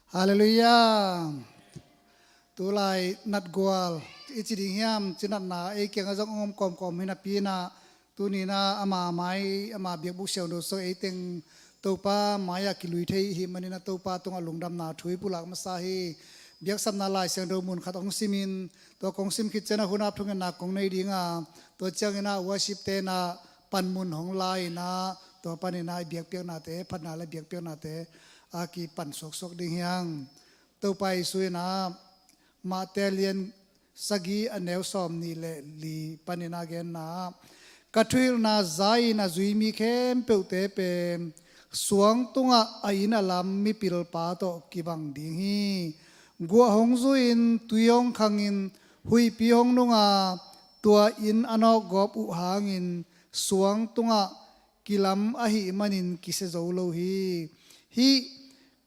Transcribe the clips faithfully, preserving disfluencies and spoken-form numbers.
Halleluiah. Tulai natgual i ci ding hiam, ci natna ei kiangah zong om kawmkawm hi napi-in ah, tuni-in ah ama mai, ama biakbuk siangtho sung ei teng Topa mai-ah kilui thei i hih manin ah Topa tungah lungdamna thu i pulak masa hi. Biaksapna Lai Siangtho mun khat hong simin, tua kong sim khit ciangin ah hun ap thungetna kong nei ding a, tua ciangin ah worship-te'n ah panmun hong la-in ah, tua panin ah i biakpiaknate, phatna le biakpiaknate a kipan suaksuak ding hi hang. Topa Jesu in ah Mate lian sagih a neu sawmnih le li panin ah genna, ka thuhilhna za-in a zui mi khempeuhte pen suang tungah a inn a lam mipilpa tawh kibang ding hi. Guah hong zu-in, tui hong khangin, huihpi hong nung a, tua inn a nawkgawp uh hangin suang tungah kilam ahih manin kisia zo lo hi. Hih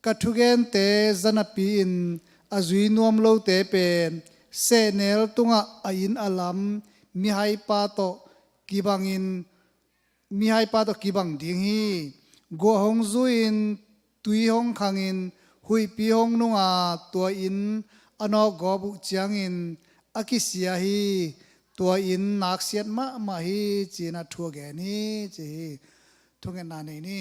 ka thugente za napi-in a zui nuam lote pen sehnel tungah a inn a lam mihaipa tawh kibangin, mihaipa tawh kibang ding hi. Guah hong zu-in, tui hong khangin, huihpi hong nung a, tua inn a nawkgawp uh ciangin a kisia hi. Tua inn naksiat mahmah hi, ci-in ah thu a gen hi, ci hi. Thungetna nei ni.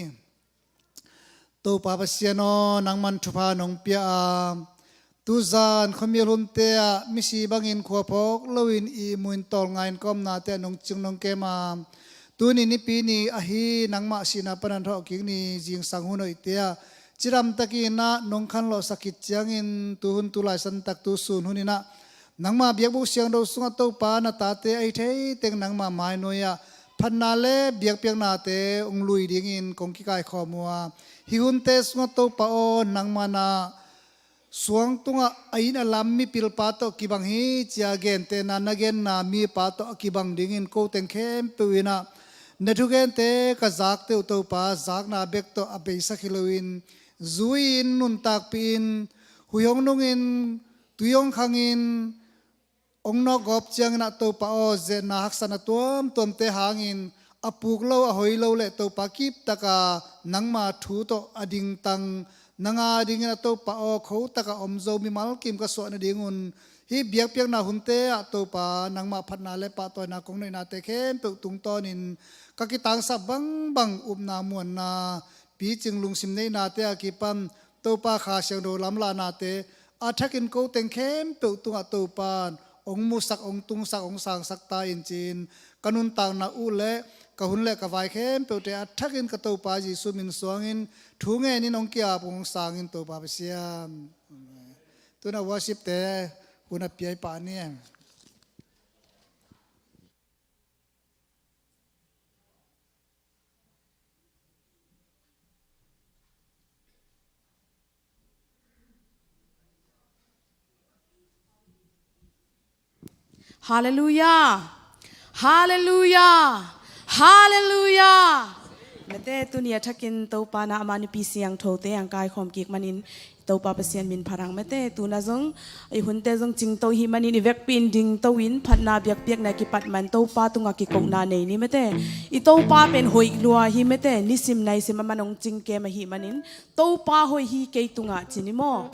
Topa Pasian aw, nangman thupha nong pia a, tuzan khuamial hunte ah misi bangin khua phawk loin ihmu-in tawlnga-in ka omnate ah nong cing nong kem a, tuni nipi ni ahi nangmah sihna panin thawhkik ni zingsang hun hoihte ah cidamtakin ah nong khanlawhsak khit ciangin, tuhun tulai santak tu sun hunin ah nangma biakbuk siangtho sungah Topa na tate ahi thei teng nangma mainuai-ah phatna le biakpiaknate hong lui dingin kong kikaikhawm uh a, hih hunte sungah Topa aw, nangman ah suang tungah a inn a lam mipilpa tawh kibang hi, ci-a gentehna na genna mipa tawh a kibang dingin ko teng khempeuh in ah na thugente ka zakte uh Topa, zakna bek tawh a beisak hi loin zui-in, nuntakpih-in, huih hong nungin, tui hong khangin, hong nawkgawp ciangin ah Topa aw, zetna haksatna tuamtuamte hangin a puk lo, a hoi lo le Topa, kiptaka nangma thu tawh a dingtang nang a dingin ah Topa aw, khotaka om zo mimal kim ka suah nadingun, hih biakpiakna hunte ah Topa, nangmah phatna le pahtawina kong neihnate khempeuh tungtawnin ka kitangsap bangbang upna muanna, picing lungsim neihnate a kipan Topa Kha Siangtho lamlahnate a thakin ko teng khempeuh tungah Topa in hong musak, hong tungsak, hong sangsak ta in, ci-in ka nuntakna uh le ka hun le ka vai khempeuhte a thakin ka Topa Jesu min suangin thu ngenin hong ki-ap, hong sangin Topa Pasian. Amen. Tu-in ah worship-te hun a piai pah ni. Halleluiah. Halleluiah. Halleluiah. Mate, tuni a thakin Topa in ah ama nipi siangthote hong kaikhawm kik manin Topa Pasian min phat hang. Mate, tu-in ah zong i hunte zong cingto i hih manin i vekpi-in dingto-in phatna biakpiakna kipat man Topa tungah kikona nei ni mate. I Topa pen hoih lua hi mate, nisim naisim aman hong cingkem ahih manin Topa hoih hi kei tungah ci ni maw.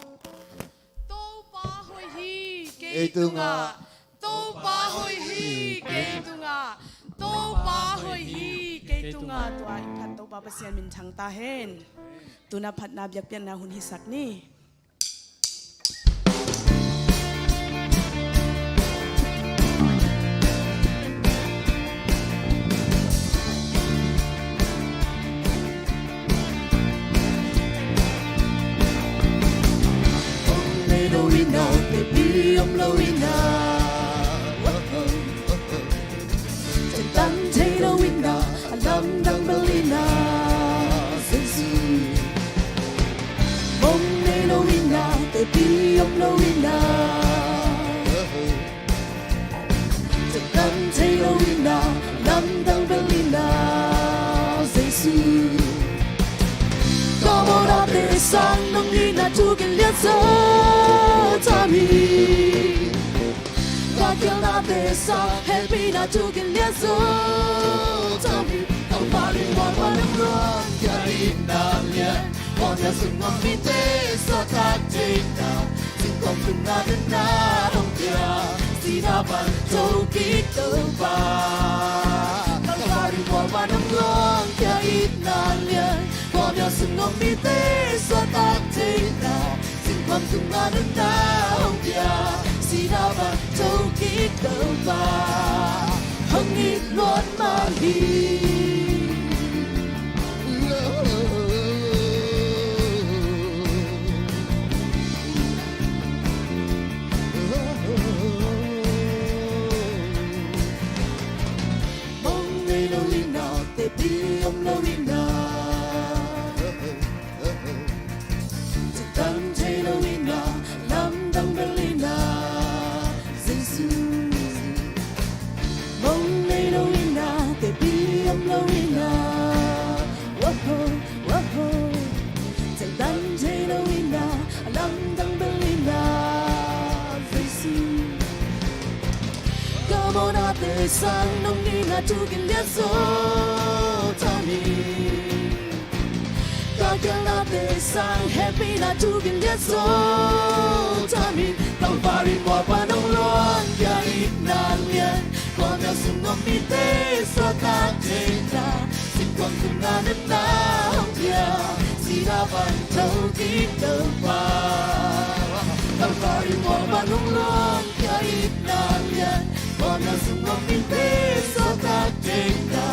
Topa hoih hi kei tungah. Topa hoih hi kei tungah. Topa hoih hi kei tungah. Tua i phat Topa Pasian min thang ta hen. Tu-in ah phatna biakpiakna hun hisak ni. Om nei lo in ah, tepi om lo in ah. Ciangtan thei lo in ah, a lamdang bel in ah, Jesu. Mong nei lo in ah, tepi om lo in ah. Ciangtan thei lo in ah, lamdang bel in ah, Jesu. Tawpna te sang nong itna thu kilian zo ta hi. Gahkhialnate sang hehpihna thu kilian zo ta hi. Topa lungmuang nang ruang ka itna lian. Kua mel sung om mite suahtak theihna, singkhuam tungah nunna hong pia, sihna pan thokik Topa. Kalvari mual pan hong luang khia itna lian, kua mel sung om mite suahtak theihna, singkhuam tungah nunna hong pia, sihna pan thokik Topa. Hong it luat mah hi. Mong nei lo in ah, tepi om lo in ah, citan thei lo in ah, lamdang bel in ah, Jesu. Mong nei lo in ah, tepi om lo in ah, waho, waho, citan thei lo in ah, lamdang bel in ah, Jesu. Ka mawhnate sang nong nihna thu gin lian zo ta mi. Ka khialhnate sang hehpihna thu gin lian zo ta mi. Kalvari mual pan hong luang khia itna lian, kua mel sung om mite suahtak theihna, singkhuam tungah nunna hong pia, sihna pan thokik Topa. Kalvari mual pan hong luang khia itna lian, kua mel sung om mite suahtak theihna,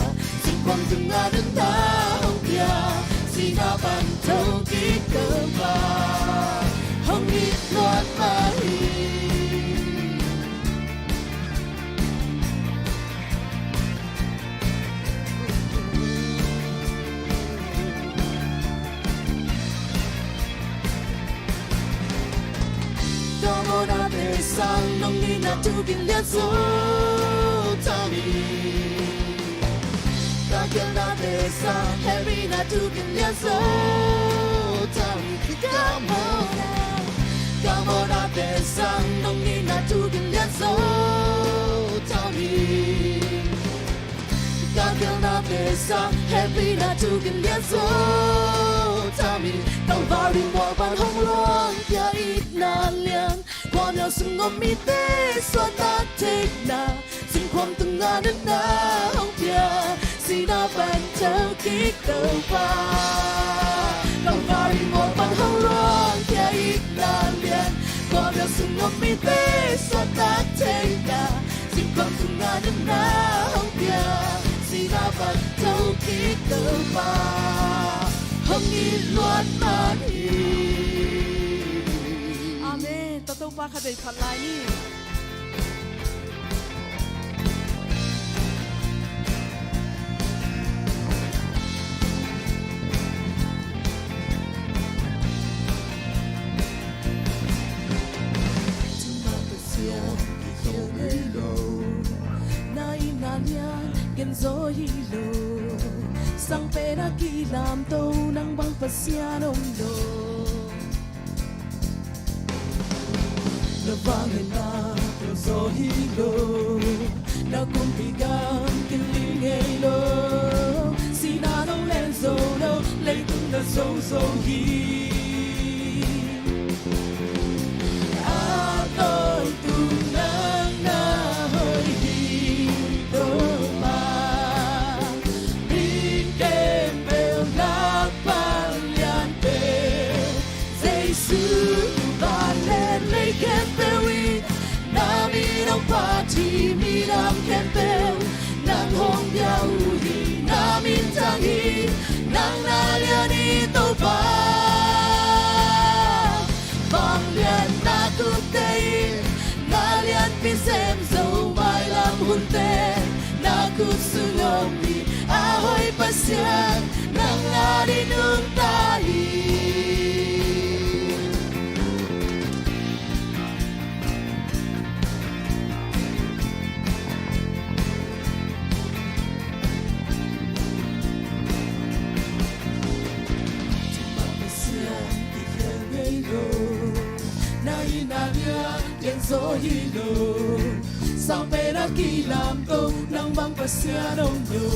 singkhuam tungah nunna hong pia, sihna pan thokik Topa. Hong it luat mah hi. Ka mawhnate sang nong nihna thu gin lian zo ta mi. Ka khialhnate sang hehpihna thu gin lian zo ta mi. Ka mawhna, ka mawhnate sang nong nihna thu gin lian zo ta mi. Ka khialhnate sang hehpihna thu gin lian zo ta mi. Kalvari mual pan hong luang khia itna lian, kua mel sung om mite suahtak theihna, singkhuam tungah nunna hong pia, sihna pan thokik Topa. Kalvari mual pan hong luang khia itna lian, kua mel sung om mite suahtak theihna, singkhuam tungah nunna hong pia, sihna pan thokik Topa. Hong it luat mah hi. Amen. Tawh Topa khatvei phat lai ni. Tuma Pasian kikhial ngei lo, na itna lian gen zaw hi lo. Sang pen a kilamto, nang bang Pasian om lo. Na vangliatna tawh zaw hi lo, na kumpi gam kiling ngei lo. Sihna nong len zo lo, leitung na zo zo hi. A tawntung nang na hoih hi Topa. Mi khempeuh lak vanglian pen Jesu vanglian, lei khempeuh in na min hong phat hi. Midang khempeuh nang hong bia uh hi, na min thang hi. Nang na lian hi Topa. Vangliatna khukte in na lianpi sem zo, mailam hunte na khut sung om hi. A hoih Pasian nang adingin nungta hi. Pasian kikhial ngei lo, na itna lian gen zaw hi lo. Sang pen a kilamto, nang bang Pasian om lo.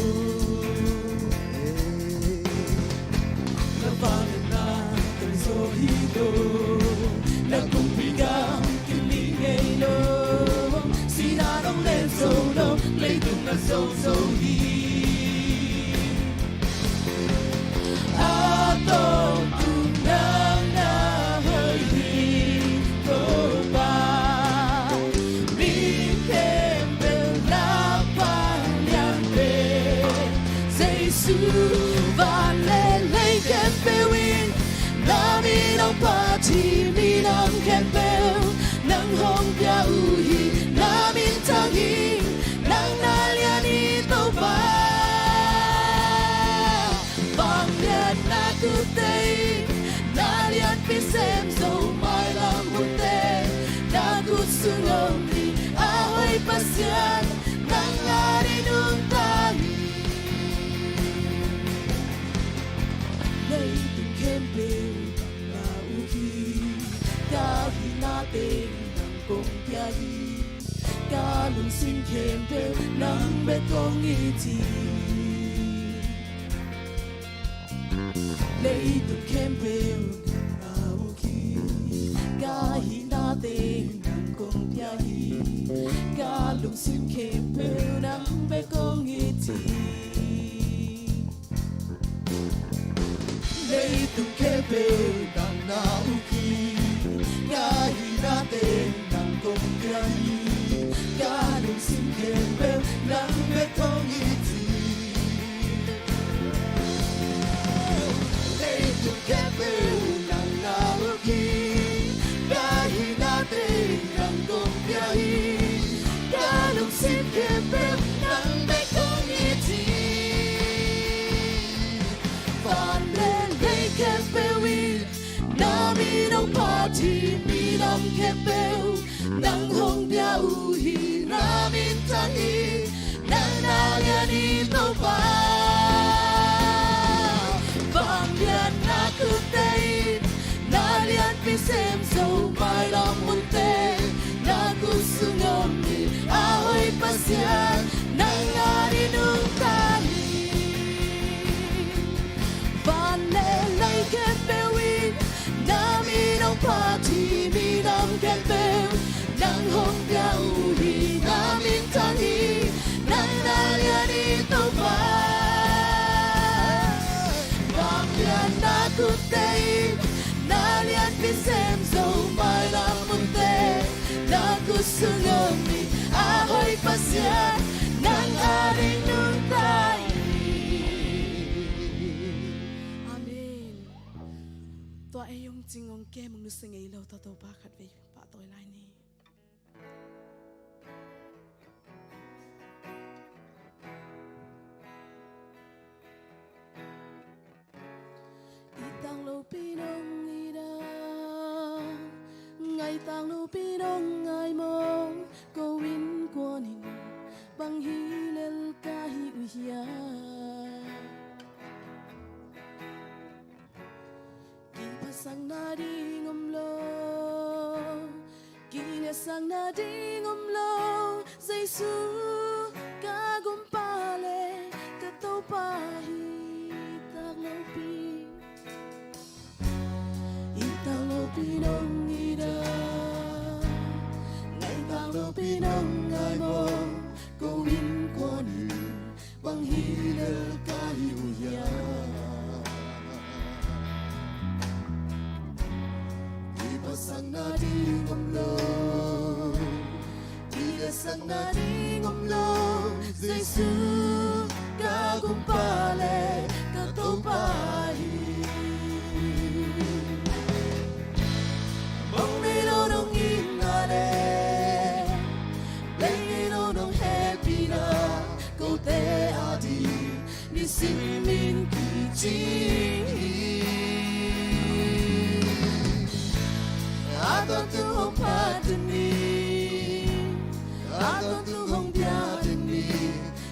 Na vangliatna Na kumpi gam kiling ngei lo, sihna nong len zo lo, leitung na zo zo hi. A tawntung nang na hoih hi, Topa. Mi khempeuh na pan'na lian pen Jesu. Van le lei khempeuh in na min hong phat hi. Minam khempeuh nang hong pia uh hi. Na min thang hi. Nang na lian hi, Topa. Vangliatna tutte in na lianpi sem zo. Mailam munte na khut sung om hi. A hoih Pasian, nang adingin nungta hi. Leitung khempeuh na uk hi. Ka hihna teng nang kong pia hi. Ka lungsim khempeuh nang bek kong it hi. Leitung khempeuh na uk hi. Ka hihna teng nang kong pia hi. Ka lungsim khempeuh nang bek kong it hi. Leitung khempeuh nang na uk hi. Ka hihna teng nang kong pia hi. Ka lungsim khempeuh nang bek kong it hi. Leitung khempeuh nang na uk hi. Ka hihna teng nang kong pia hi. Ka lungsim khempeuh nang bek kong it hi. Van le lei khempeuh in na min hong phat hi. Minam khempeuh nang hong pia uh hi. Na min thang hi. Nang na lian hi, Topa. Vangliatna tutte in na lianpi sem zo. Mailam munte na khut sung om hi. A hoih Pasian, nang adingin nungta hi. Van le lei khempeuh in na min hong phat hi. Minam khempeuh nang hong pia uh hi. Na min thang hi. Nang na lian hi, Topa. Vangliatna tutte in na lianpi sem zo. Mailam munte na khut sung om hi. A hoih Pasian, nang adingin nungta hi. Amen. Tua ei hong cing hong kem hong nusia ngei lo, tua Topa khatvei pahtawi lai ni. I tang lopi nong it a, ngai tang lopi nong ngai maw, ko innkuan in bang hi lel ka hi uh hiam? Kiphatsakna ding om lo, kiliatsakna ding om lo, Jesu ka gumpa le ka Topa hi. Tak lopi, i tak lopi nong it a, ngai tak lopi nong ngai maw, ko innkuan in bang hi lel ka hi uh hiam? Kiphatsakna ding om lo, kiliatsakna ding om lo, Jesu ka gumpa le ka Topa hi. Mong nei lo nong itna le, lei ngei lo nong hehpihna, kote ading nisim in kicing hi. A tawntung hong phat den ni, a tawntung hong pia den ni,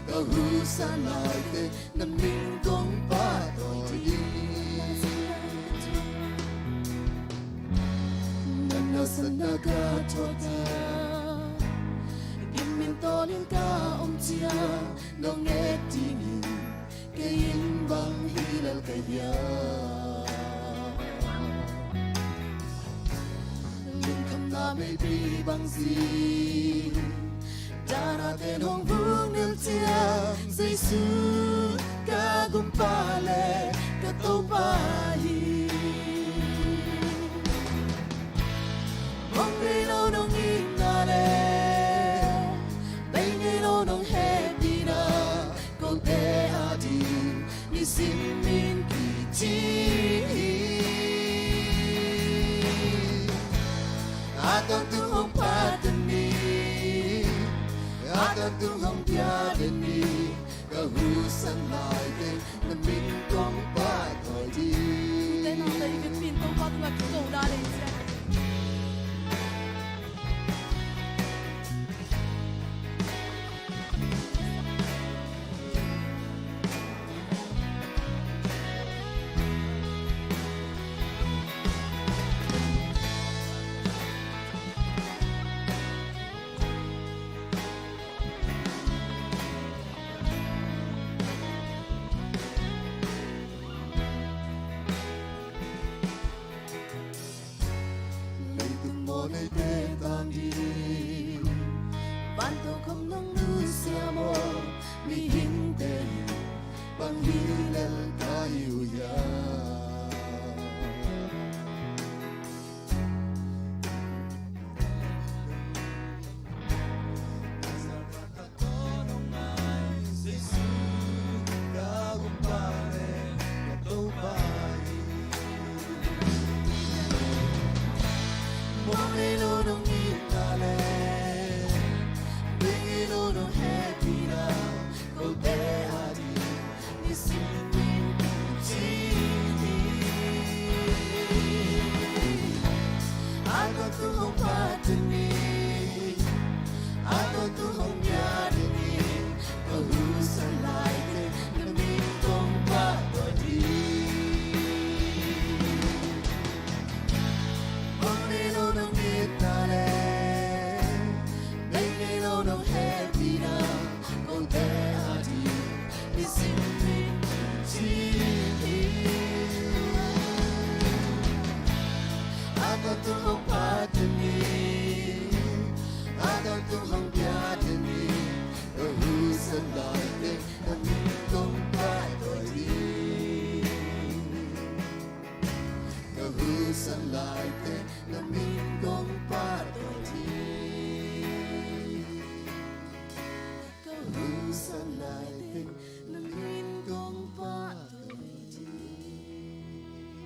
ka husa naite na min kong pahtawi ding. Na nasepna ka thuak a, gim in tawnin ka om ciang, nong et dingin kei in bang hi lel ka hiam? A meipi bang zi, dana ten hong vung nel ciang, Jesu ka gumpa le ka Topa hi. Mong ngei lo nong itna le, bei ngei lo nong hehpihna, kote ading nisim in kici hi. A tawntung hong phat ni, a tawntung hong pia ni, ka husan lai teng na min kong phat tawi ding. Tute nang tei vekpi in Topa tungah kiko na ding ciang. Leitung maw neite tang ding, vantung khawm nong nusia maw, mihingte bang hi lel ka hi uh hiam? Ka husan lai teng na min kong phat tawi ding. Ka husan lai teng na min kong phat tawi ding.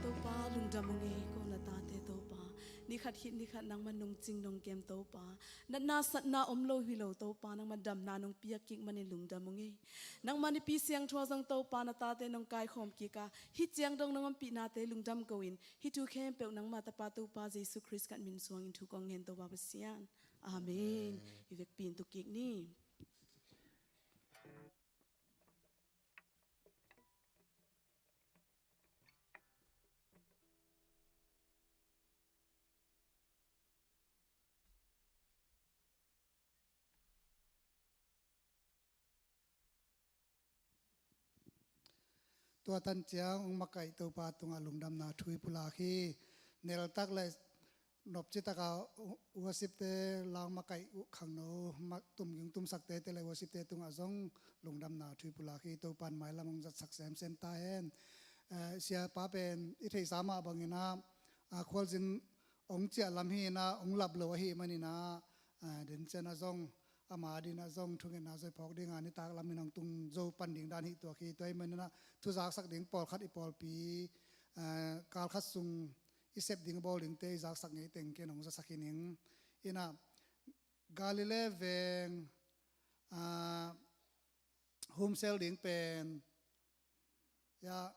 Topa lungdam ung ei, ko na tate Topa. Ni khat khit ni khat nangmah nong cing nong kem Topa. Natna satna om lo hi lo Topa, nangmah damna nong piak kik manin lungdam ung ei. Nangmah Nipi Siangtho ah zong Topa na tate nong kaikhawm kik a, hih ciang dong nong ompihnate lungdam ko-in, hih thu khempeuh nangmah Tapa Topa Jesu Khrist khat min suangin thu kong ngen Topa Pasian. Amen. I vekpi in tu kik ni. Tua tan ciang hong makaih Topa tungah lungdamna thu i pulak hi. Neltak le nopci taka worship te, lau makaih uh khangno, ma-, tumging tumsakte te le worship te tungah zong lungdamna thu i pulak hi. Topan mailam hong zatsak semsem ta hen. Eh, siapa pen i theihsa mah bangin ah, ah, khualzin hong ciah lam hi in ah, hong lap lo ahih manin ah, ah, den ciang ah zong, ama ading ah zong thungetna zoi phawk ding a, nitak lam in hong tung zo pan ding dan hi tuak hi. Tua ahih manin ah, thu zaksak ding pawlkhat i pawlpi, ah, kal khat sung i sep ding, bawl dingte i zaksak ngei teng ken hong zasak hi ning. In ah, Galilee veng, ah, humsel ding pen, ya,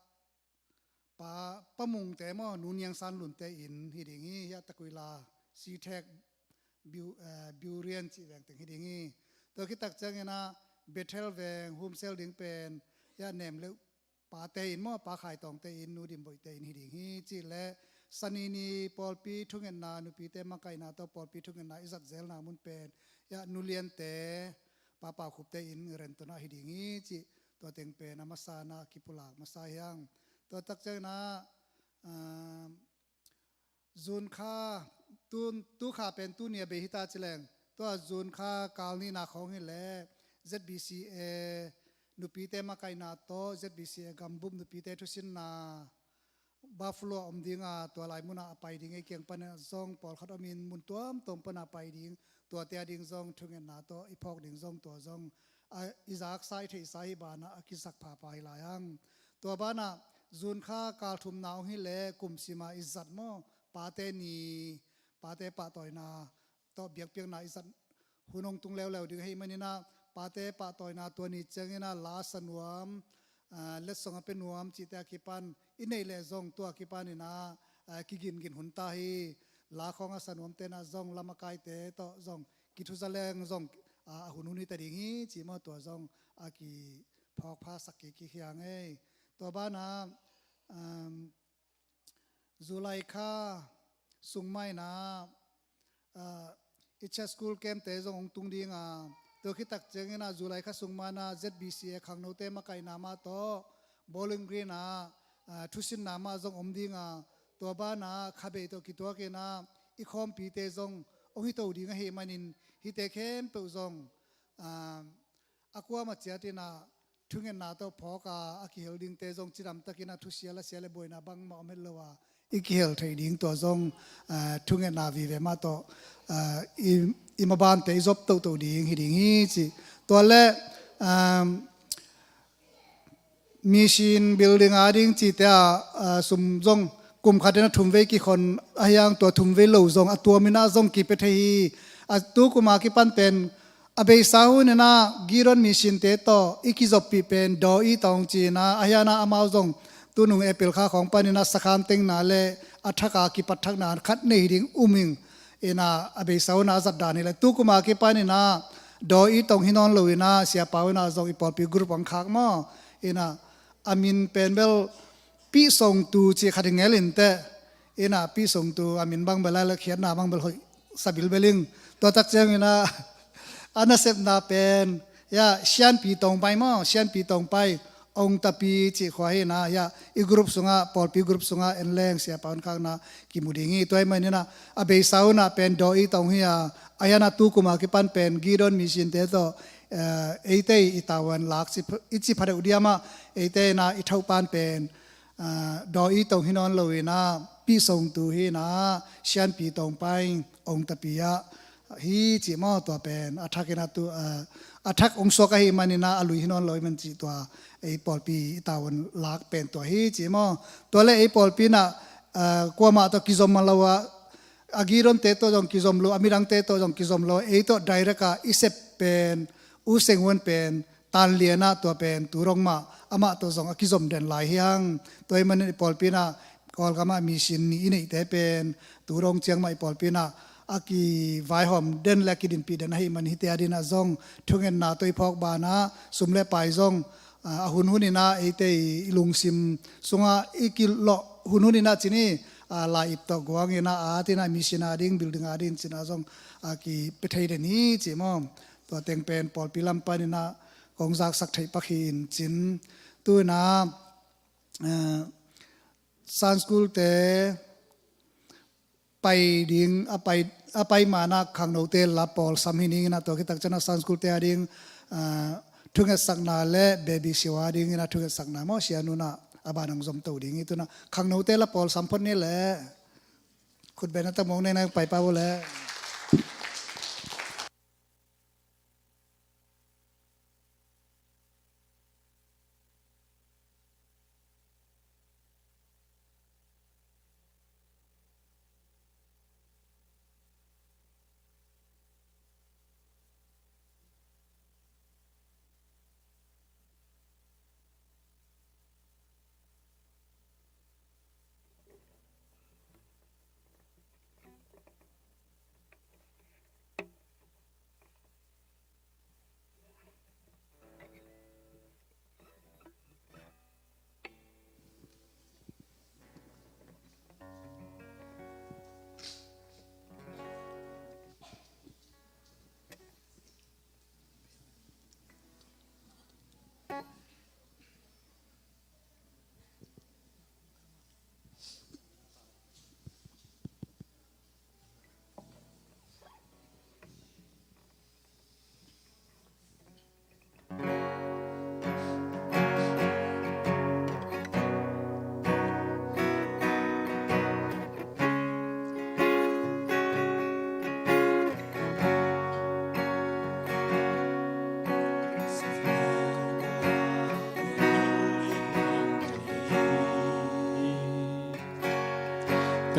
Pa, Pa Mungte maw, Nu Niang San Lunte inn hi ding hi, ya, Takuila, Sithek, Biu-, eh, Biurian cih veng teng hi ding hi. Tua khit tak ciangin ah Bethel veng humsel ding pen, ya, Nem Leuh Pate inn maw, Pa Khai Tawngte inn, Nu Dim Boihte inn hi ding hi, cih leh Sani ni pawlpi thungetna, nupite makaihna tawh pawlpi thungetna i zat zelna mun pen, ya, Nu Liante, Pa Pau Khupte inn Renton ah hi ding hi, cih tua teng pen a masa in ah kipulak masa hi hang. Tua tak ciangin ah, ah, June kha tu, tu kha pen tuni a bei hita ci leng, tua June kha kal nihna khawng hi leh Z B C A nupite makaihna tawh Z B C A gambup nupite thusinna Buffalo a om ding a, tua lai munah a pai ding, ei kiang panah zong pawlkhat om in mun tuamtuam panah pai ding, tuate a ding zong thungetna tawh i phawk ding zong, tua zong a, i zaksa i theihsa hi banah a kisak phapha hi lai hang. Tua banah June kha kal thumna hong hi leh kum sima i zat maw, Pate Ni, pate pahtawina tawh biakpiakna i zat hun hong tung leuleu ding ahih maninah, pate pahtawina tua ni cianginah la sa nuam, ah, letsong a pia nuam cihte a kipan i neih leh zong tua kipaninah, ah, kigingin hun ta hi. La khawng a sa nuamte inah zong lamakaite tawh zong kithuza leng zong, ah, a hunhun hi ta ding hi cih maw, tua zong a kiphawkphasak kik hi hang ei. Tua banah, um, July kha sung maina, ah, i church school camp te zong hong tung ding a, tua khit tak ciangin ah July kha sung maina Z B C A khangnote makaihna mah tawh Bowling Green ah, ah, thusinna mah zong om ding a, tua banah khabei tawh kituakin ah i khawmpite zong hong hito ding ahih manin hihte khempeuh zong, ah, a kuamah ciatin ah thungetna tawh phawk a, a kihel dingte zong cidamtakin ah thusia lasia le buaina bangmah om het lo a, i kihel theih ding tua zong, ah, thungetna vive mah tawh, ah, i, i mabante i zop tohtoh ding hi ding hi ci. Tua le, um, mission building a ding cihte ah, ah, sum zong kum khat in ah thum vei kikhon ahi hang, tua thum vei lo zong a tuamin ah zong kipia thei hi. A tu kum a kipan pen a beisa hun in ah Gideon mission te tawh i kizoppih pen daw i tawng ci-in ah, ahi hang ah amau zong tunung April kha khawng panin ah sakhan tengna le a thak a kipat thakna khat nei hi ding um ing. In ah a beisa hun ah a zat dan hi leh tu kum a kipanin ah daw i tawng hi nawn lo in ah siapa hun ah zong i pawlpi group hong khak maw. In ah a min pen bel Pi Song Tu cih khat hi ngel in teh. In ah Pi Song Tu a min bang bel a le khiatna bang bel hoih sa bilbel ing. Tua tak ciangin ah a nasepna pen, ya, Sianpi Tongpai maw, Sianpi Tongpai, Ong Tapi cih khua hi in ah, ya, i group sungah, pawlpi group sungah en leng siapa hun khakna kimu ding hi. Tua ahih manin ah a beisa hun ah pen daw i tawng hi a, ahi hang ah tu kum a kipan pen Gideon mission te tawh, eh, eite i tavuan lak ci, i ci pha deuh diam ah, eite in ah i thopan pen, ah, daw i tawng hi nawn lo in ah Pi Song Tu hi in ah Sianpi Tongpai, Ong Tapi ah hi ci maw, tua pen a thak in ah tu, ah, a thak hong suak ahih manin ah a lui hi nawn lo ahih man cih tua ei pawlpi i tavuan lak pen tua hi ci maw. Tua le ei pawlpi in ah, ah, kuamah tawh kizom man lo a, a Gideon te tawh zong kizom lo, a midangte tawh zong kizom lo, ei tawh direct a i sep pen, U Seng Huan pen, Tan Lian ah tua pen tu dong mah, amah tawh zong a kizom den lai hi hang. Tua ahih manin i pawlpi in ah Kawlgam ah mission nih i neihte pen tu dong ciang mah i pawlpi in ah a kivaihawm den le a kidinpih den ahih man hihte a ding ah zong thungetna tawh i phawk banah sum le pai zong, ah, a hunhun in ah eite i lungsim sungah i kilawh hunhun in ah ci ni, ah, lai-ip tawh guang in ah a tin ah mission a ding, building a ding ci-in ah zong a kipia thei den hi ci maw. Tua teng pen pawlpi lam panin ah kong zaksak theih pak hi in cin. Tu in ah, eh, Sunday school te pai ding, a pai, a pai man ah khangnote la pawlsam hi ning in ah tua khit tak ciang ah Sunday school te a ding, ah, thungetsakna le baby shower a ding in ah thungetsakna maw, sianu in ah a ban hong zom to ding hi. Tu in ah khangnote la pawlsam phot ni leh. Khut beng a tak mong nei nai pai pa bo leh.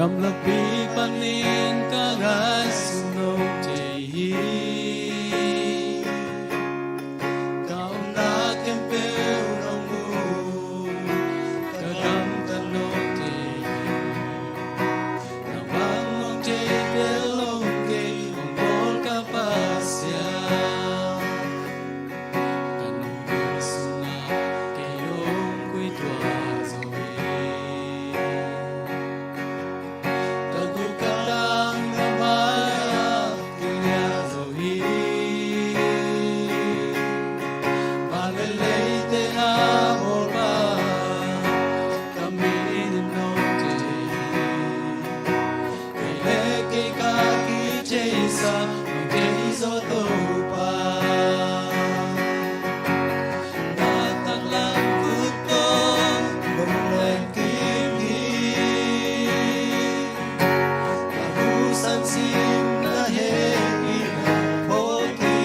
Gamlapi panin ka ngaihsun note hi. Ka omna khempeuh nong mu, ka gamtat note hi. Nangmah nong thei tel lo kei, hong bawl ka Pasian. Ka nungzui sungah kei hong khui tua zo hi. Ka guk ka tang na mai-ah kiliah zo hi. Van le leite na bawlpa, ka minam note hi. Kei le kei ka kitheisa, nong thei zaw Topa. Na taklam khut tawh nong lem kim hi. Ka husan sim na hehpihna phawk hi.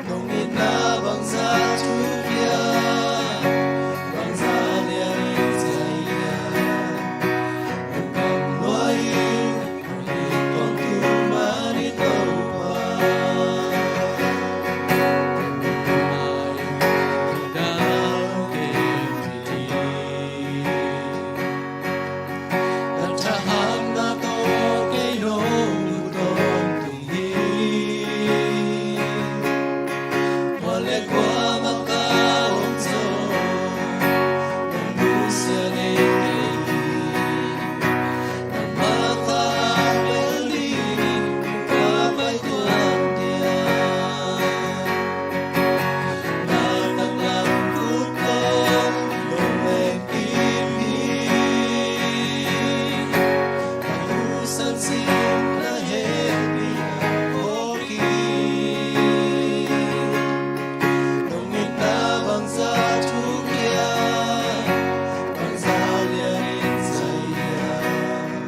Nong itna bangzah thukhia, bangzah lian in zai hiam. Lungdam lua ing, nong it tawntung man ing Topa. Nong it na bangzah thukhia, bangzah lian in zai hiam. Na thahatna tawh kei nong mu tawntung hi. Kua le kua mah ka om zong nong nusia kei hi. Nangmah kha bel ding ka pai tuan dia. Na taklam khut tawh nong lem kim hi. Ka husan sim na hehpihna phawk hi. Nong itna bangzah thukhia, bangzah lian in zai hiam.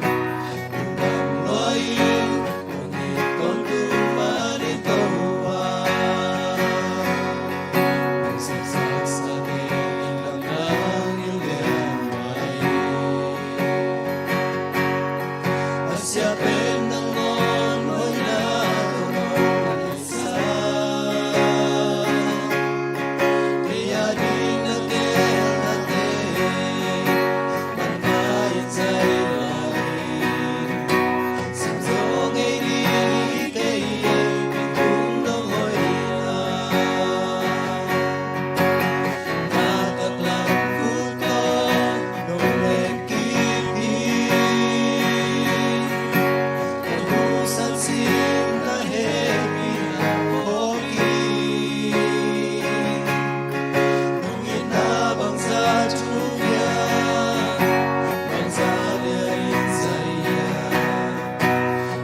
Lungdam lua ing, nong it tawntung man ing Topa. Nong sangsak sa kei in, nang in lian mai. A sia pen nang ngawn hoihna tawh nong na neihsa. Kei a ding na teelnate man ngai in zai lai. Sim zo ngei ding hi kei, tung nong hoihna. Na taklam khut tawh nong lem kim hi. Ka husan sim na hehpihna phawk hi. Nong itna bangzah thukhia, bangzah lian in zai hiam.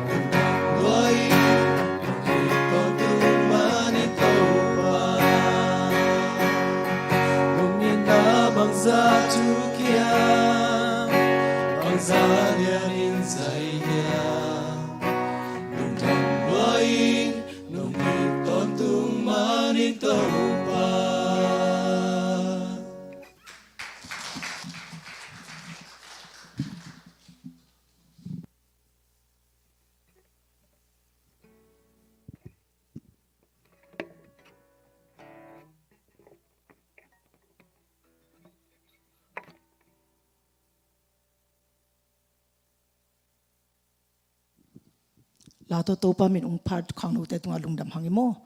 Lungdam lua ing, nong it tawntung man ing Topa. Nong itna bangzah thukhia, bangzah lian in zai hiam. Lungdam lua ing, nong it tawntung man ing Topa. La tawh Topa min hong phat khangnote tungah lungdam hang hi maw.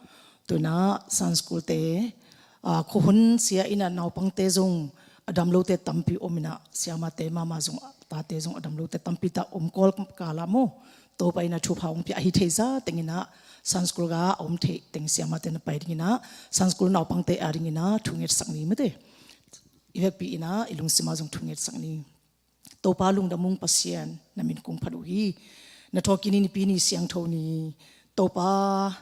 Tu-in ah Sunday school te, ah, khuahun sia in ah naupangte zong a dam lote tampi om in ah, siamate mahmah zong, tate zong a dam lote tampi tak om kawl kal ah maw. Topa in ah thupha hong pia ahi thei zah teng in ah Sunday school ga a om thei teng siamate na pai ding in ah Sunday school naupangte a ding in ah thungetsak ni mate. I vekpi in ah i lungsim ah zong thungetsak ni. Topa lungdam ung Pasian, na min kong phat uh hi. Na thawhkik ni, Nipi ni siangtho ni. Topa,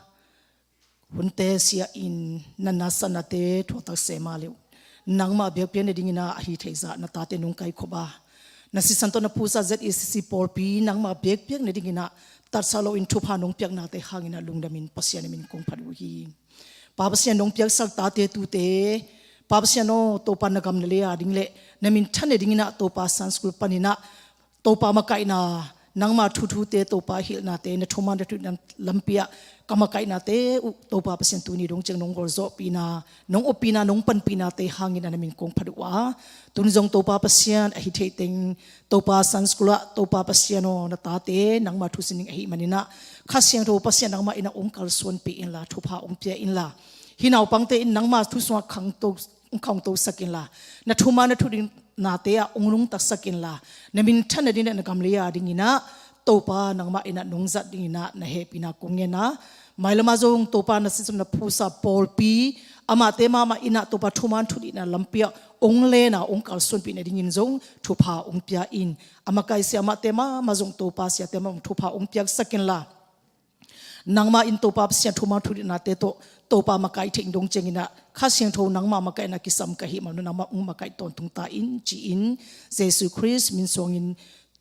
hunte sia in na nasepnate thuaktak se mah leh uh, nangmah biakpiakna ding in ah ahi thei zah na tate nong kaikhop a, na sisan tawh na phusa Z E C C pawlpi nangmah biakpiakna ding in ah tatsa loin thupha nong piaknate hang in ah lungdam ing Pasian, na min kong phat uh hi. Pa Pasian, nong piaksak tate tute Pa Pasian aw, Topa na gam na lei a ding le na minthan a dingin ah Topa Sunday school panin ah Topa makaihna, nangma thuthute, Topa hilhnate, na thuman na thuhilhna lampi ah ka makaihnate uh Topa Pasian tuni dong ciang nong gawlzawhpihna, nong oppihna, nong panpihnate hangin ah na min kong phat uh a, tun zong Topa Pasian ahi theiteng Topa Sunday school ah Topa Pasian aw, na tate nangma thusining ahih manin ah Kha Siangtho Pasian nangmah in ah ong kalsuanpih inla, thupha ong pia inla, hih naupangte in nangma thu sungah khangto, ong khangtosak inla, na thuman na thuhilhnate ah ong nungtaksak inla, na minthan a dingin ah na gam lei a dingin ah Topa nangmah in ah nong zat dingin ah na hehpihna kong ngen a, mailam ah zong Topa na sisan na phusa pawlpi, amahte mahmah in ah Topa thuman thuhilhna lampi ah ong len a, ong kalsuanpih nadingin zong thupha ong pia in, a makaih siamahte mahmah zong Topa siate mahmah thupha ong piaksak inla, nangmah in Topa Pasian thuman thuhilhnate tawh Topa makaih theih dong ciangin ah Kha Siangtho nangma makaihna kisam ka hih man un nangmah ong makaih tawntung ta in ci-in, Jesu Khrist min suangin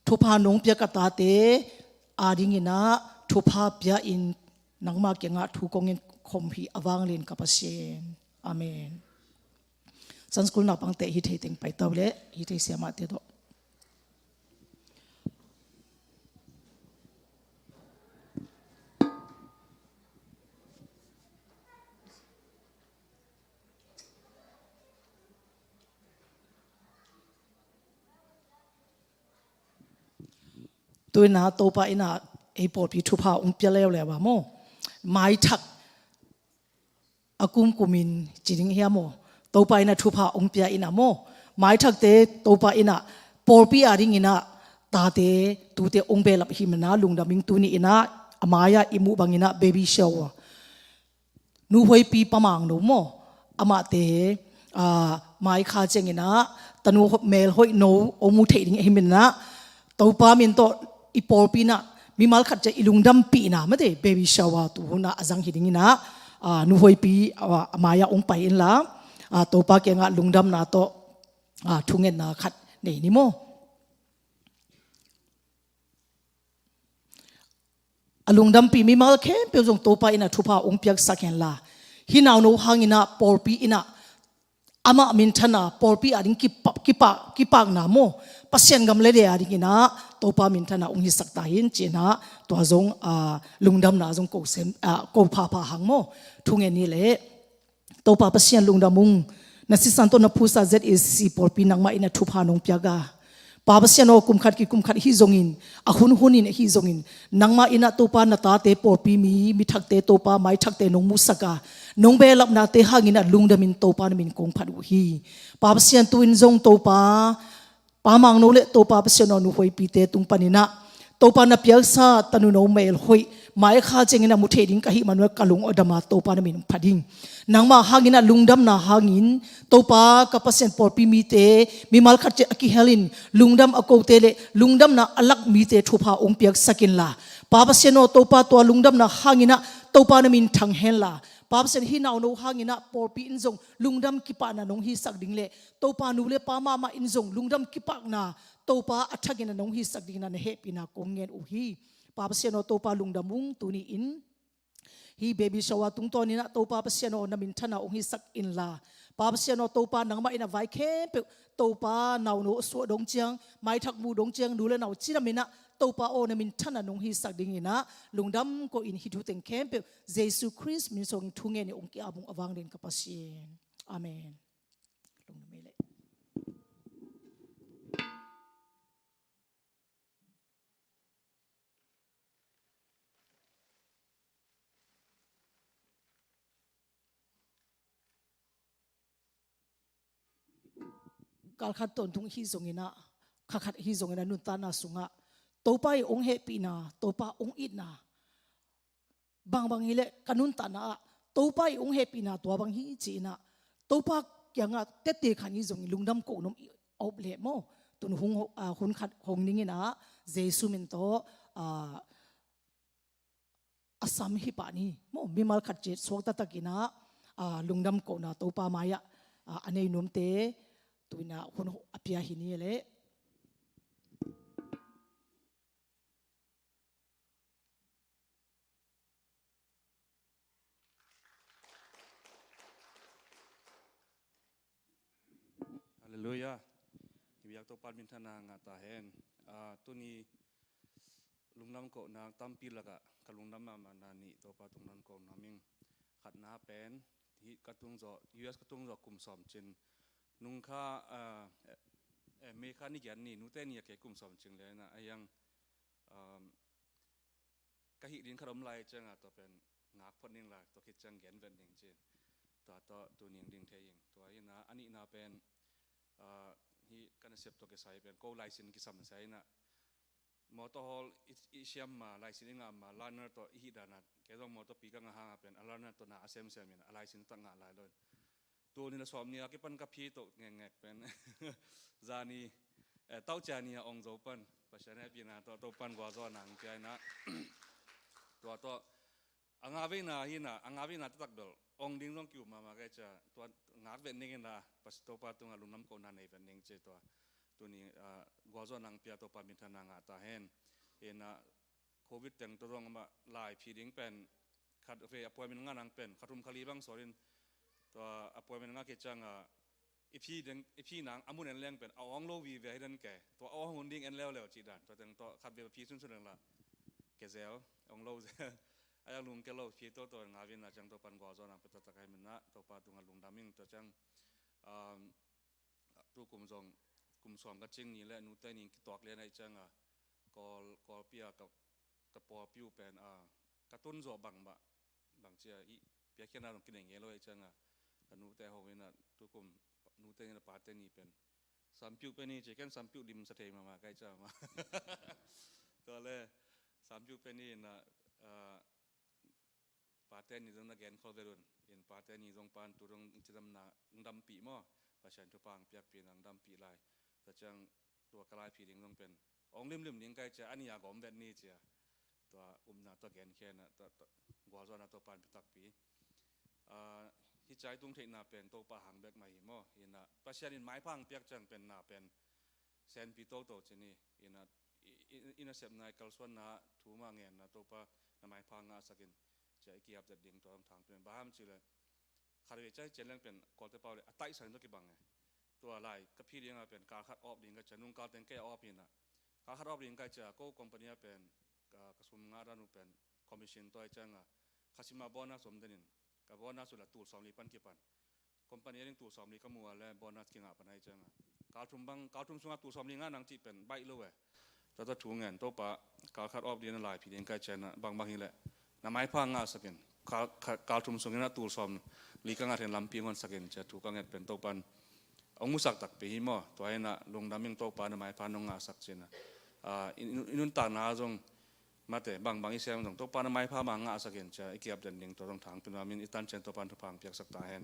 thupha nong piak a tate a dingin ah thupha pia in, nangma kiangah thu kong ngen khawm hi, a vanglian ka Pasian. Amen. Sunday school naupangte hi theiteng pai ta uh leh, hi thei siamahte tawh. Tu-in ah Topa in ah ei pawlpi thupha ong pia leuleu a maw. Maithak a kumkumin ci ding hiam maw, Topa in ah thupha ong pia in ah maw. Maithakte Topa in ah pawlpi a dingin ah tate tute ong behlap hi man a, lungdam ing. Tuni in ah a mai-ah i muh bangin ah baby shower, Nu Huaipi, Pa Mangno maw, amahte, ah, mai kha ciangin ah tanu melhoih no ong mu thei ding ahih manin ah Topa min tawh i pawlpi in ah mimal khat ciat i lungdampihna, mate, baby shower tu hun ah a zang hi dingin ah, ah, Nu Huaipi, ah, a mai-ah ong pai inla, ah, Topa kiangah lungdamna tawh, ah, thungetna khat nei ni maw. A lungdampih mimal khempeuh zong Topa in ah thupha ong piaksak henla, hih nauno hangin ah pawlpi in ah amah minthanna, pawlpi a ding kipa-, kipa-, kipakna maw, Pasian gam lei a dingin ah Topa minthanna ong hisak ta hen ci-in ah, tua zong, ah, lungdamna zong ko sem, ah, ko phapha hang maw, thungen ni leh. Topa Pasian lungdam ung, na sisan tawh na phusa Z A C pawlpi nangmah in ah thupha nong piak a, Pa Pasian aw, kum khat ki kum khat hi zongin, a hun hunin ahi zongin, nangmah in ah Topa na tate pawlpi mi, mi thakte Topa, mai thakte nong musak a, nong behlapnate hangin ah lungdamin Topa na min kong phat uh hi. Pa Pasian, tu-in zong Topa, Pa Mangno le Topa Pasian aw, Nu Huaipite tung panin ah Topa na piaksa tanu no melhoih mai kha ciangin ah mu thei ding ka hih man un ah ka lung a dam a, Topa na min phat ing. Nangmah hangin ah lungdamna hangin Topa ka Pasian, pawlpi mite mimal khat ciat a kihel in lungdam a kote le lungdamna a lak mite thupha ong piaksak inla, Pa Pasian aw, Topa tua lungdamna hangin ah Topa na min thang henla, Pa Pasian, hih nauno hangin ah pawlpi in zong lungdam kipahna nong hisak ding le Topa nu le pa mahmah in zong lungdam kipakna Topa a thak in ah nong hisak dingin ah na hehpihna kong ngen uh hi. Pa Pasian aw, Topa lungdam ung, tuni in hih baby shower tungtawnin ah Topa Pasian aw, na minthanna ong hisak inla, Pa Pasian aw, Topa nangmah in ah vai khempeuh, Topa nauno a suah dong ciang, maithak mu dong ciang, nu le nau cidam in ah Topa aw, na minthanna nong hisak dingin ah lungdam ko-in hih thu teng khempeuh Jesu Khrist min suangin thungen in ong ki-ap ung, a vanglian ka Pasian. Amen. Lungdam ei leh. Kal khat tawntung hi zongin ah, kha khat hi zongin ah, nuntakna sungah Topa i ong hehpihna, Topa ong itna, bangbang hi leh ka nuntakna ah Topa i ong hehpihna tua bang hi ci-in ah Topa kiangah tete khan hi zongin lungdam kohna om i op leh maw, tun hong, ah, hun khat hong ning in ah Jesu min tawh, ah, a sam hi pah ni maw, mimal khat ciat suak taktak in ah, ah, lungdam kohna Topa mai-ah, ah, a nei nuamte tu-in ah hun a pia hi ni leh. Halleluiah. Hi biak Topa minthanna ngah ta hen. Ah, tuni lungdam kohna tampi lakah ka lungdam mahmahna nih Topa tungah ko nuam ing. Khatna pen, hih ka tung zawh, U S ka tung zawh kum sawm cin. Nung kha, ah, eh, eh, May kha ni giat ni, nute ni a kei kum sawm cin le na, a yang, um, ka hih ding khat om lai ciangah tua pen ngak phot ning la, tua khit ciang gen vet ning cin. Tua tawh tuni ding thei ing. Tua hi na, a nihna pen, ah, hih ka nasep tawh kisai pen, ko laisin kisam sai na. Motor hawl i, i siam ma, laisin i ngah ma, learner tawh i hih dan a, kei zong motor pi ka ngah hang a pen, a learner tawh na a semsem in, a laisin tak ngah lai lo in. Tuni na sawm ni a kipan ka phi tawh ngekngek pen. Zani, eh, tau cia ni a ong zo pan. Pasian hehpihna tawh, Topa'n gualzawhna hong pia hi na. Tua tawh, a ngah veina hi na, a ngah veina taktak bel ong ding zong ki-up mahmah ka hih cia. Tua ngak vet ning hi na, Pas-, Topa tungah lungdam kohna nei vet ning ci tua. Tuni, ah, gualzawhna hong pia Topa minthanna ngah ta hen. Hi na, Covid teng tawh zong amah lai phi ding pen, khat vei appointment ngah nang pen, khat thum khat li bang sawt in, tua appointment ngah khit ciangah, i phi ding, i phi nang a mun en leng pen, a awng lo vive hi den ke, tua a awng hun ding en leuleu cih dan, tua teng tawh khat vei phi sunsun leng la, ke zel, awng lo zel, a yak lung ke lo, phi tawh tawh ngah vin a ciang Topa'n gualzawhna pia taktak hi na, Topa tungah lungdam ing tua ciang, um, tu kum zong, kum sawm ka cing ni le nute ni kituak lian ahih ciangah, Kawl, Kawlpi a ka, ka pawlpi uh pen, ah, ka tun zawh bang mah, bang cia i piakkhiatna zong kinei ngei lo ahih ciangah, ka nute ho in a, tu kum nute ni le pate ni pen, sampiuh pen hi ci ken sampiuh dim sa thei mahmah ka hih ciangah. Tua le, sampiuh pen hi na, ah, pate ni zong na gen khol vet un. In pate ni zong pan tu zong cidamna hong dampih maw. Pasian thupha hong piakpih na hong dampih lai. Tua ciang tua ka laiphi ding zong pen. Ong limlim ding ka hih cia, a ni a gawm vet ni cia. Tua upna tua genkhia na, tua, tua gualzawhna Topa'n pia takpi. Ah, hih cia i tung theihna pen Topa hang bek mah hi maw. Hi na, Pasian in maipha hong piak ciang pen na pen. Senpi toto ci ni, hi na, i, i, i nasepna, i kalsuanna, thu mah ngenna, Topa na maipha ngahsak in, cia i kiap zet ding tua zong thangpi in. Bang hang hiam cih leh, khat vei cia i cian leng pen, Kawlte pau le, a taihsan in tua kibang e. Tua lai, ka phi ding a pen, kal khat off ding ka cia, nung kal teng kei a off hi na. Kal khat off ding ka cia, ko company a pen, ka, ka sum ngah dan uh pen, commission tua i ciangah, kha sim a bonus om den in, ka bonus uh la tul sawmli pan kipan. Company a ding tul sawmli ka mu a le bonus kingah pan ahih ciangah. Kal thum bang, kal thum sungah tul sawmli ngah nang cih pen baih lo e. Tua tawh thu ngen Topa, kal khat off ding na laiphi ding ka hih ciangah bangbang hi leh. Na maipha ngahsak in. Kal, kal, kal thum sungin a tul sawmli ka ngah theih lampi hong honsak in cia thu ka nget pen Topa'n. Hong musak takpi hi maw. Tua hi na lungdam ing Topa na maipha nong ngahsak ci na. Ah, i, i, i nuntakna zong Mate, bangbang i sem zong Topa na maipha mah ngahsak in cia, i kiap den ding tua zong thangpi nuam in i tancian Topa'n thupha hong piaksak ta hen.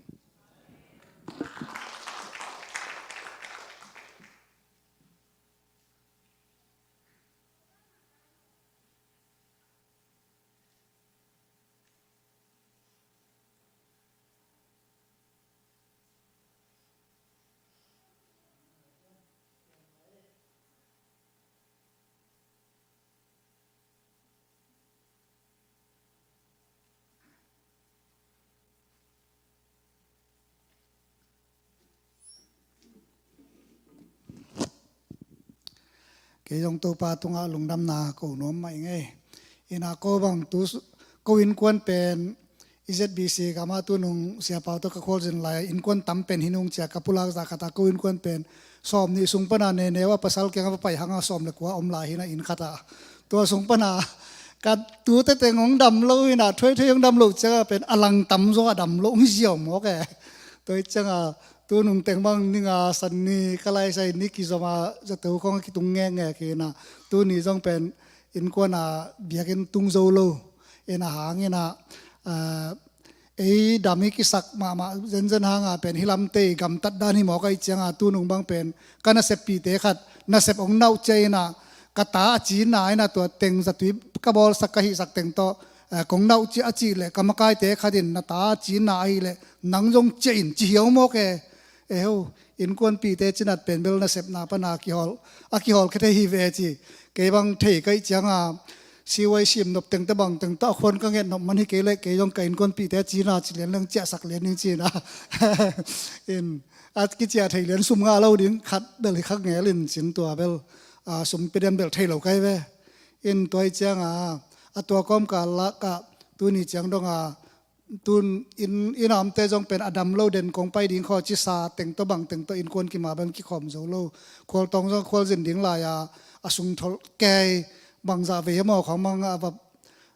Kei zong Topa tungah lungdamna ko nuam mah ing ei. Ina ko bang tu s-, ko innkuan pen i Z B C gam ah tu nung Sia Pau tawh ka khualzin lai innkuan tam pen hi nung cia ka pulak zah khat ah ko innkuan pen sawm nih sung pana ne neu a pasal kiangah va pai hang a sawm le kua om lai hi na inn khat ah. Tua sung pana ka tute teng hong dam lo hi na, thuaithuai hong dam lo ciangah pen a lang tam zaw a dam lo hong ziau mawk e. Tua hi ciangah tu nung teng bang ni nga san ni ka laisai ni kizom a zato khong a kitung ngekngek hi na. Tuni zong pen innkuan a biakinn tung zo lo. Ina hang ina, ah, ei dam i kisak mahmah zenzen hang a pen hih lamte i gamtat dan hi mawk ahih ciangah tu nung bang pen ka naseppihte khat nasep hong nauh ciah ina ka ta a cina ina tua teng zatui ka bawlsak ka hihsak teng tawh, eh, kong nauh ciah a cih leh ka makaite khat in na ta a cina ahih leh nang zong ciah in ci hiau mawk e. Eh ho, innkuanpihte cinat pen bel nasepna pana kihawl, a kihawl khe thei hi ve ci. Kei bang thei ka hih ciangah siwai sim nop teng tawh bang teng tawh a khuan ka nget nop man hi kei leh kei zong ka innkuanpihte cina ci lian leng ciahsak lian ding cina. In a kiciah thei lian sum ngah lo ding khat bel hi khak ngel in cin tua bel, a, sum pia diam bel thei lo kai ve. In tua hi cianga a tua kawmkal lakah tuni ciang donga tun in, inn a omte zong pen a dam lo den kong pai ding khaw cisa teng tawh bang teng tawh innkuan kima bang kikhawm zo lo. Khualtawng zong khualzin ding lai-a a sungtholh kei bangzah vei a maw khawng mang a va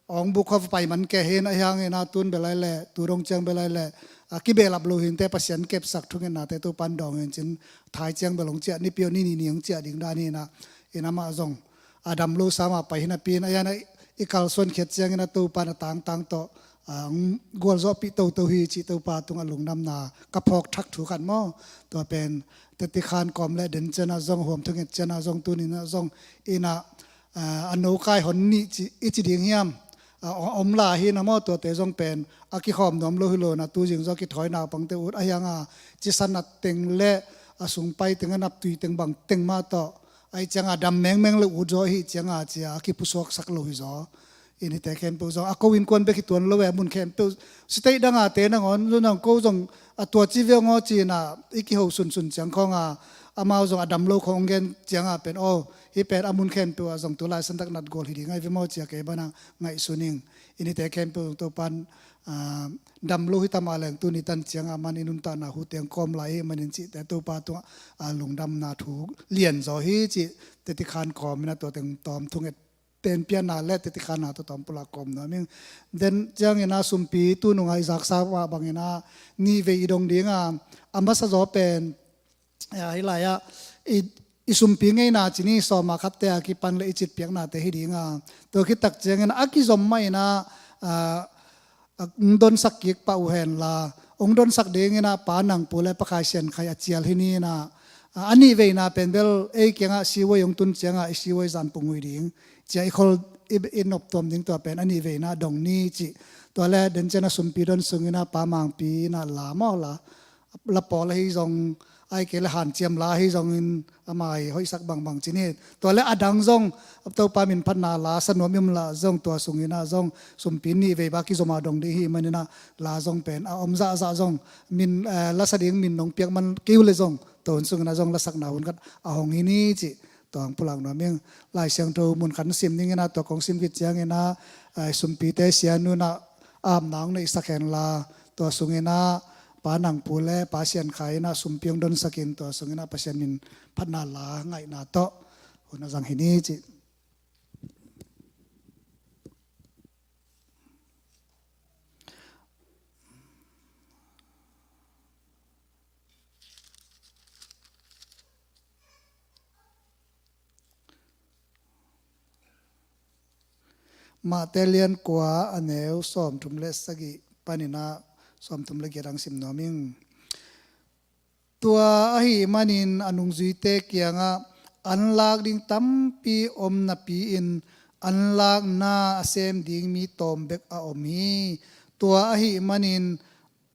awng buk khaw va pai man kei hin a hiangin a tun belai leh tu dong ciang belai leh a kibehlap lo hinte Pasian kepsak thungetnate Topan dawng hin cin thai ciang bel hong ciah nipi aw ni ni ni hong ciah ding dan hinah in amah zong a dam lo sama pai hi napi in a hian a i kalsuan khiat ciangin a Topan a tangtang tawh a hong gualzawhpih toto hi cih Topa tungah lungdamna ka phawk thak thu khat maw. Tua pen tetikhan kawm le den cianah zong huam thunget cianah zong tuninah zong inah a no kai hon nih ci i ci ding hiam? A om lai hi na maw tuate zong pen a kikhawm nuam lo hi lo na tu zing zaw kithawi naupangte ut a hianga cisanat teng le a sungpai teng a naptui teng bang teng mah tawh a hi cianga dam mengmeng lo ut zaw hi cianga cia a kipusuaksak lo hi zaw. Inite khempeuh zong a ko innkuan bek hi tuan lo e mun khempeuh sitei danga te nangawn zong ko zong a tua ci viau ngaw cina i kiho sunsun ciang khawnga amau zong a dam lo khawng gen cianga pen aw hi pen a mun khempeuh ah zong tu lai santak nat gual hi ding ai ve maw cia kei bana ngaihsun ing. Inite khempeuh Topan a dam lo hi tama leng tuni tan cianga man i nuntakna hu teng kawm lai hi manin cihte Topa tungah a lungdamna thu lian zaw hi cih tetikhan kawm ina tua teng tawm thunget tenpianna le tetikhanna tua tawm pulak kawm nuam ing. Den ciangina sumpi tununga i zaksa mah bangina nih vei i dong dinga a masa zaw pen a, hi lai-ah i, i sumpi ngeina cini sawma khatte a kipan le i citpiaknate hi dinga tua khittak ciangin a kizom mah ina a, a, ong donsak kik pah uh henla ong donsak dingina Pa Nangpu le Pa Khai Sian Khai a cial hi nina a, a nih veina pen bel ei kiangah siwai ong tun cianga i siwai zan pungui ding cia i khol i, i noptuam ding tua pen a nih veina dong ni cih tua le den ciana sumpi don sungina Pa Mangpi ina la maw la la pawl ahi zong ai kei le hanciam la ahi zongin amai hoihsak bangbang cini tua le a dang zong Topa min phatna la sanuam im la zong tua sungina zong sumpi nih vei ba kizoma dong dih hi manina la zong pen a om zahzah zong min eh, la sa ding min nong piak man kei uh le zong tua hun sungina zong la sakna hun khat a hong hi ni cih tua hong pulak nuam ing. Lai Siangtho mun khat sim dingina tua kong sim khit ciangina eh, sumpite sia nuna apna hong neihsak henla tua sungina Pa Nangpu le Pa Sian Khai ina sumpi hong donsakin tua sungina Pasian min phatna la ngaihna tawh hun a zang hi ni cih. Mate lian kua a neu sawmthum le sagih paninah sawmthum le giat ang sim nuam ing. Tua ahih manin a nungzuite kiangah an lak ding tampi om napi-in an lakna a sem ding mi tawm bek a om hi. Tua ahih manin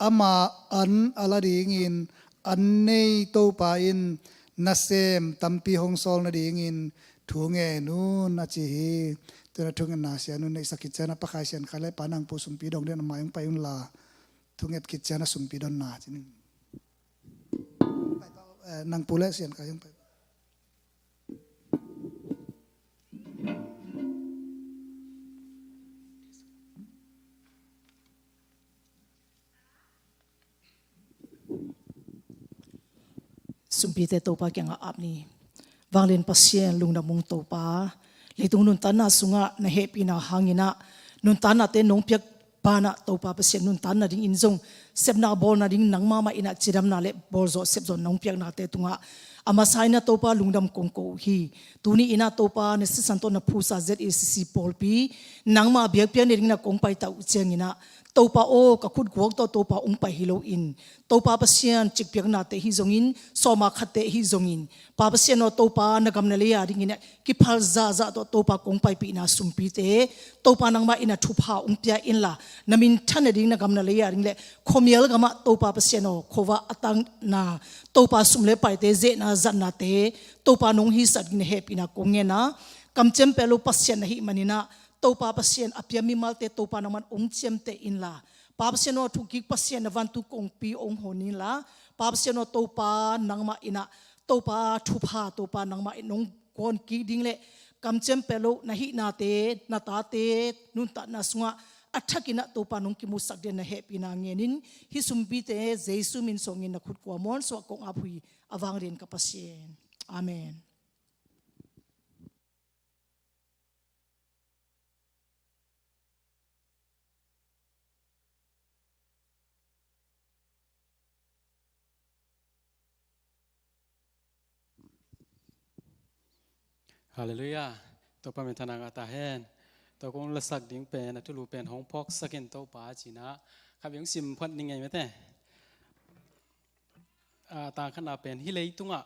ama an a la dingin an nei Topa in nasem tampi hong sawl nadingin thu ngen un a ci hi. Tuna thungetna sia nun neihsak khit ciana Pa Khai Sian Khai le Pa Nangpu sumpi dong den a mai hong pai unla thunget khit ciana sumpi donna ci ning. Eh, Nangpu le Sian Khai hong pai. Sumpite Topa kiangah ap ni. Vanglian Pasian lungdam ung Topa, leitung nuntanna sungah na hehpihna hanginah nuntanna te nong piak banah Topa Pasian nuntanna dingin zong sepna bawlna ding nangmah mah inah cidamna le bawlzawh sepzawh nong piaknate tungah a masa inah Topa lungdam kong ko uh hi. Tuni inah Topa na sisan tawh na phusa Z A C C pawlpi nangmah biakpiakna ding na kong paita uh cianginah Topa aw ka khutguak tawh Topa ung pai hi loin Topa Pasian cikpiaknate hi zongin sawma khatte hi zongin Pa Pasian aw Topa na gam na lei a dingin kiphal zahzah tawh Topa kong paipihna sumpite Topa nangmah in a thupha ung pia inla na minthan nading na gam na lei a ding le khuamial gamah Topa Pasian aw khuava a tangna Topa sum le paite zehna zatnate Topa nong hisat ding na hehpihna kong ngena kamciam peh lo Pasian na hih maninah Topa Pasian, a pia mimalte Topa nangman hong ciamteh inla, Pa Pasian aw, thukik Pasian na vantung kongpi hong hon inla, Pa Pasian aw, Topa nangmah in ah, Topa thupha, Topa nangmah in hong kuan kik ding le kamciam pia lo na hihnate, na tate nuntakna sungah a thakin ah Topa nong kimusak ding na hehpihna ngenin, hih sumpite Jesu min suangin na khut kuamah suah kong ap uh hi, a vanglian ka Pasian. Amen. Halleluiah. Topa minthanna ngah ta hen. Tua kong lasak ding pen, a thulu pen hong phawksak in Topa ci-in ah, khat vei hong sim phuan ning ei mate. A, tang khatna pen, hih leitungah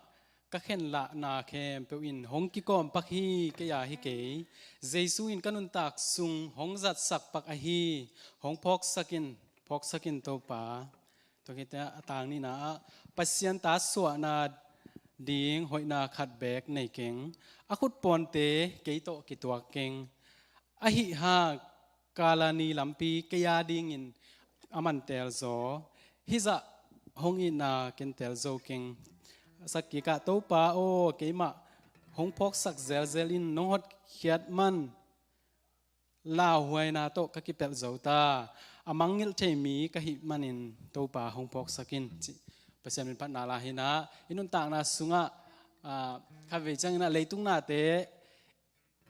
ka khenlahna khempeuh in hong kikawmpak hi, kei a hi kei. Jesu in ka nuntak sung hong zatsak pak ahi, hong phawksak in, phawksak in Topa. Tua khit teh a tang nihna ah, Pasian ta suahna ding hoihna khat beek nei keng. A khut pawnte kei tawh kituak keng. Ahi hang Kalvari lampi kei a dingin a man teelzaw, hih zah hong itna ken teelzo keng. Sak kik ah, Topa aw, keimah hong phawksak zelzel in, nong hotkhiat man lauhuaina tawh ka kipelh zo ta. A mangngilh thei mi ka hih manin Topa hong phawksak in, ci. Pasian min phatna la hi-in ah, i nuntakna sungah, ah, khat vei ciangin ah leitung nate,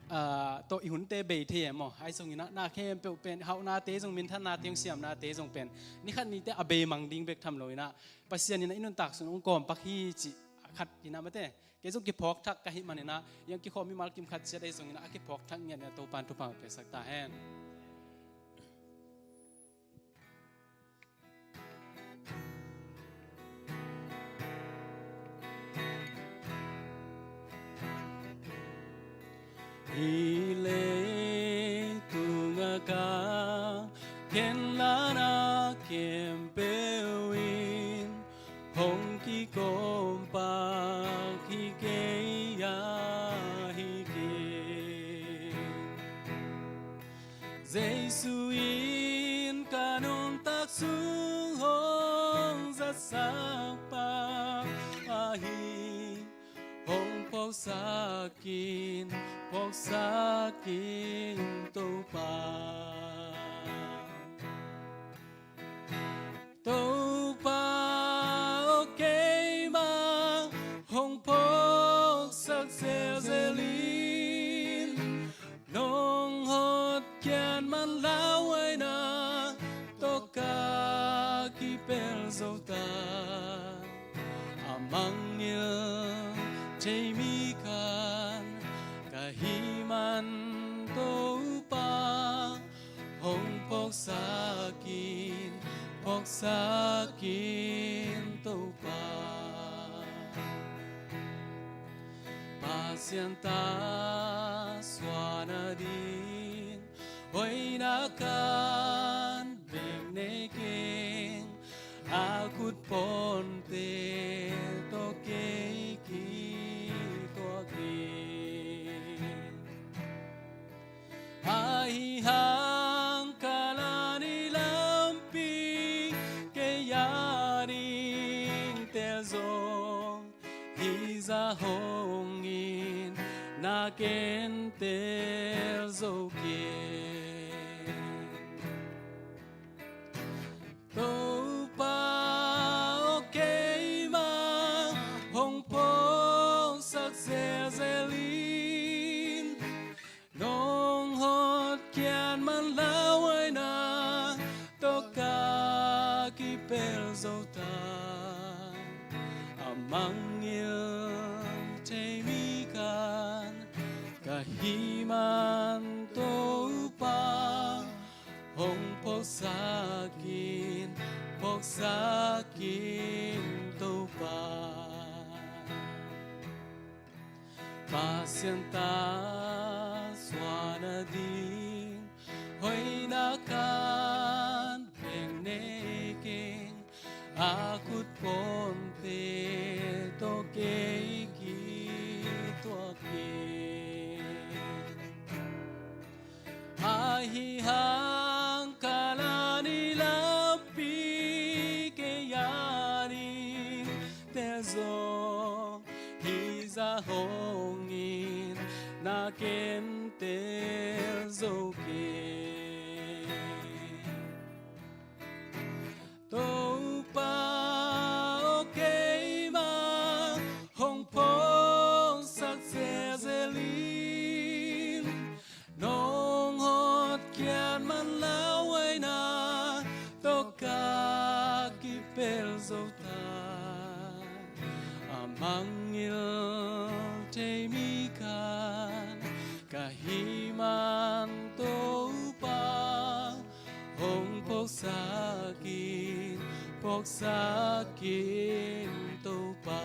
ah, tawh i hunte bei thei e maw. Ahi zongin ah na khempeuh pen, hauhnate zong, minthannate zong, siamnate zong pen, ni khat ni teh a beimang ding bek tham lo-in ah, Pasian in ah i nuntak sung hong kawmpak hi cih khat in ah mate. Kei zong kiphawkthak ka hih manin ah, i hong kikhawm mimal kim khat ciat ahi zongin ah, a kiphawkthak ngiat in ah Topa'n thupha hong piaksak ta hen. Hih leitungah ka khenlahna khempeuh in hong kikawmpak hi kei a hi kei. Jesu in ka nuntak sung hong zatsak pak ahi, hong phawksak in, phawksak in Topa. Topa aw, keimah hong phawksak zelzel in, nong hotkhiat man lauhuaina tawh ka kipelh zo ta. A mangngilh thei mi khat ka hih man Topa, hong phawksak in, phawksak in Topa. Pasian ta suahna ding hoihna khat bek nei keng. A khut pawnte tawh kei kituak keng. Ahi hang Kalvari lampi kei a ding teelzaw, hih zah hong itna ken teelzo keng. Topa aw, keimah hong phawksak zelzel in, nong hotkhiat man lauhuaina tawh ka kipelh zo ta. A mangngilh thei mi khat ka hih man Topa, hong phawksak in, phawksak in Topa. Pasian ta suahna ding hoihna khat bek nei keng. A khut pawnte tawh kei kituak keng. Ken tel zo kei. Topa aw, keima hong phawksak zelzel in, nong hotkhiat man lauhuaina tawh ka kipel zo ta. A mangngilh thei mi khat ka hih man Topa, hong phawksak in, phawksak in Topa.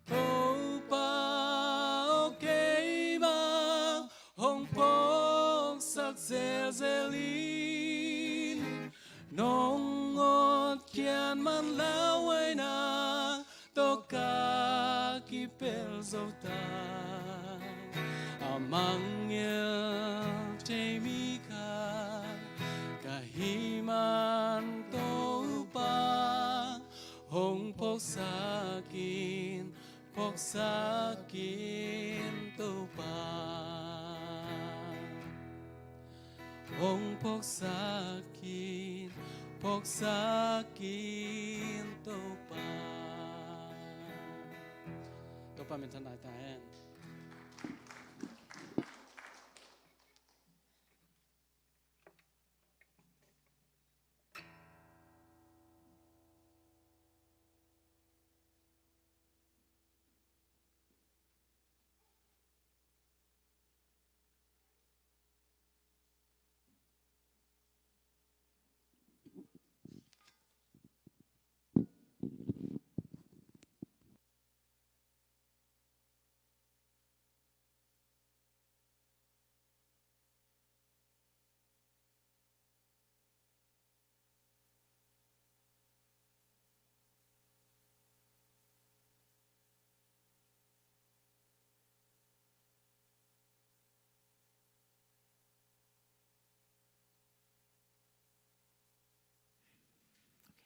Topa aw, keima hong phawksak zelzel in, nong hotkhiat man lauhuaina tawh ka kipel zo ta. A mangngilh thei mi khat ka hih man Topa, hong phawksak in, phawksak in Topa. Hong phawksak in, phawksak in Topa. Topa minthanna hi ta hen.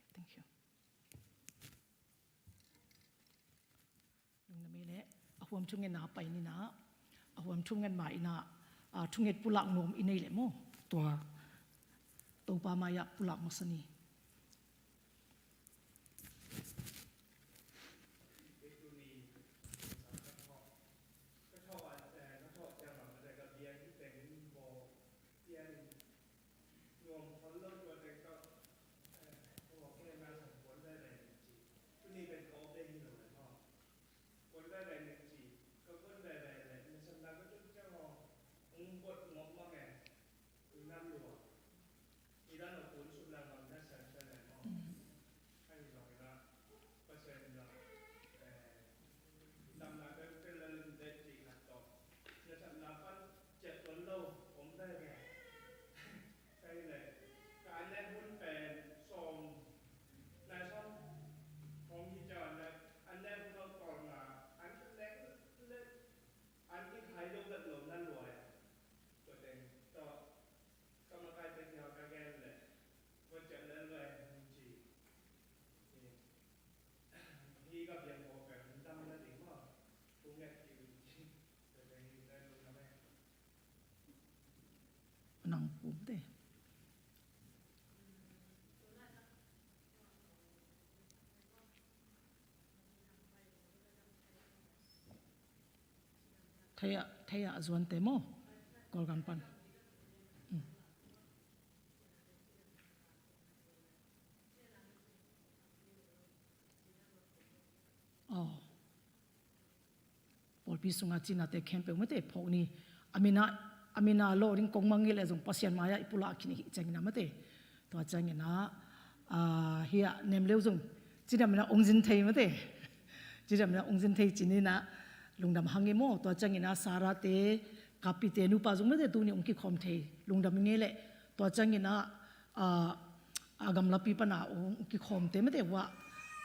Okay, thank you. Lungdam ei leh, a huam thungetna pai ni na, a huam thunget ma ina, a, thunget pulak nuam i nei leh maw, tua Topa mai-ah pulak masa ni. Ka annek hun pen sawm, nai sawm hong hi ciangin annek, annek hun hong tawlna, an annek hun le, an kithai lo vet lo na lua a. Tua teng tawh ka makaite kiang ka gen leh, va ciah lel ve hong ci. Hi ka biang ko pen dam na ding maw. Kung nget ki. Nang pum te. Thei ah, thei ah a zuan te maw? Kawlgam pan. Mm. Aw. Pawlpi sunga cinate khempeuh mate phawk ni. A mina, a mina lawh ding kong mangngilh leh zong Pasian mai-ah i pulak khin i hih ciangin ah mate. Tua ciangin ah, a, hiah Nemleu zong cidam ina ong zin thei mate. Cidam ina ong zin thei cin ina lungdam hang i maw. Tua ciangin ah Sarate, Kapite nupa zong mate tuni ong kikhawm thei. Lungdam i ngei leh. Tua ciangin ah a, a gamlapi pana ong kikhawmte mate uh ah,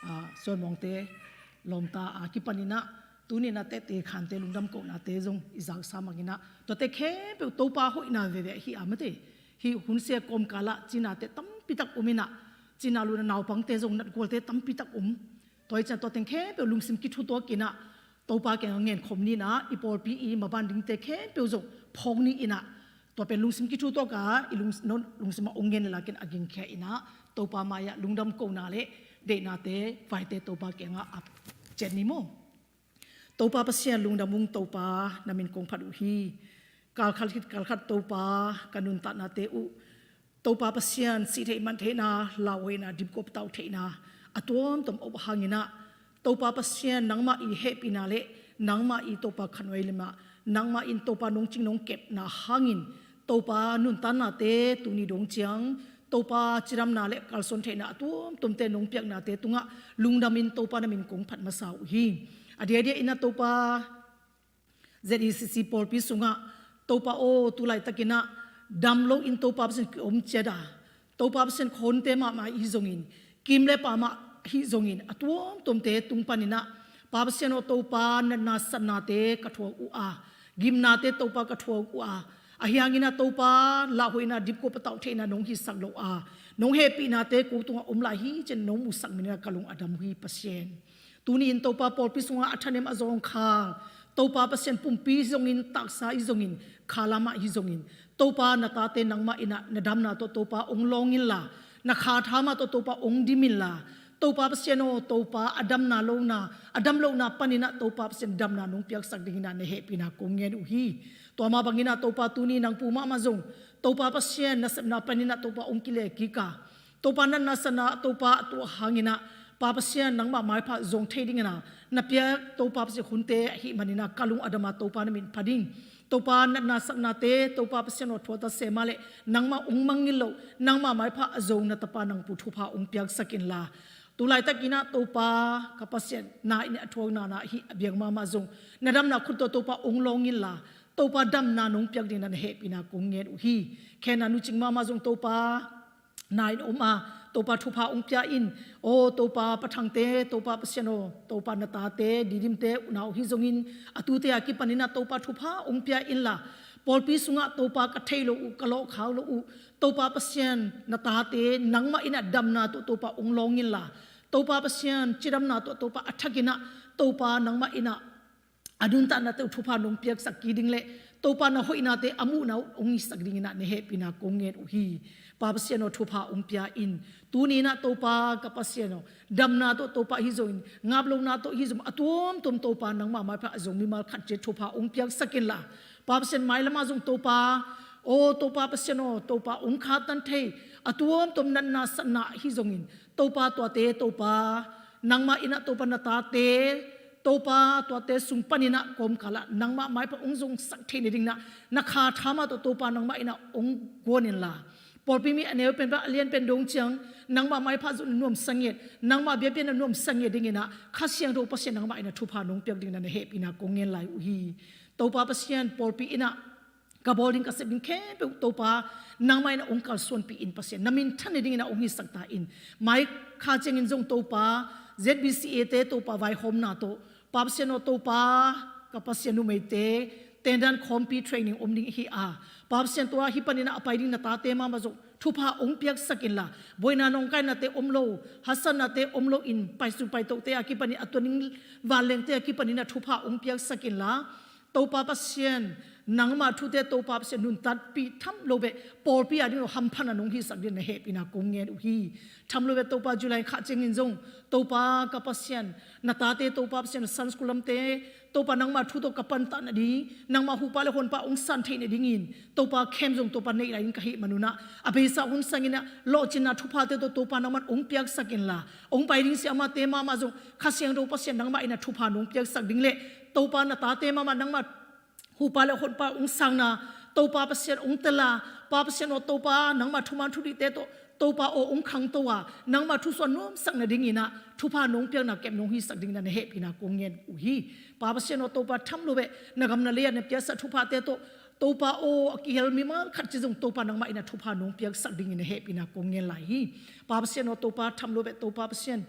a, Suanmawngte lawmta a kipanin ah, tunin ah Tehte Khante lungdam kohnate zong i zaksa mangin ah, tuate khempeuh Topa hoihna veve hi a mate. Hih hunsia kawmkal ah cinate tampitak om in ah, cina luna naupangte zong natgualte tampitak om. Tua hi ciang tua teng khempeuh lungsim kithutuak in ah, Topa kiangah ngen khawm ni in ah, i pawlpi i maban dingte khempeuh zong phawk ni in ah, tua pen lungsim kithutuak a i lung, no, lungsim ah ong ngen le lakin a gingkhia in ah, Topa mai-ah lungdam kohna le deihnate, vaite Topa kiangah ap ciat ni maw. Topa Pasian lungdam ung, Topa na min kong phat uh hi. Kalkhat khit kalkhat Topa ka nuntaknate uh, Topa Pasian sih theih man theihna, lauhuaina, dipkuapa tauh theihna a tuamtuam om hangin ah, Topa Pasian nangmah i hehpihna le nangmah i Topa khanhuai limah, nangmah in Topa nong cing nong kepna hangin, Topa nuntaknate tuni dong ciang, Topa cidamna le kalsuan theihna a tuamtuamte nong piaknate tungah lungdamin Topa na min kong phat masa uh hi. A diakdiak in ah Topa, Z E C C pawlpi sungah Topa aw, tu laitakin ah dam loin Topa Pasian kiom ciat a, Topa Pasian khonte mahmah ahi zongin, kim le pa mah ahi zongin, a tuamtuamte tung panin ah, Pa Pasian aw, Topa natna satnate ka thuak uh a, gimnate Topa ka thuak uh a, ahi hangin ah Topa lauhuaina, dipkuapa tauh theihna nong hisak loh a, nong hehpihnate ko tungah om lai hi ci-in nong musak manin ah ka lung a dam uh hi Pasian. Tuni in Topa pawlpi sungah a thanem a zawngkhal, Topa Pasian pumpi hi zongin, taksa hi zongin, khalam ah hi zongin, Topa na tate nangmah in ah na damna tawh Topa ong lawng inla, na kha tha mah tawh Topa ong dim inla, Topa Pasian aw, Topa a damna lohna, a dam lohna panin ah Topa Pasian damna nong piaksak dingin ah na hehpihna kong ngen uh hi. Tua mah bangin ah Topa tuni nang pu mahmah zong, Topa Pasian nasepna panin ah Topa ong kile kik a, Topa natna satna Topa a tuah hangin ah, Pa Pasian nangmah maipha zong thei dingin ah na piak Topa Pasian hunte ahih manin ah ka lung a dam a, Topa na min phat ing. Topa natna satnate Topa Pasian aw, thuak ta se mah leh nangmah ong mangngilh loh, nangmah maipha a zo na tapa nang pu thupha ong piaksak inla, tu laitakin ah Topa ka Pasian, na in a thuakna na hih a biak mahmah zong na damna khut tawh Topa ong lawng inla, Topa damna nong piak dingin ah na hehpihna kong ngen uh hi. Khen a nu Cing mahmah zong Topa na in om a, Topa thupha ong pia in. Aw Topa Pa Thangte, Topa Pasian aw, Topa na tate, Didimte unau hi zongin, a tute a kipanin ah Topa thupha ong pia inla, pawlpi sungah Topa ka thei loh uh, ka lawhkhak loh uh, Topa Pasian na tate nangmah in ah damna tawh Topa ong lawng inla, Topa Pasian cidamna tawh Topa a thakin ah Topa nangmah in ah a nuntaknate uh thupha nong piaksak kik ding le Topa na hoihnate a muhna uh ong hisak dingin ah na hehpihna kong ngen uh hi. Pa Pasian aw, thupha ong pia in. Tuni in ah Topa ka Pasian aw, damna tawh Topa hi zongin, ngap lohna tawh hi zong, a tuamtuam Topa nangmah maipha a zo mimal khat ciat thupha ong piaksak inla, Pa Pasian mailam ah zong Topa aw, Topa Pasian aw, Topa ong khahtan thei, a tuamtuam natna satna hi zongin, Topa tuate Topa nangmah in ah Topa na tate Topa tuate sung panin ah kawmkal ah nangmah maipha ong zongsak theih nadingin ah na kha tha mah tawh Topa nangmah in ah ong guan inla, pawlpi mi a neu pen pan a lian pen dong ciang nangmah maipha zong na nuamsa ngiat, nangmah biakpiakna nuamsa ngiat dingin ah Kha Siangtho Pasian nangmah in ah thupha nong piak dingin ah na hehpihna kong ngen lai uh hi. Topa Pasian, pawlpi in ah ka bawl ding ka sep ding khempeuh Topa nangmah in ah ong kalsuanpih in Pasian, na minthan nadingin ah ong hisak ta in. Mai kha ciangin zong Topa Z B C A te Topa vaihawmna tawh, Pa Pasian aw, Topa ka Pasian, numeite tendan khawmpi training om ding hi a, Pa Pasian tua hih panin ah a pai ding na tate mahmah zong thupha ong piaksak inla, buaina nawngkainate om lo, haksatnate om loin, paisuk paitohte a kipanin, a tuan ding vanlengte a kipanin ah thupha ong piaksak inla, Topa Pasian, nangmah thute Topa Pasian nuntakpih tham lo beh pawlpi a ding lo hamphatna nong hisak dingin na hehpihna kong ngen uh hi. Tham lo beh Topa July kha ciangin zong Topa ka Pasian, na tate Topa Pasian Sunday school lamte Topa nangmah thu tawh ka pantah nading, nangmah hupa le honpa ong san theih nadingin Topa camp zong Topa neih lai in ka hih manun ah, a beisa hun sangin ah lawhcinna thuphate tawh Topa nangmah ong piaksak inla, ong pai ding siamahte mahmah zong Kha Siangtho Pasian nangmah in ah thupha nong piaksak ding le Topa na tate mahmah nangmah hupa le honpa ong sangna Topa Pasian ong tel a, Pa Pasian aw, Topa nangmah thuman thudihte tawh Topa aw ong khangto a, nangmah thusuah nuamsak nadingin ah thupha nong piakna kep nong hisak dingin ah na hehpihna kong ngen uh hi. Pa Pasian aw, Topa tham lo beh na gam na lei ah na piaksak thuphate tawh Topa aw, a kihel mimal khat ci zong Topa nangmah in ah thupha nong piaksak dingin na hehpihna kong ngen lai hi. Pa Pasian aw, Topa tham lo beh Topa Pasian,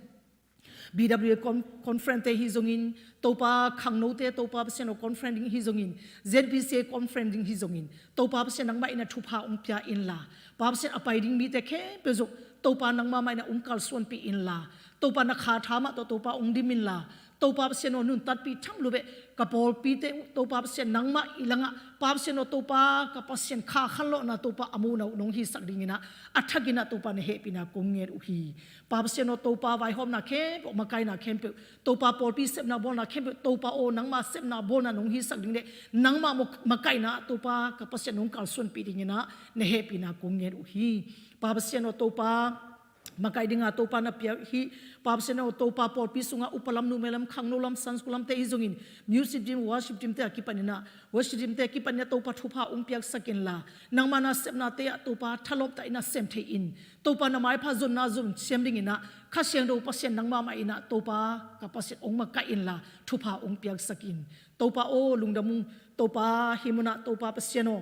B W A con-, conference te hi zongin, Topa khangnote Topa Pasian aw conference ding hi zongin, Z B C A conference ding hi zongin, Topa Pasian nangmah in ah thupha ong pia inla, Pa Pasian a pai ding mite khempeuh zong Topa nangmah mah in ah ong kalsuanpih inla, Topa na kha tha mah tawh Topa ong dim inla, Topa Pasian aw, nuntatpih tham lo beh ka pawlpite uh Topa Pasian nangmah i langah, Pa Pasian aw, Topa ka Pasian kha khanlawhna Topa a muhna uh nong hisak dinginah a thakinah Topa na hehpihna kong ngen uh hi. Pa Pasian aw, Topa vaihawmna khempeuh, makaihna khempeuh, Topa pawlpi sepna bawlna khempeuh, Topa aw, nangma sepna bawlna nong hisak ding le nangma maw makaihna Topa ka Pasian nong kalsuanpih dinginah na hehpihna kong ngen uh hi. Pa Pasian aw, Topa makaih dinga Topa na piak hi. Pa Pasian aw, Topa pawlpi sungah upa lam, numei lam, khangno lam, Sunday school lamte hi zongin, music team, worship teamte a kipaninah, worship teamte a kipaninah Topa thupha ong piaksak inla, nangma na sepnate ah Topa thalawptah inah sem thei in. Topa na maipha zonna zon siam dinginah Kha Siangtho Pasian nangmah mah inah Topa ka Pasian ong makaih inla thupha ong piaksak in. Topa aw, lungdam ung. Topa hih munah Topa Pasian aw,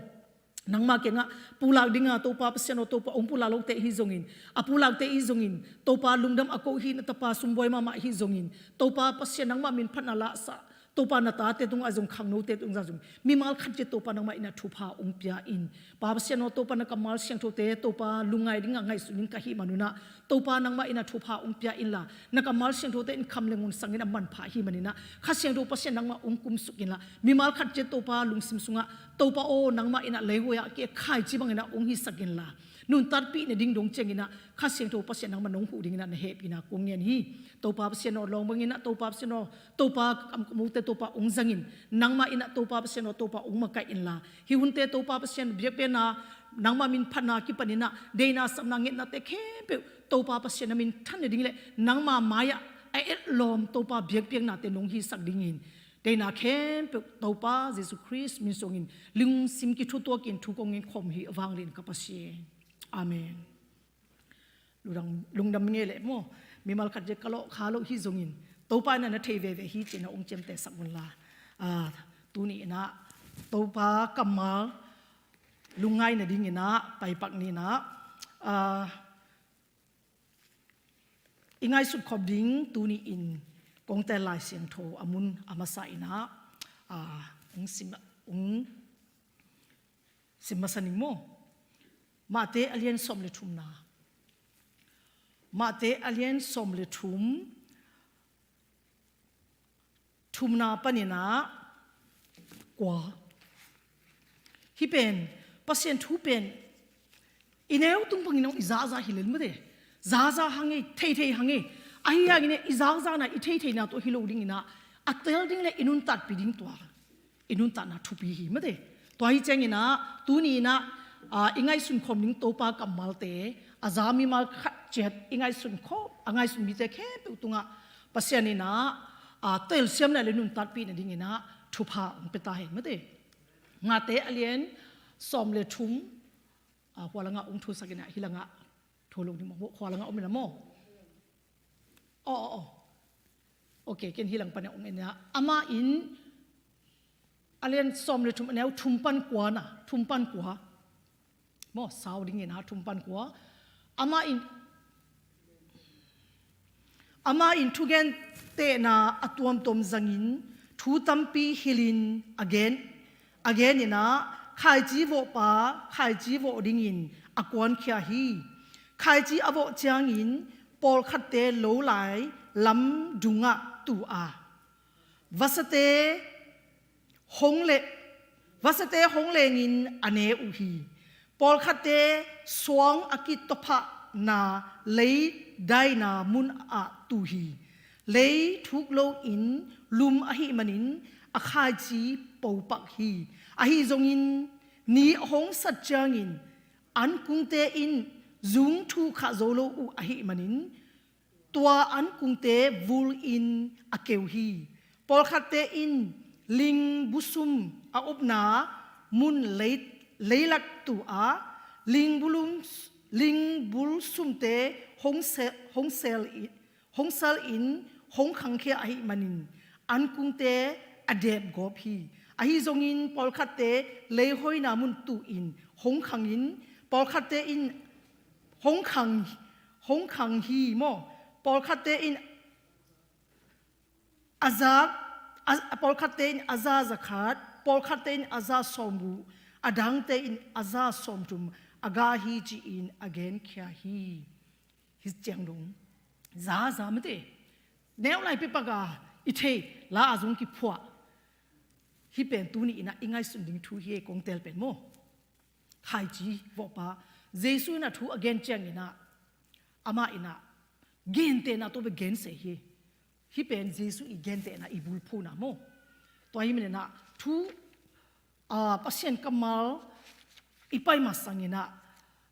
nangma kiangah pulak dinga Topa Pasian aw, Topa ong pulak lote hi zongin, a pulakte hi zongin, Topa lungdam a ko hi, na tapa sumbuai mahmah hi zongin, Topa Pasian nangmah min phatna lahsa, Topa na tate tungah zong, khangnote tungah zong, mimal khat ciat Topa nangmah inah thupha ong pia in. Pa Pasian aw, Topa na kammal siangthote Topa lungngai dinga ngaihsun ding ka hih manunah Topa nangmah inah thupha ong pia inla, na kammal siangthote in kham le ngun sangin a manpha hi maninah Kha Siangtho Pasian nangmah ong kumsuk inla, mimal khat ciat Topa lungsim sungah Topa aw, nangmah inah leihuai ah kei khaici banginah ong hisak inla, nuntatpih na ding dong cianginah Kha Siangtho Pasian nangmah nong huh dinginah na hehpihna kong ngen hi. Topa Pasian aw, lawng banginah Topa Pasian aw, Topa ka kamkamute Topa ong zangin, nangmah inah Topa Pasian aw, Topa ong makaih inla, hih hunte Topa Pasian biakpiakna, nangmah min phatna kipaninah deihna, sapna, ngetnate khempeuh Topa Pasian na min than na ding le nangma mai-ah a etlawm Topa biakpiaknate nong hisak dingin, deihna khempeuh Topa Jesu Khrist min suangin lungsim kithutuakin thu kong ngen khawm hi a vanglian ka Pasian. Amen. Lungdam, lungdam nge leh maw, mimal khat ciat ka lawh kha loh hi zongin, Topa inah na thei veve hi cinah ong ciamtehsak unla. Ah, tuni inah Topa kammal lungngai nadinginah paipak ninah, ah, i ngaihsut khop ding tuni in kong teel Lai Siangtho a mun a masa inah, ah, ong sim, ong sim masa ning maw. Matthai a lian sawm le thumna. Matthai a lian sawm le thum, thumna paninah kua. Hih pen Pasian thu pen i neu tung bangin hong i zahzah hi lel mate. Zahzah hang e, theithei hang e. Ahi hangin i zahzahna, i theithei na tua hi lo dinginah a teel ding le i nuntatpih ding tua i nuntatna thupi hi mate. Tua hi cianginah tuni inah, ah, i ngaihsun khawm ding Topa kammalte a za mimal khat ciat i ngaihsun khawm, a ngaihsun mite khempeuh tungah Pasian inah, ah, telsiamna le nuntatpih nadinginah thupha ong pia ta hen mate. Matthai a lian sawm le thum, ah, hua langah ong thusak inah hih langah thu lo ding maw, hua langah om inah maw. Aw, aw, aw. Ok, ken hih lang pan ong en inah. Amah in, a lian sawm le thum, a neu thum pan kua na, thum pan kua. Maw, sau dinginah thum pan kua. Amah in, amah in thugentehna a tuamtuam zangin thu tampi hilhin a gen, a gen inah, khaici vawhpa khaici vawh dingin a kuankhia hi. Khaici a vawh ciangin pawlkhatte lo lai lam dungah tu a, vasate hong le, vasate hong lengin a ne uh hi. Pawlkhatte suang a kitawphahna lei daina munah tu hi. Lei thuk loin lum ahih manin a khaici popak hi. Ahi zongin ni a hong sat ciangin ankungte in zung thuh khah zo lo uh ahih manin tua ankungte vulin a keu hi. Pawlkhatte in ling busum a upna mun lei, leilak tu a, ling bulum, ling bulsumte hong se, hong sel i, hong sal in hong khangkhia ahih manin ankungte a depgawp hi. Ahi zongin pawlkhatte leihoina mun tuhin hong khangin, pawlkhatte in hong khang, hong khang hi maw. Pawlkhatte in a za, a, pawlkhatte in a za zakhat, pawlkhatte in a za sawmguk, a dangte in a za sawmthum a gah hi ci-in a genkhia hi. Hih ciang dong zaza mate. Neu lai pi paka I thei la a zong kiphuah. Hih pen tuni in ah i ngaihsun ding thu hi e, kong tel pen maw. Khaici vawhpa Jesu in ah thu a gen ciangin ah, amah in ah gentehna tawh bek gen se hi. Hih pen Jesu i gentehna, i bulphuna maw. Tua ahih manin ah thu, aa, Pasian kammal i pai masangin ah,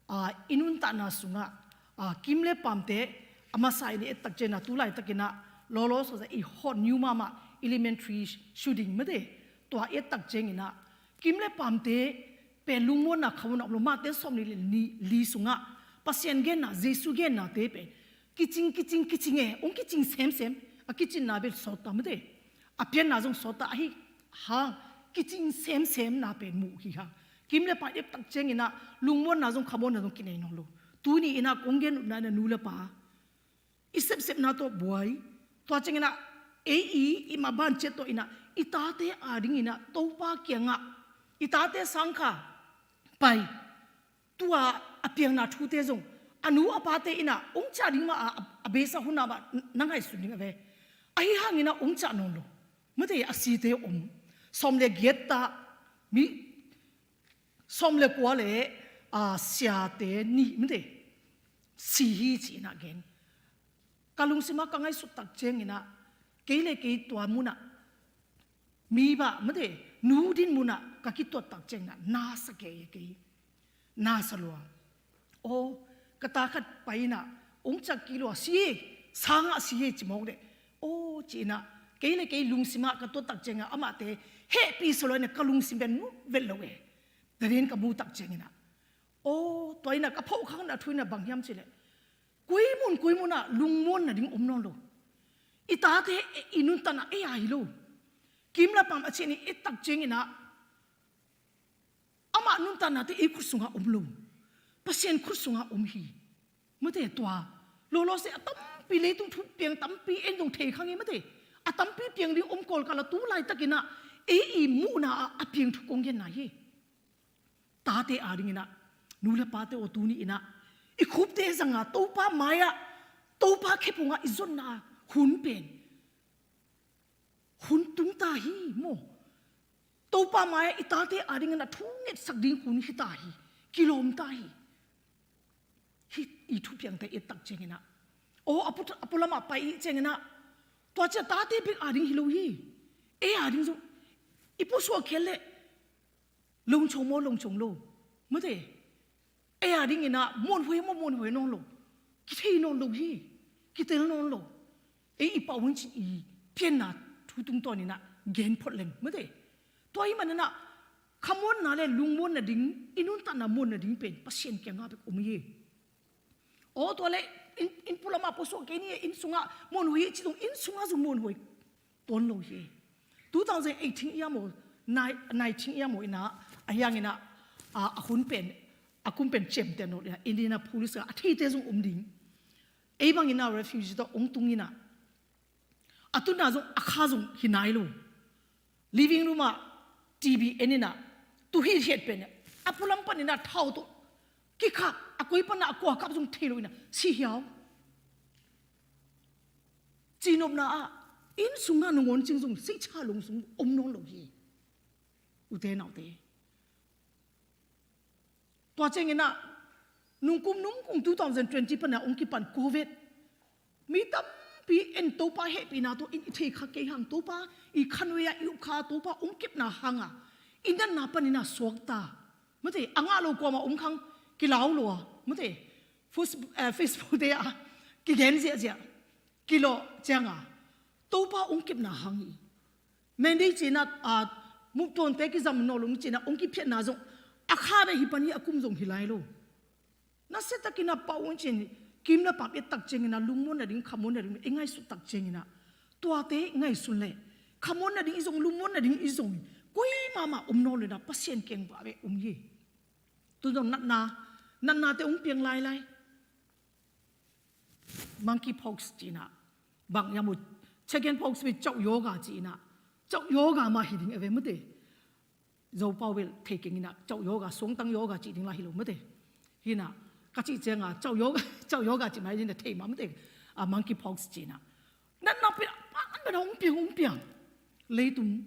aa, i nuntakna sungah, aa, kim le paamte a masa in i et tak ciangin ah, tu laitakin ah lawlaw sawsa i hot new mahmah elementary shooting mate, tua i et tak ciangin ah kim le paamte pen lungmuanna khamuanna om lo. Mate sawm le li, li sungah Pasian genna, Jesu gennate pen kicing, kicing, kicing e, hong kicing semsem. A kicinna pen sawt ta mate, a pianna zong sawt ta, ahi hang kicing semsemna pen muh hi hang. Kim le paam i et tak ciangin ah lungmuanna zong khamuanna zong kinei nawn lo. Tuni in ah kong gen nopna in ah nu le pa i sepsepna tawh buai. Tua ciangin ah ei i, i maban ciat tawh in ah i tate adingin ah Topa kiangah i tate sangkha pai. Tua a piangna thute zong a nu a pate in ah hong ciah ding mah a, a beisa hun ah mah na ngaihsun ding a ve. Ahi hangin ah hong ciah nawn lo. Mate, a site om. Sawm le giat ta, mi sawm le kua le, a, siate nih mate si hi ci-in ah gen. Ka lungsimah ka ngaihsut tak ciangin ah kei le kei tua munah mi bah mate, nu din munah ka kituat tak ciangin ah na sa kei, kei na sa lua. Aw, ka ta khat pai in ah hong ciah kik lua, si e, sangah si e ci mawk deh. Aw ci-in ah kei le kei lungsimah ka tuat tak ciangin ah amahte hehpih sa lua in ah ka lungsim pen nu vet lo e. Tua den ka mu tak ciangin ah, aw, tua in ah ka phoh khak na thu in ah bang hiam cih leh, koi mun koi munah lungmuan nading om nawn lo. I tate i nuntakna ei a hi lo. Kim le paam a cian i et tak ciangin ah amah nuntaknate ei khut sungah om lo. Pasian khut sungah om hi. Mate, tua lawlaw se a tampi, leitung thu piang tampi en zong thei kha ngei mate. A tampi piang ding om kawlkal a, tu laitakin ah ei i muhna ah a piang thu kong genna hi. Tate adingin ah, nu le pate aw, tuni in ah i khupte zanga Topa mai-ah, Topa khe phungah i zonna hun pen hun tung ta hi maw. Topa mai-ah i tate adingin ah thu ngetsak ding hun hi ta hi. Kilawm ta hi. Hih i thupiangte i et tak ciangin ah, aw, a pu, a pualamah pai i ciangin ah, tua ciang tate bek ading hi lo hi. Ei ading zong i pusuak khel leh lungchong maw, lungchong lo mate. Ei adingin ah muanhuai maw, muanhuai nawn lo. Kithei nawn lo hi. Kitel nawn lo. Ei i pau in cin i pianna thu tungtawnin ah gen phot leng mate. Tua ahih manin ah khamuanna le lungmuan nading, i nuntakna muan nading pen Pasian kiangah bek om hi. Aw, tua leh inn, inn pualamah pusuak kei ni e, inn sungah muanhuai hi ci zong inn sungah zong muanhuai tuan lo hi. Two thousand eighteen ia maw, nine, nineteen ia maw in ah, a hiangin ah, a, a hun pen, a kum pen ciamteh nawn in ah Indianapolis ah a theite zong om ding. Ei bangin ah refugee tawh hong tung in ah, a tunna zong a kha zong hi nai lo. Living room ah T V en in ah, tu hithiat pen a pualam panin ah thau tawh kikhak, a koi pan ah a kua kap zong thei lo in ah si hiau. Cihnopna ah inn sungah nangawn cing zong seicha lung sung om nawn lo hi. Ute naute, tua ciangin ah nungkum nungkum two thousand twenty pan ah hong kipan Covid, mi tampi in Topa hehpihna tawh in i thei kha kei hang, Topa i khanvei ah i up kha, Topa hong kepna hang ah i natna panin ah suakta mate, a ngah lo kuamah om khang, kilau lua mate. Fus-, eh, Facebook te ah kigen ziahziah, kilawh ciang a Topa hong kepna hang hi. Mandate ci-in ah, a, muptuante kizam nawn lo ci-in ah hong kiphiatna zong a kha bek hi pan hi, a kum zong hi lai lo. Nasia takin ah pau un ci-in kim le paam i et tak ciangin ah lungmuan nading, khamuan nading i ngaihsut tak ciangin ah tuate ngaihsun leh khamuan nading i zong, lungmuan nading i zong koi mahmah om nawn lo in ah Pasian kiang bek om hi. Tu zong natna, natnate hong piang lailai. Monkeypox ci-in ah, bang hiam uh, chickenpox bel cauh yoga ci-in ah, cauh yoga mah hi ding a ve mate. Zopau bel thei keng in ah, cauh yoga, suangtang yoga cih ding lah hi lo mate. Hi in ah, ka cih ciang a cauh yoga, cauh yoga cih mah hi in ah thei mah mate. A, monkeypox ci-in ah, natna pen a Ana hong piang, hong piang. Leitung,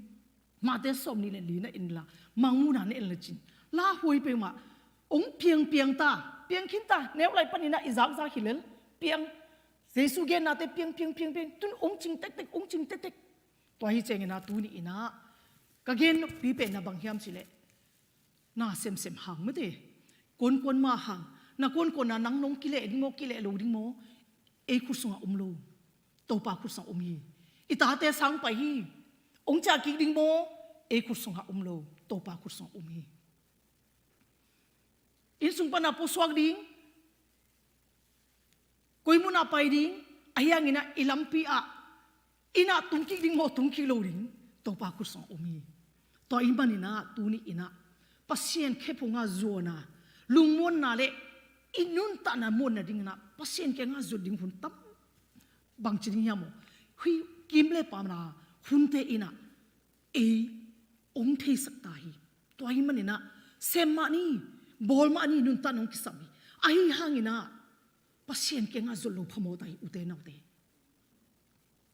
Mate sawm nih le li na en la, Mangmuhna na en la cin, la huai peuhmah hong piang, piang ta, piang khin ta, neu lai panin ah i zakzak hi lel, piang. Jesu gennate piang, piang, piang, piang, tun hong cing tektek, hong cing tektek. Tua hi ciangin ah tuni in ah ka gen noppi pen na bang hiam cih leh, na semsem hang mate. Kuankuan mah hang. Na kuankuan na nang nong kileh ding maw, kileh lo ding maw? Ei khut sungah om lo. Topa khut sungah om hi. I tate sang pai hi. Hong ciah kik ding maw? Ei khut sungah om lo. Topa khut sungah om hi. Inn sung pan a pusuak ding, koi mun ah pai ding, ahi hangin ah i lampi ah, inn ah tung kik ding maw, tung kik lo ding, Topa khut sungah om hi. Tua ahih manin ah tuni in ah Pasian khe phungah zuan a, lungmuanna le i nuntakna muan nadingin ah Pasian kiangah zuan ding hun tam, bangci ding hiam maw? Hih kim le paamna hunte in ah ei hong theisak ta hi. Tua ahih manin ah sem mah ni, bawl mah ni, nuntakna hong kisam hi. Ahi hangin ah Pasian kiangah zuan lo phamawh ta hi, ute naute.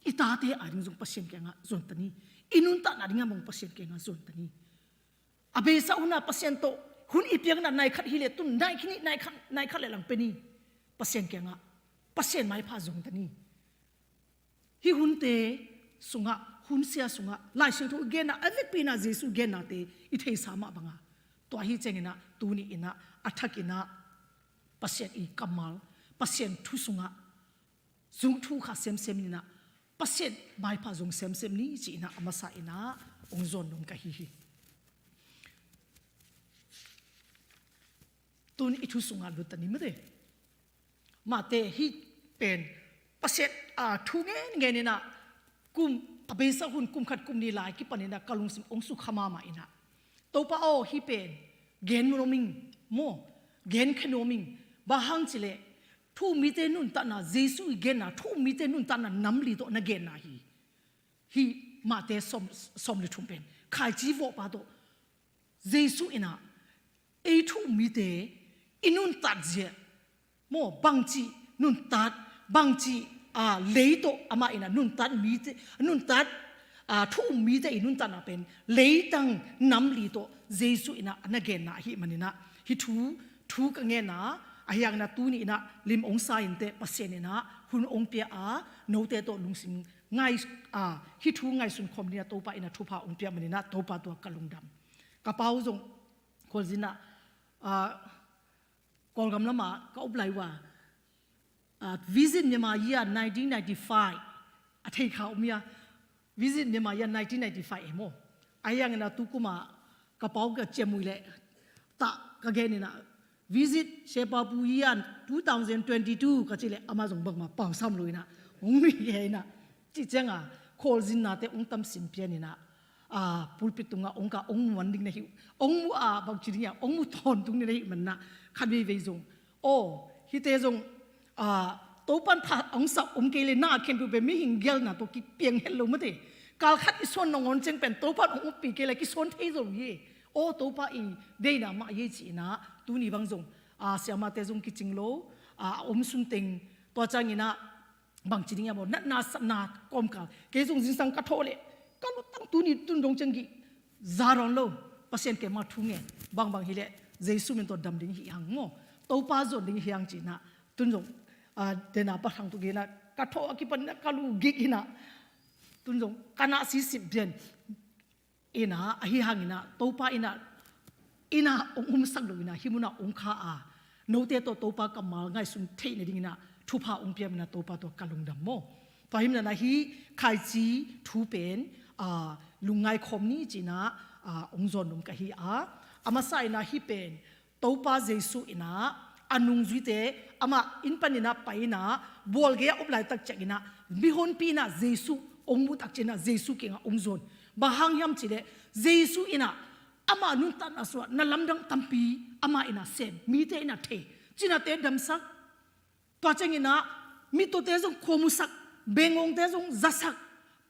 I tate ading zong Pasian kiangah zuan ta ni. I nuntakna dingah zong Pasian kiangah zuan ta ni. A beisa hun ah Pasian tawh hun i piakna nai khat hi leh tun nai khin hi, nai khat, nai khat le lang pe ni. Pasian kiangah, Pasian maipha zong ta ni. Hih hunte sungah, hun sia sungah Lai Siangtho i genna, a vekpi in ah Jesu gennate i theisa mah bangah, tua hi ciangin ah tuni in ah a thak in ah Pasian i kammal, Pasian thu sungah zung thu kha semsem ni in ah, Pasian maipha zong semsem ni ci in ah a masa in ah hong zawn nuam ka hi hi. Tun i thu sungah lut ta ni mate. Mate hih pen Pasian a thu ngen ngen in ah kum, a beisa hun kum khat kum nih lai kipan in ah ka lungsim hong sukha mahmah in ah, Topa aw, hih pen gen nuam ing maw, gen khe nuam ing. Bang hang cih leh thu-um mite nuntakna, Jesu i genna thu-um mite nuntakna nam li tawh na genna hi. Hih Mate sawm, sawm le thum pen khaici vawhpa tawh Jesu in ah ei thu-um mite i nuntat zia maw, bangci nuntat, bangci, a, lei tawh amah in ah nuntat mite, nuntat, a, thu-um mite i nuntatna pen leitang nam li tawh Jesu in ah na genna ahih manin ah, hih thu, thu ka ngenna ahi hangin ah tuni in ah lim hong sa in teh, Pasian in ah hun hong pia a, note tawh lungsim ngai, a, hih thu ngaihsun khawm dingin ah Topa in ah thupha hong pia manin ah Topa tungah ka lungdam. Ka pau zong Khualzin ah, a, Kawlgam lamah ka up lai uh a, a, Visit Myanmar Year nineteen ninety-five a thei kha om hi a, Visit Myanmar Year nineteen ninety-five e maw. Ahi hangin ah tu kum ah ka pau ka ciamui leh tah ka gen in ah, Visit Sheppapu Year two thousand twenty-two ka cih leh amah zong bangmah pau sam lo in ah hong nui hi in ah, cih ciangah Khualzin nate hong tam sin pian in ah, a, pulpit tungah hong ka, hong mu man ding na hi uh, hong mu, a, bangci ding hiam, hong mu tawntung ding na hih manin ah khat veivei zong, aw, hihte zong, a, Topa'n pha hong sa om kei leh na khempeuh pen mihing geelna tawh kipiang het lo mate. Kal khat i suan nangawn ciang pen Topa'n hong ompih kei leh kisuan thei zo hi. Aw, Topa i deihna mah hi ci in ah tuni bang zong, a, siamate zong kicing lo, a, a om sun teng, tua ciangin ah bangci ding hiam maw, natna satna kawmkal. Kei zong zingsang ka thawh leh ka lutang, tuni tun dong ciang gih za dawn lo. Pasian kiangah thu ngen, bangbang hi leh Jesu min tawh dam ding hi hang maw, Topa zuan ding hi hang ci in ah tun zong, a, dena pa thang tu gen ah ka thawh a kipan in ah ka lu gik in ah tun zong ka na sisip den in ah, ahi hangin ah Topa in ah, in ah hong umsak lo in ah hih munah hong kha a, note tawh Topa kammal ngaihsun theih nadingin ah thupha hong pia manin ah Topa tungah ka lungdam maw. Tua hi manin ah hih khaici thu pen, a, lungngai khawm ni ci in ah, a, hong zawn nuam ka hi a, a masa in ah hih pen Topa Jesu in ah a nungzuite amah inn panin ah pai in ah bual gei-ah op laitak ciangin ah mihonpi in ah Jesu hong muh tak ciangin ah Jesu kiangah hong zuan. Bang hang hiam cih leh Jesu in ah ama nuntakna sungah na lamdang tampi amah in ah sem, mite in ah thei, cinate damsak, tua ciangin ah mittawte zong khuamusak, bengngongte zong zasak,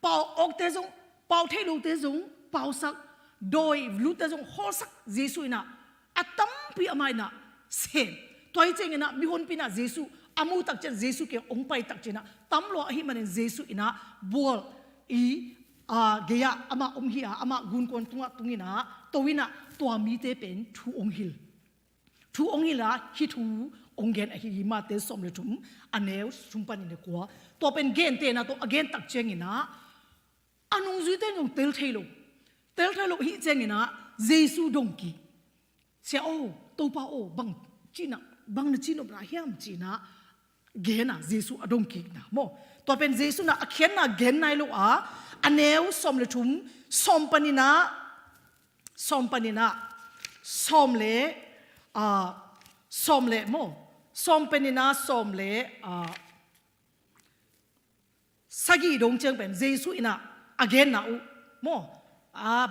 pau awkte zong, pau thei lote zong pausak, dawi lutte zong hawlsak, Jesu in ah a tampi amah in ah sem. Tua hi ciangin ah mihonpi in ah Jesu a muh tak ciang, Jesu kiang hong pai tak ciangin ah tam lua ahih manin Jesu in ah bual i, a, gei-ah amah om hi-a, amah gunkuan tungah tung in-ah, to in-ah tua mite pen thu ong hilh. Thu ong hilh-a, hih thu ong gen ahi hi, Mate sawm le thum, a neu thum panin le kua. Tua pen gentehna tawh a gen tak ciangin-ah, a nungzuite in zong tel thei lo. Tel thei lo ahih ciangin-ah, Jesu dong kik. Sia aw, Topa aw, bang cihna, bang na cihnopna hiam ci-in-ah gen a, Jesu a dong kikna maw. Tua pen Jesu in-ah a khiatna gen nai lo a, a neu sawm le thum, sawm panin-ah, sawm panin-ah, sawm le, a, sawm le maw, sawm panin-ah, sawm le, a, sagih dong ciang pen Jesu in-ah a genna uh maw. A,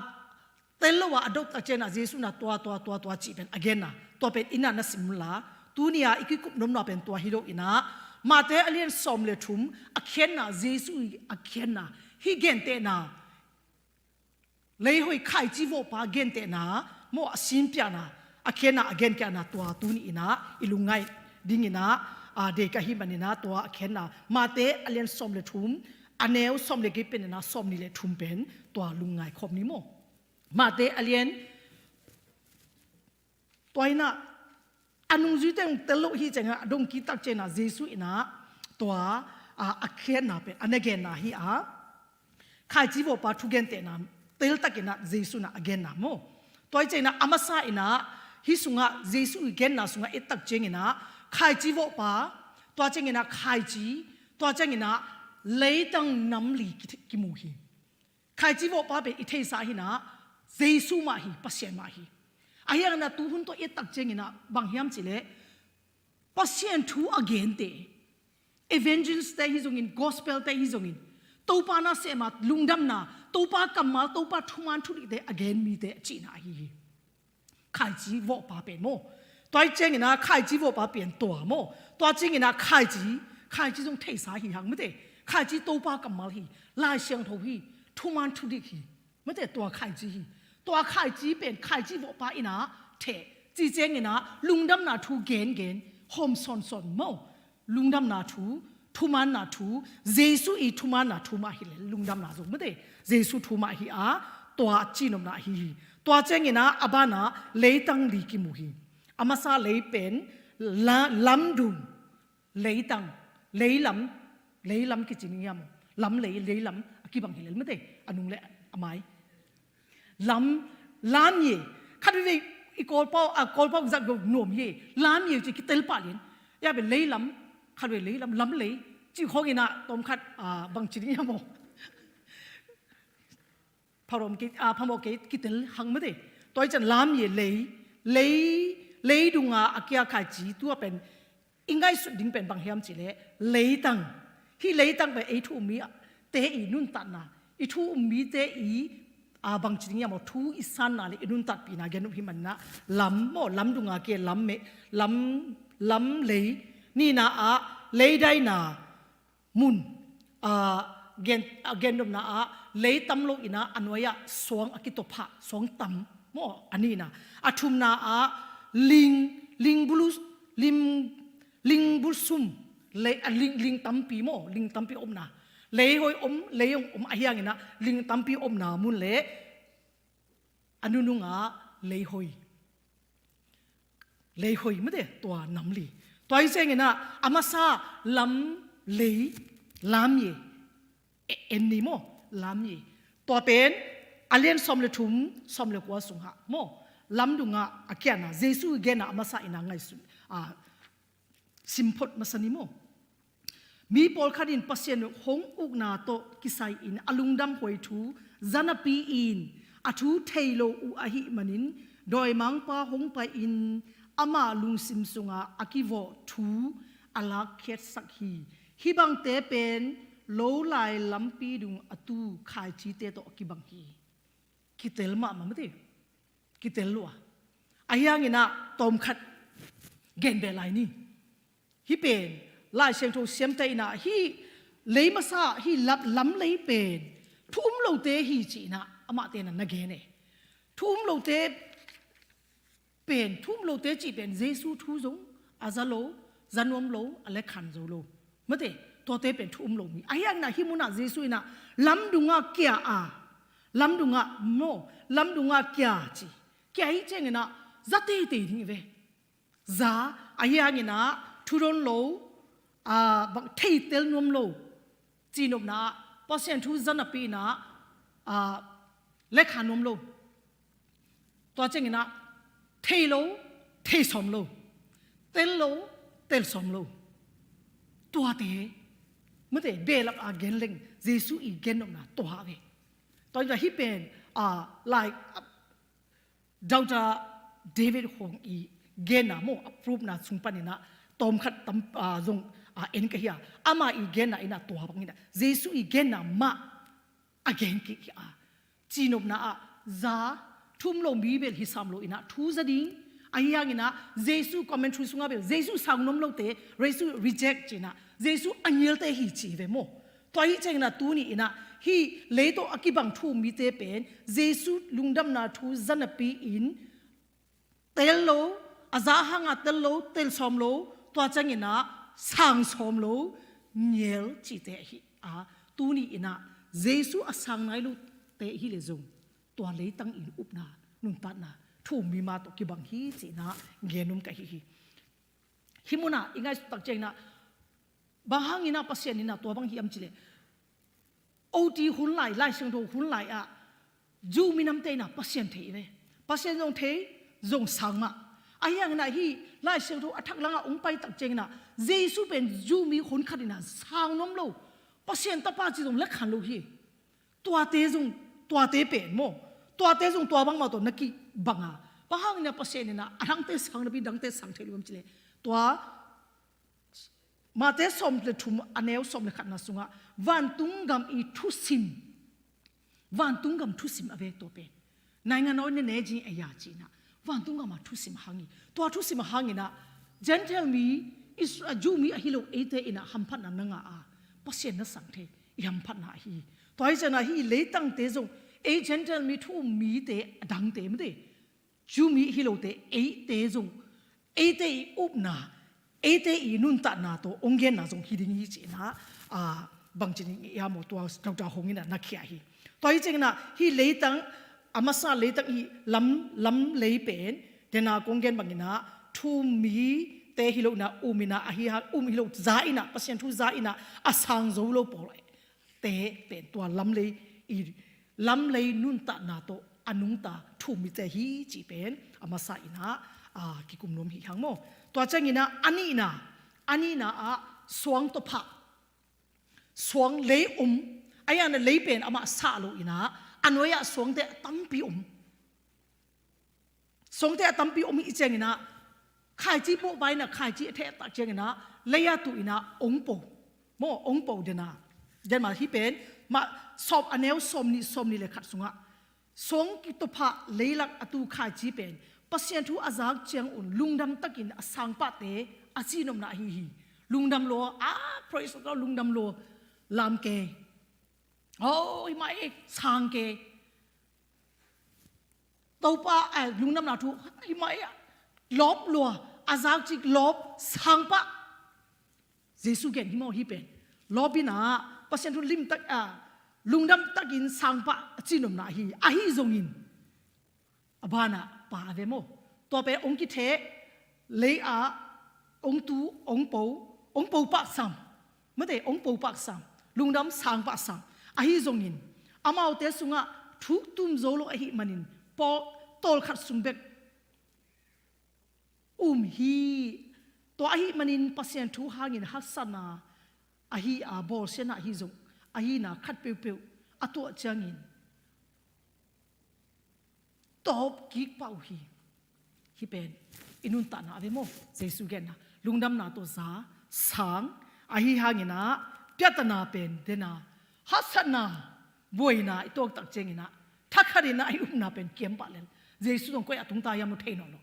tel lo a a dot tak ciangin-ah Jesu in-ah tua, tua, tua, tua cih pen a genna. Tua pen in-ah na sim unla. Tuni-a i kikup nopna pen tua hi lo in-ah, Mate a lian sawm le thum, a khiatna, Jesu i a khiatna. Hih gentehna, leihoi khaici vawhpa gentehna maw, a simpiakna, a khiatna, a genkiatna tua tuni in-ah i lungngaih dingin-ah, a, deih ka hih manin-ah tua a khiatna, Mate a lian sawm le thum, a neu sawm le giat panin-ah sawm nih le thum pen tua lungngai khawm ni maw. Mate a lian, tua in-ah a nungzuite in tel lo ahih ciangin-ah, a dong kik tak ciangin-ah Jesu in-ah tua, a, a khiatna pen a na genna hi-a, khaici vawhpa thugentehna tel takin-ah Jesu in-ah a genna maw. Tua ahih ciangin-ah a masa in-ah, hih sungah Jesu i genna sungah et tak ciangin-ah, khaici vawhpa, tua ciangin-ah khaici, tua ciangin-ah leitang nam li ki, kimu hi. Khaici vawhpa pen i theihsa hi-in-ah, Jesu mah hi, Pasian mah hi. Ahi hangin-ah tuhun tawh i et tak ciangin-ah bang hiam cih leh, Pasian thu a gente, evangelist te hi zongin, gospel te hi zongin, Topa nasem a lungdamna, Topa kammal, Topa thuman thudihte a gen mite a cihna ahi hi. Khaici vawhpa pen maw. Tua ahih ciangin-ah khaici vawhpa pen tua maw. Tua ciangin-ah khaici, khaici zong theihsa hi hang mate. Khaici Topa kammal hi, Lai Siangtho hi, thuman thudih hi. Mate, tua khaici hi. Tua khaici pen khaici vawhpa in-ah theh. Cih ciangin-ah lungdamna thu gengen, hawm sawnsawn maw. Lungdamna thu, thumanna thu, Jesu i thumanna thu mah hi lel, lungdamna zong mate, Jesu thu mah hi-a, tua cihnopna ahi hi. Tua ciangin-ah a banah leitang li kimu hi. A masa lei pen la, lamdung, leitang, leilam, leilam kici ni hiam? Lam lei, leilam a kibang hi lel mate, a nung le a mai. Lam, lam ye. Khat veve i Kawlpau, a, Kawlpau zat go nuam ye. Lam ye ci kitel pah lian. Ya be leilam, khat veve leilam, lam lei. Ci khawng in-ah tawmkhat, a, bang ci ding hiam maw. Pharom kei, a, phamawh kei kitel hang mate. Tua ahih ciang lam ye lei, lei, leidung a a kia khaici tua pen i ngaihsut ding pen bang hiam cih leh, leitang. Hih leitang pen ei thu um mite i nuntakna, i thu um mite i, a, bang ci ding hiam maw, thu i sanna le i nuntakpihna gen uh hi manin-ah, lam maw, lamdung a kia lam me, lam, lam lei, nihna ah leidaina mun, a, gen, a, gennopna ah lei tam lo in-ah a nuai-ah suang a kitawphah, suang tam maw, a nihna. A thumna ah ling, ling bulu, ling, ling bulsum, lei, a, ling, ling tampi maw, ling tampi omna. Leihoi om, lei om, om ahi hangin-ah ling tampi omna mun le a nunung ah leihoi. Leihoi mate, tua nam li. Tua ahih ciangin-ah a masa lam lei, lam ye, e, en ni maw, lam ye. Tua pen a lian sawm le thum, sawm le kua sungah maw, lamdung a a kiatna, Jesu i genna a masa in-ah ngaihsun, a, simphot masa ni maw. Mi pawlkhat in Pasian hong ukna tawh kisai-in a lungdam huai thu za napi-in a thu thei lo uh ahih manin, dawimangpa hong pai-in ama lungsim sungah a kivawh thu a lakkhiatsak hi. Hih bangte pen lo lai lampi dung a tu khaicite tawh a kibang hi. Kitel mahmah mate. Kitel lua. Ahi hangin-ah tawmkhat gen beh lai ni. Hih pen Lai Siangtho siamte in-ah hih lei masa, hih lam, lam lei pen thu um lote hi ci-in-ah amahte in-ah na gen e. Thu um lote pen, thu um lote cih pen Jesu thu zong a za lo, za nuam lo, a le khan zo lo. Mate, Tuate pen thu um lo mi. Ahi hangin ah hih munah Jesu in ah lamdungah kia a, lamdungah maw, lamdungah kia ci. Kia hi ciangin ah za teitei ding hi ve. Za, ahi hangin ah thu dawn lo, a, bang theitel nuam lo. Cihnopna ah Pasian thu za napi in ah, a, lekha nuam lo. Tua ciangin ah thei lo, thei sawm lo. Tel lo, tel sawm lo. Tuate, mate, behlap a gen leng Jesu i gennopna tua ve. Tua in ah hih pen, a, lai, a, Doctor David Hong i genna maw, a proof na sung panin ah tawmkhat tam, a, zong, a, en ka hi a. Ama i genna in ah tua bangin ah Jesu i genna mah a gen kik hi a. Cihnopna ah za, thu um lo mi bel hi sam lo in ah thu za ding. Ahi hangin ah Jesu commentary sungah bel Jesu sang nuam lote, Jesu reject ci in ah Jesu a ngialte hi ci ve maw. Tua hi ciangin ah tuni in ah hih lei tawh a kibang thu um mite pen Jesu lungdamna thu za napi in tel lo, a za hangah tel lo, tel sawm lo, tua ciangin ah sang sawm lo, ngial cite ahi a. Tuni in ah Jesu a sang nai lote hi leh zong tua leitang in upna, nuntakna thu um mi mah tawh kibang hi ci in ah gen nuam ka hi hi. Hih munah i ngaihsut tak ciangin ah bang hangin ah Pasian in ah tua bang hiam cih leh, oti hun lai, Lai Siangtho hun lai ah Jew minamte in ah Pasian thei ve. Pasian zong thei, zong sang mah. Ahi hangin ah hih Lai Siangtho a thak langah hong pai tak ciangin ah Jesu pen Jew mi hun khat in ah sang nuam lo, Pasian Tapa ci zong lek khan lo hi. Tuate zong, tuate pen maw, tuate zong tua bangmah tawh na kibang a, bang hangin ah Pasian in ah a dangte sang napi dangte sang thei lo hiam cih leh, tua Matthai sawm le thum, a neu sawm le khatna sungah vantung gam i thusim, vantung gam thusim a ve tua pen. Naingan aw ne ne jing a ya ci in ah vantung gam a thusim a hang hi. Tua thusim a hangin ah Gentile mi, Isra-, Jew mi ahi lo eite in ah hamphatna na ngah a, Pasian na sang thei, i hamphatna ahi hi. Tua hi ciangin ah hih leitangte zong, ei Gentile mi thu um mite a dangte mate, Jew mi hi lote, eite zong, eite i upna, eite i nuntakna tawh hong genna zong hi ding hi ci in ah, a, bangci in i a maw, tua Doctor Hong in ah na khia hi. Tua hi ciangin ah hih leitang, a masa leitang i lam, lam lei pen, den a kong gen bangin ah thu um mite hi lo in ah, um in ah, ahi hang, um hi lo za in ah, Pasian thu za in ah a sang zo lo pawl te pen tua lamlei i, lamlei nuntakna tawh a nungta thu um mite hi cih pen a masa in ah, a, kikum nuam hi hang maw. Tua ciangin ah a nihna, a nihna ah suang tawh phah, suang lei om, ahi hangin ah lei pen amah sah lo in ah a nuai ah suangte a tampi om. Suangte a tampi om hi ciangin ah, khaici pawh vai in ah, khaici a theh tak ciangin ah, lei a tu in ah, ong po. Maw, ong po den a. Den mah hih pen, mah sawm a neu sawm nih, sawm nih le khat sungah, suang kitawphah leilak a tu khaici pen Pasian thu a zak ciangun lungdam takin a sang pahte a cihnopna ahi hi. Lungdam lua, ah, praise the Lord, lungdam lua, lam ke. Oh, hi mah e, sang ke. Topa, eh, lungdamna thu, hi mah e, lawp lua, a zakcik lawp, sang pah. Jesu gen hi maw hih pen. Lawp in ah, Pasian thu limtak, ah, lungdam takin sang pah a cihnopna ahi, ahi zongin. A banah pa a ve maw. Tua pen ong kitheh, lei ah, ong tu, ong po, ong po pah sam. Mate, ong po pah sam. Lungdam sang pah sam. Ahi zongin, amaute sungah thuk tum zo lo ahih manin, pawl, tawlkhat sung bek um hi. Tua ahih manin Pasian thu hangin haksatna ahi a, bawlsiatna ahi zong, ahihna khat peuhpeuh a tuah ciangin tawp kik pah uh hi. Hih pen i nuntakna a ve maw, Jesu genna. Lungdamna tawh za, sang, ahi hangin ah piattana pen den a, haksatna, buaina i tuak tak ciangin ah thakhat in ah i upna pen kiam pah lel. Jesu zong koi a tungta hiam maw thei nawn lo.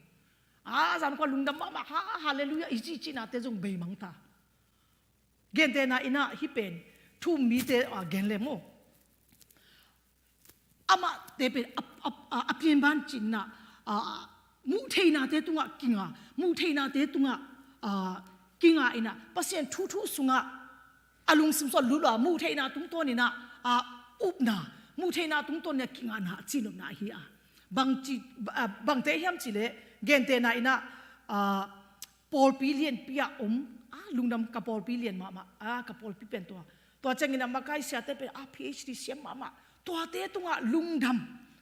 A zan kua lungdam mahmah, ha, halleluiah i cih cihnate zong beimang ta. Gentehna in ah hih pen thu um mite a gen le maw, amahte pen a, a, a, a pianban cih in ah, a, muh theihnate tungah kinga, muh theihnate tungah, a, kinga in ah Pasian thu thu sungah a lungsim sung ah lut lo a, muh theihna tungtawn in ah, a, upna, muh theihna tungtawn in ah kingahna a cihnopna ahi a. Bang ci, a, bangte hiam cih leh, gentehna in ah, a, pawlpi lianpi ah om, a, lungdam, ka pawlpi lian mahmah, a, ka pawlpi pen tua. Tua ciangin ah makai siate pen, a, P H D siam mahmah. Tuate tungah lungdam,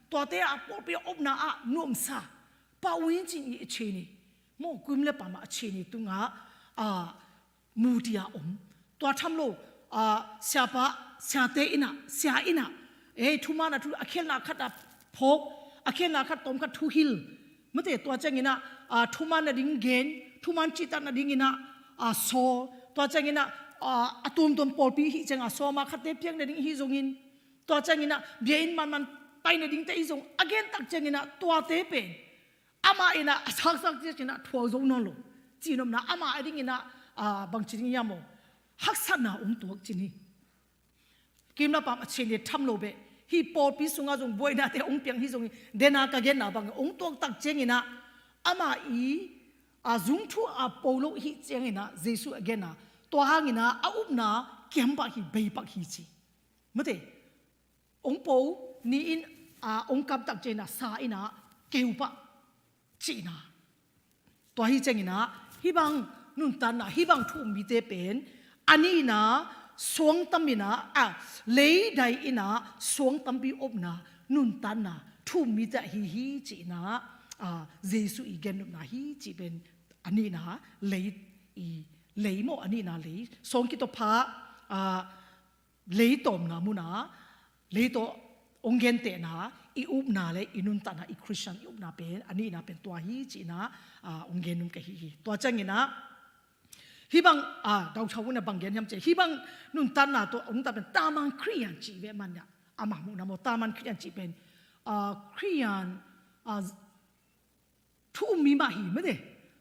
tuate a pawlpi a omna ah nuamsa, Pa U Yin Cin i a chin i, maw, Kuim le Pam a chin i tungah, a, muti a om. Tua tham lo, a, siapa, siate in ah, sia in ah, ei, thuman a thu, a khialhna khat a phawk, a khialhna khat tawm khat thuhilh. Mate, tua ciangin ah, a, thuman nading gen, thuman cihtak nadingin ah, a, sawl. Tua ciangin ah, a, a tuamtuam pawlpi hih ciang a sawm a, khatte piak nading hih zongin. Tua ciangin ah, bia inn manman pai nadingte hih zong, a gen tak ciangin ah, tuate pen amah in ah, a saksak ciangin ah, thuak zo nawn lo. Cihnopna amah a dingin ah, a, bangci ding hiam maw? Haksatna om tuak ci ni. Kuim le Pam a chin i tham lo beh, hih pawlpi sungah zong buainate hong piang hi zongin, den a ka genna bangin hong tuak tak ciangin ah, amah i, a, zung thu a po lo hih ciangin ah, Jesu a genna, tua hangin ah, a upna kiam pak hi, bei pak hi ci. Mate, hong po ni in, a, hong kap tak ciangin ah, sa in ah, keu pak cihna. Tua hi ciangin ah, hih bang nuntakna, hih bang thu um mite pen, a nihna, suang tam in ah, a, lei dai in ah, suang tampi omna, nuntakna, thu um mite ahi hi cihna, a, Jesu i gennopna hi cih pen, a nihna, lei i, lei maw, a nihna lei, sawng kitawpha, a, lei tawmna mun ah, lei tawh hong gentehna, i upna le i nuntakna, i Christian i upna pen, a nihna pen tua hi cihna, a, hong gen nung ka hi hi. Tua ciangin ah, hih bang, a, Dau Chau in ah bang gen hiam cih leh, hih bang nuntakna tawh hong tak pen, taman Khristian cih ve man ah, amah muhna maw, taman Khristian cih pen, a, Khristian, a, thu um mi mah hi, mate.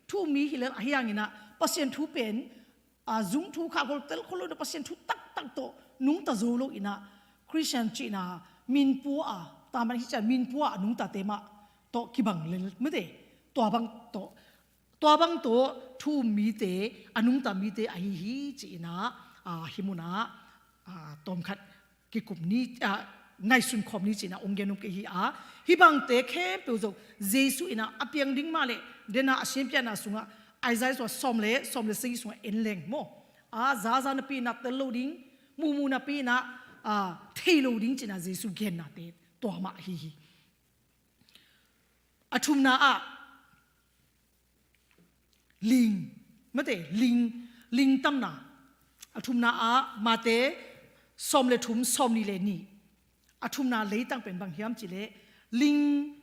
Thu um mi hi lel, ahi hangin ah, Pasian thu pen, a, zung thu khah khol tel khol lo in ah, Pasian thu taktak tawh nungta zo lo in ah, Khristian cihna, minpua a, taman hi ciang minpua a nungtate mah tawh kibang lel, mate. Tua bang tawh, tua bang tawh thu um mite, a nungta mite ahi hi ci in ah, a, hih mun ah, a, tawmkhat kikum ni, a, ngaihsun khawm ni ci in ah hong gen nung ka hi a. Hih bangte khempeuh zong Jesu in ah a piang ding mah leh, den a a siampiakna sungah, Isaiah sungah sawm le, sawm le sagih sungah en leng maw, a, zaza napi in ah tel lo ding, muhmuh napi in ah, a, thei lo ding ci in ah Jesu gennate tua mah ahi hi. A thumna ah, ling, mate, ling, ling tamna. A thumna ah, Mate sawm le thum, sawmnih le nih. A thumna leitang pen bang hiam cih leh, ling,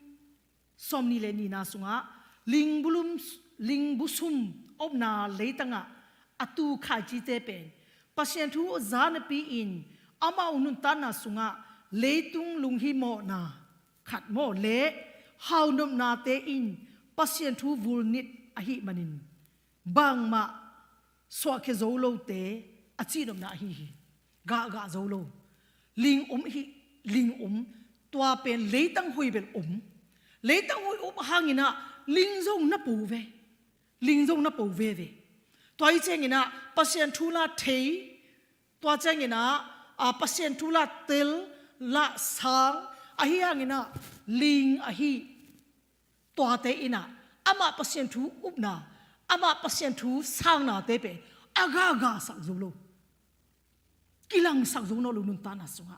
sawmnih le nihna sungah, ling bulum, ling busum omna leitangah a tu khaicite pen, Pasian thu za napi-in amau nuntakna sungah leitung lunghimawhna khat maw le, haunopnate in Pasian thu vulnit ahih manin, bangmah suahkhia zo lote a cihnopna ahi hi. Gahgah zo lo. Ling om hi, ling om. Tua pen leitang hoih bel om. Leitang hoih om hangin ah ling zong na po ve. Ling zong na po veve. Tua hi ciangin ah Pasian thu la thei, tua ciangin ah, a, Pasian thu la tel, la sang, ahi hangin ah ling ahi. Tuate in ah amah Pasian thu upna, amah Pasian thu sangnate pen a gahgahsak zo lo. Kilangsak zo nawn lo nuntakna sungah.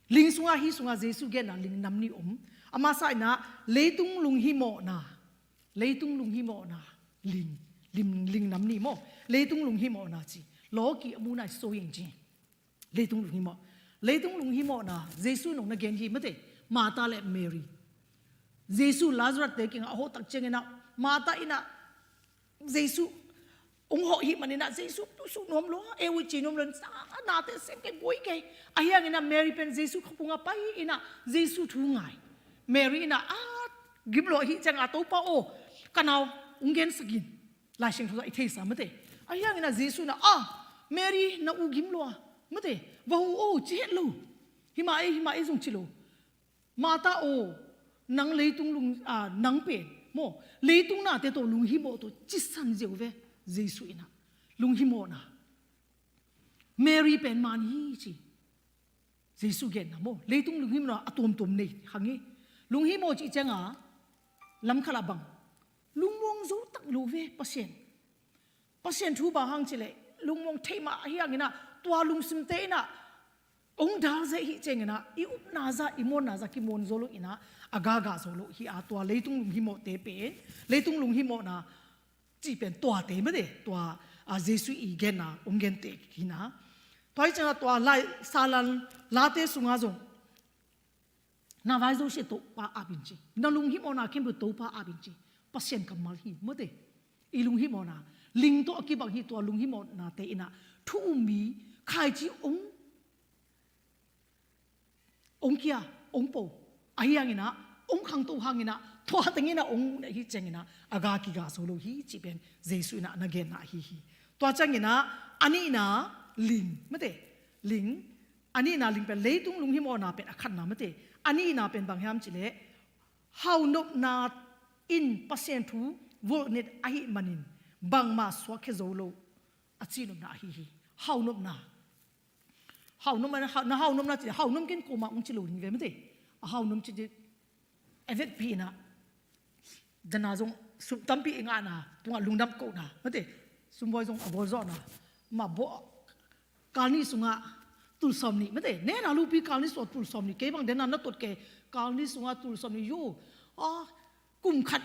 Ling sungah, hih sungah Jesu genna ling nam nih om. A masa in ah leitung lunghimawhna, leitung lunghimawhna, ling, ling, ling nam nih maw. Leitung lunghimawhna ci. Lawki a mu nai so ing ci. Leitung lunghimawh. Leitung lunghimawhna Jesu in hong na gen hi, mate, Martha le Mary. Jesu Lazarus te kiangah a hawh tak ciangin ah, Martha in ah Jesu hong hawh hih manin ah, Jesu tusuk nuam lua, ei uh ci nuam lua, sa nate sem kei, buai kei. Ahi hangin ah Mary pen Jesu khuapung ah pai in ah Jesu thu ngai. Mary in ah a gim lua hi ciangah, Topa aw, ka nau hong gensak in. Lai Siangtho ah i theisa, mate. Ahi hangin ah Jesu in ah, a, Mary, na u gim lua, mate, va hu aw, ci het lo. Hi mah ei, hi mah ei zong ci lo. Martha aw, nang leitung lung, a, nang pen maw, leitung nate tawh lunghimawh tawh cisan ziau ve. Jesu in ah lunghimawhna. Mary pen man hi ci. Jesu genna maw, leitung lunghimawhna a tuamtuam nei hang hi. Lunghimawh cih cianga lamkhat ah bang, lungmuang zo tak lo ve Pasian. Pasian thu bang hang cileh lungmuang theih mah ahi hanginah tua lungsimte inah ong dalzeh hi cianginah i upna zah i muanna zah kimuan zo lo inah a gaga zo lo hi a, tua leitung lunghimawhte pen, leitung lunghimawhna cih pen tuate mate, tua a Jesu i genna ong gente hina. Tua hi cianga tua lai salan late sunga zong na vai zo sia Topa apin ci, na lunghimawhna khempeuh Topa apin ci. Pasian kammal hi mate. I lunghimawhna ling tawh a kibang hi. Tua lunghimawhnate inah thu ummi khaici ong ong kia, ong po ahi hanginah, ong khangto hanginah, tua tenginah ong hi cianginah a ga kiga zo lo hi cih pen Jesu inah na genna ahi hi. Tua cianginah a nihna ling mate, ling, a nihna ling pen leitung lunghimawhna pen a khatna mate, a nihna pen bang hiam cileh haunopna in Pasian thu volnet ahih manin bangmah suakkhia zo lo a cihnopna ahi hi. Haunopna, haunopna, na haunopna ci, haunom ken koma ong ci lo ding ve mate. A haunom ci ci a vetpi inah dana zong sum tampi i ngahna tungah lungdam kohna mate, sumbawi zong a bawlzawhna, ma bawh kalni sungah tulsawm nih mate, nena lupi kalni sungah tulsawm nih, kei bang dena na tot kei, kalni sungah tulsawm nih yo, a kum khat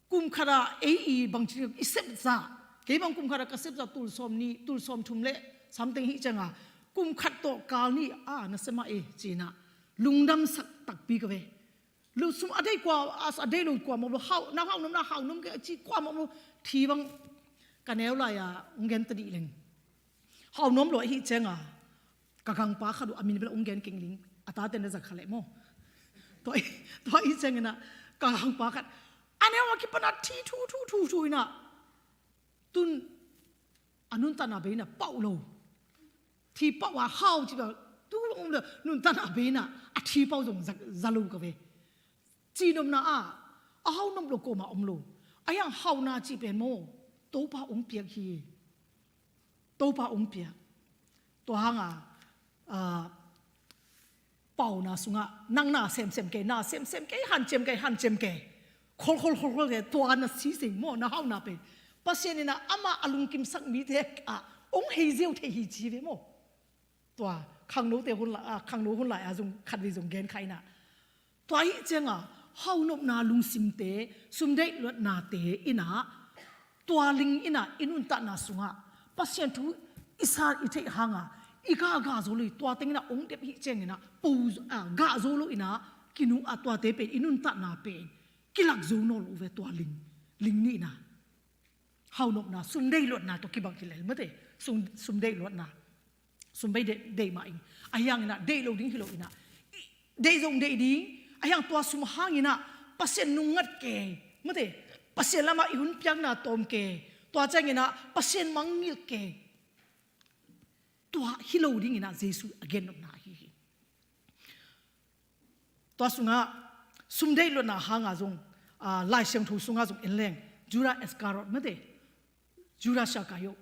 kum khatah ei i bangci i sepzah, kei bang kum khatah ka sepzah tulsawm nih tulsawm thum le samteng hi cianga kum khat tawh kalni a na semah e cinah lungdamsak takpi ka ve. Lu sum a dei kua a dei lo kua mawk lo, hau na haunom na haunom kei a ci kua mawk lo. Thi bang ka neu lai-a ong gen ta dih leng haunom lo ahi cianga ka gangpa khat uh a min bel ong gen keng ling, a taten na zak kha leh maw. Tua i tua i cianginah ka gangpa khat a neu a kipana thi thu thu thu thu inah tun a nuntanna bei inah pauh lo. Thi pauh a hau ci bel tu ong le nuntanna bei inah a thi pauh zong za lo ka ve. Cihnopna ah a haunop lo koma om lo. A hiang hauna cih pen maw Topa ong piak hi. Topa ong piak. Tua hanga a pauna sungah nang na semsem kei, na semsem kei, hanciam kei, hanciam kei, kholkhol kholkhol kei, tua na sising maw na hauna pen Pasian inah amah a lungkimsak mite ah ong hei ziau thei hi ci ve maw. Tua khangnote hun lai, a khangno hun lai a zong khatvei zong gen kha inah tua hi cianga haunopna lungsimte, sumdeih luatnate inah tua ling inah i nuntakna sungah Pasian thu i sa i theih hanga i gahgah zo lo hi. Tua tenginah ong dep hi cianginah po a gah zo lo inah kinung a tuate pen i nuntakna pen kilak zo nawn lo ve. Tua ling, ling nihna haunopna sumdeih luatna tawh kibang hi lel mate. Sum, sumdeih luatna sumdeih deih, deih mah in ahi hanginah deih lo ding hi lo inah deih zong deih ding ahi hang tua sum hanginah Pasian nungngat kei mate, Pasian lamah i hun piakna tawm kei, tua cianginah Pasian mangngilh kei. Tua hi lo dinginah Jesu a gennopna ahi hi. Tua sungah sumdeih luatna hanga zong a, Lai Siangtho sungah zong en leng Judah Iscariot mate, Judah Iscariot,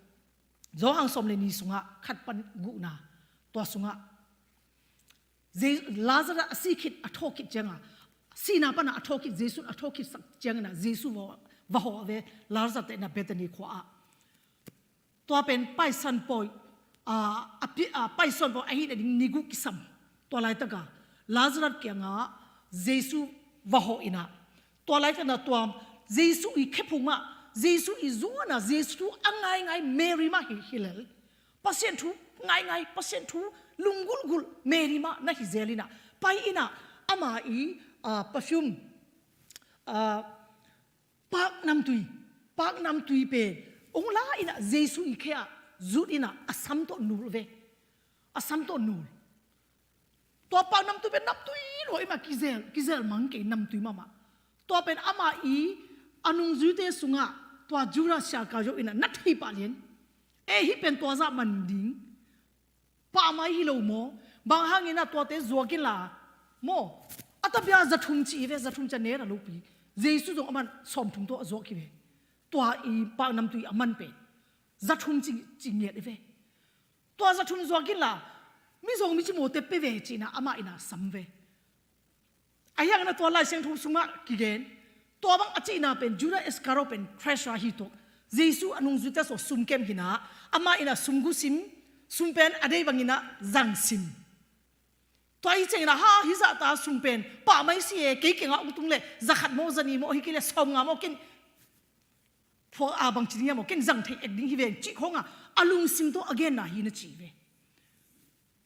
Johan sawm le ni sungah khat pan guhna, tua sungah Lazarus a si khit a thawh khit cianga, sihna pana a thawh khit, Jesu a thawh khitsak ciangina Jesu va, va hawh ve Lazarus te na Bethany khua ah. Tua pen Paisan pawi a, a pi, a, Paisan pawi ahih nading ni guk kisam. Tua laitaka Lazarus kiangah Jesu va hawh inah tua laitakna tua Jesu i khephung mah, Jesu i zuana, Jesu thu a ngaingai Mary mah hi, hi lel. Pasian thu ngaingai, Pasian thu lunggulhgulh Mary mah na hi zel inah pai inah ama i, a, perfume, a, paknamtui, paknamtui pen ong la inah Jesu i khe ah zut inah a sam tawh nul ve. A sam tawh nul. Tua paknamtui pen namtui lua imah kizel, kizel mang kei namtui mahmah. Tua pen ama i a nungzuite sungah tua Judas Iscariot inah na thei pah lian. E hih pen tua zah man ding pahmai hi lo maw? Bang hanginah tuate zuak inla maw? A tabia zathum ci hi ve, zathum ci a nera lopi. Jesu zong a man sawmthum tawh a zuak hi ve. Tua i paknamtui a man pen zathum ci, ci ngiat hi ve. Tua za thum zuak inla, mizawng micimawhte pia ve ci-in ah amah in ah sam ve. Ahi hangin ah tua Lai Siangtho sungah kigen, tua bang a cihna pen Judah Iscariot pen treasurer hi tuak. Jesu a nungzuite sungah sum kem hi-in ah, amah in ah sum gu sim, sum pen a deih bangin ah zang sim. Tua hi ciangin ah, ha, hih zahta sum pen pah mai si e, kei kiangah hong tung leh za khat maw, za nih maw, hi kei leh sawmnga maw, ken phuak a, bangci ding hiam maw, ken zang thei ek ding hi ven, cih khawngah a lungsim tawh a genna hi, na ci ve.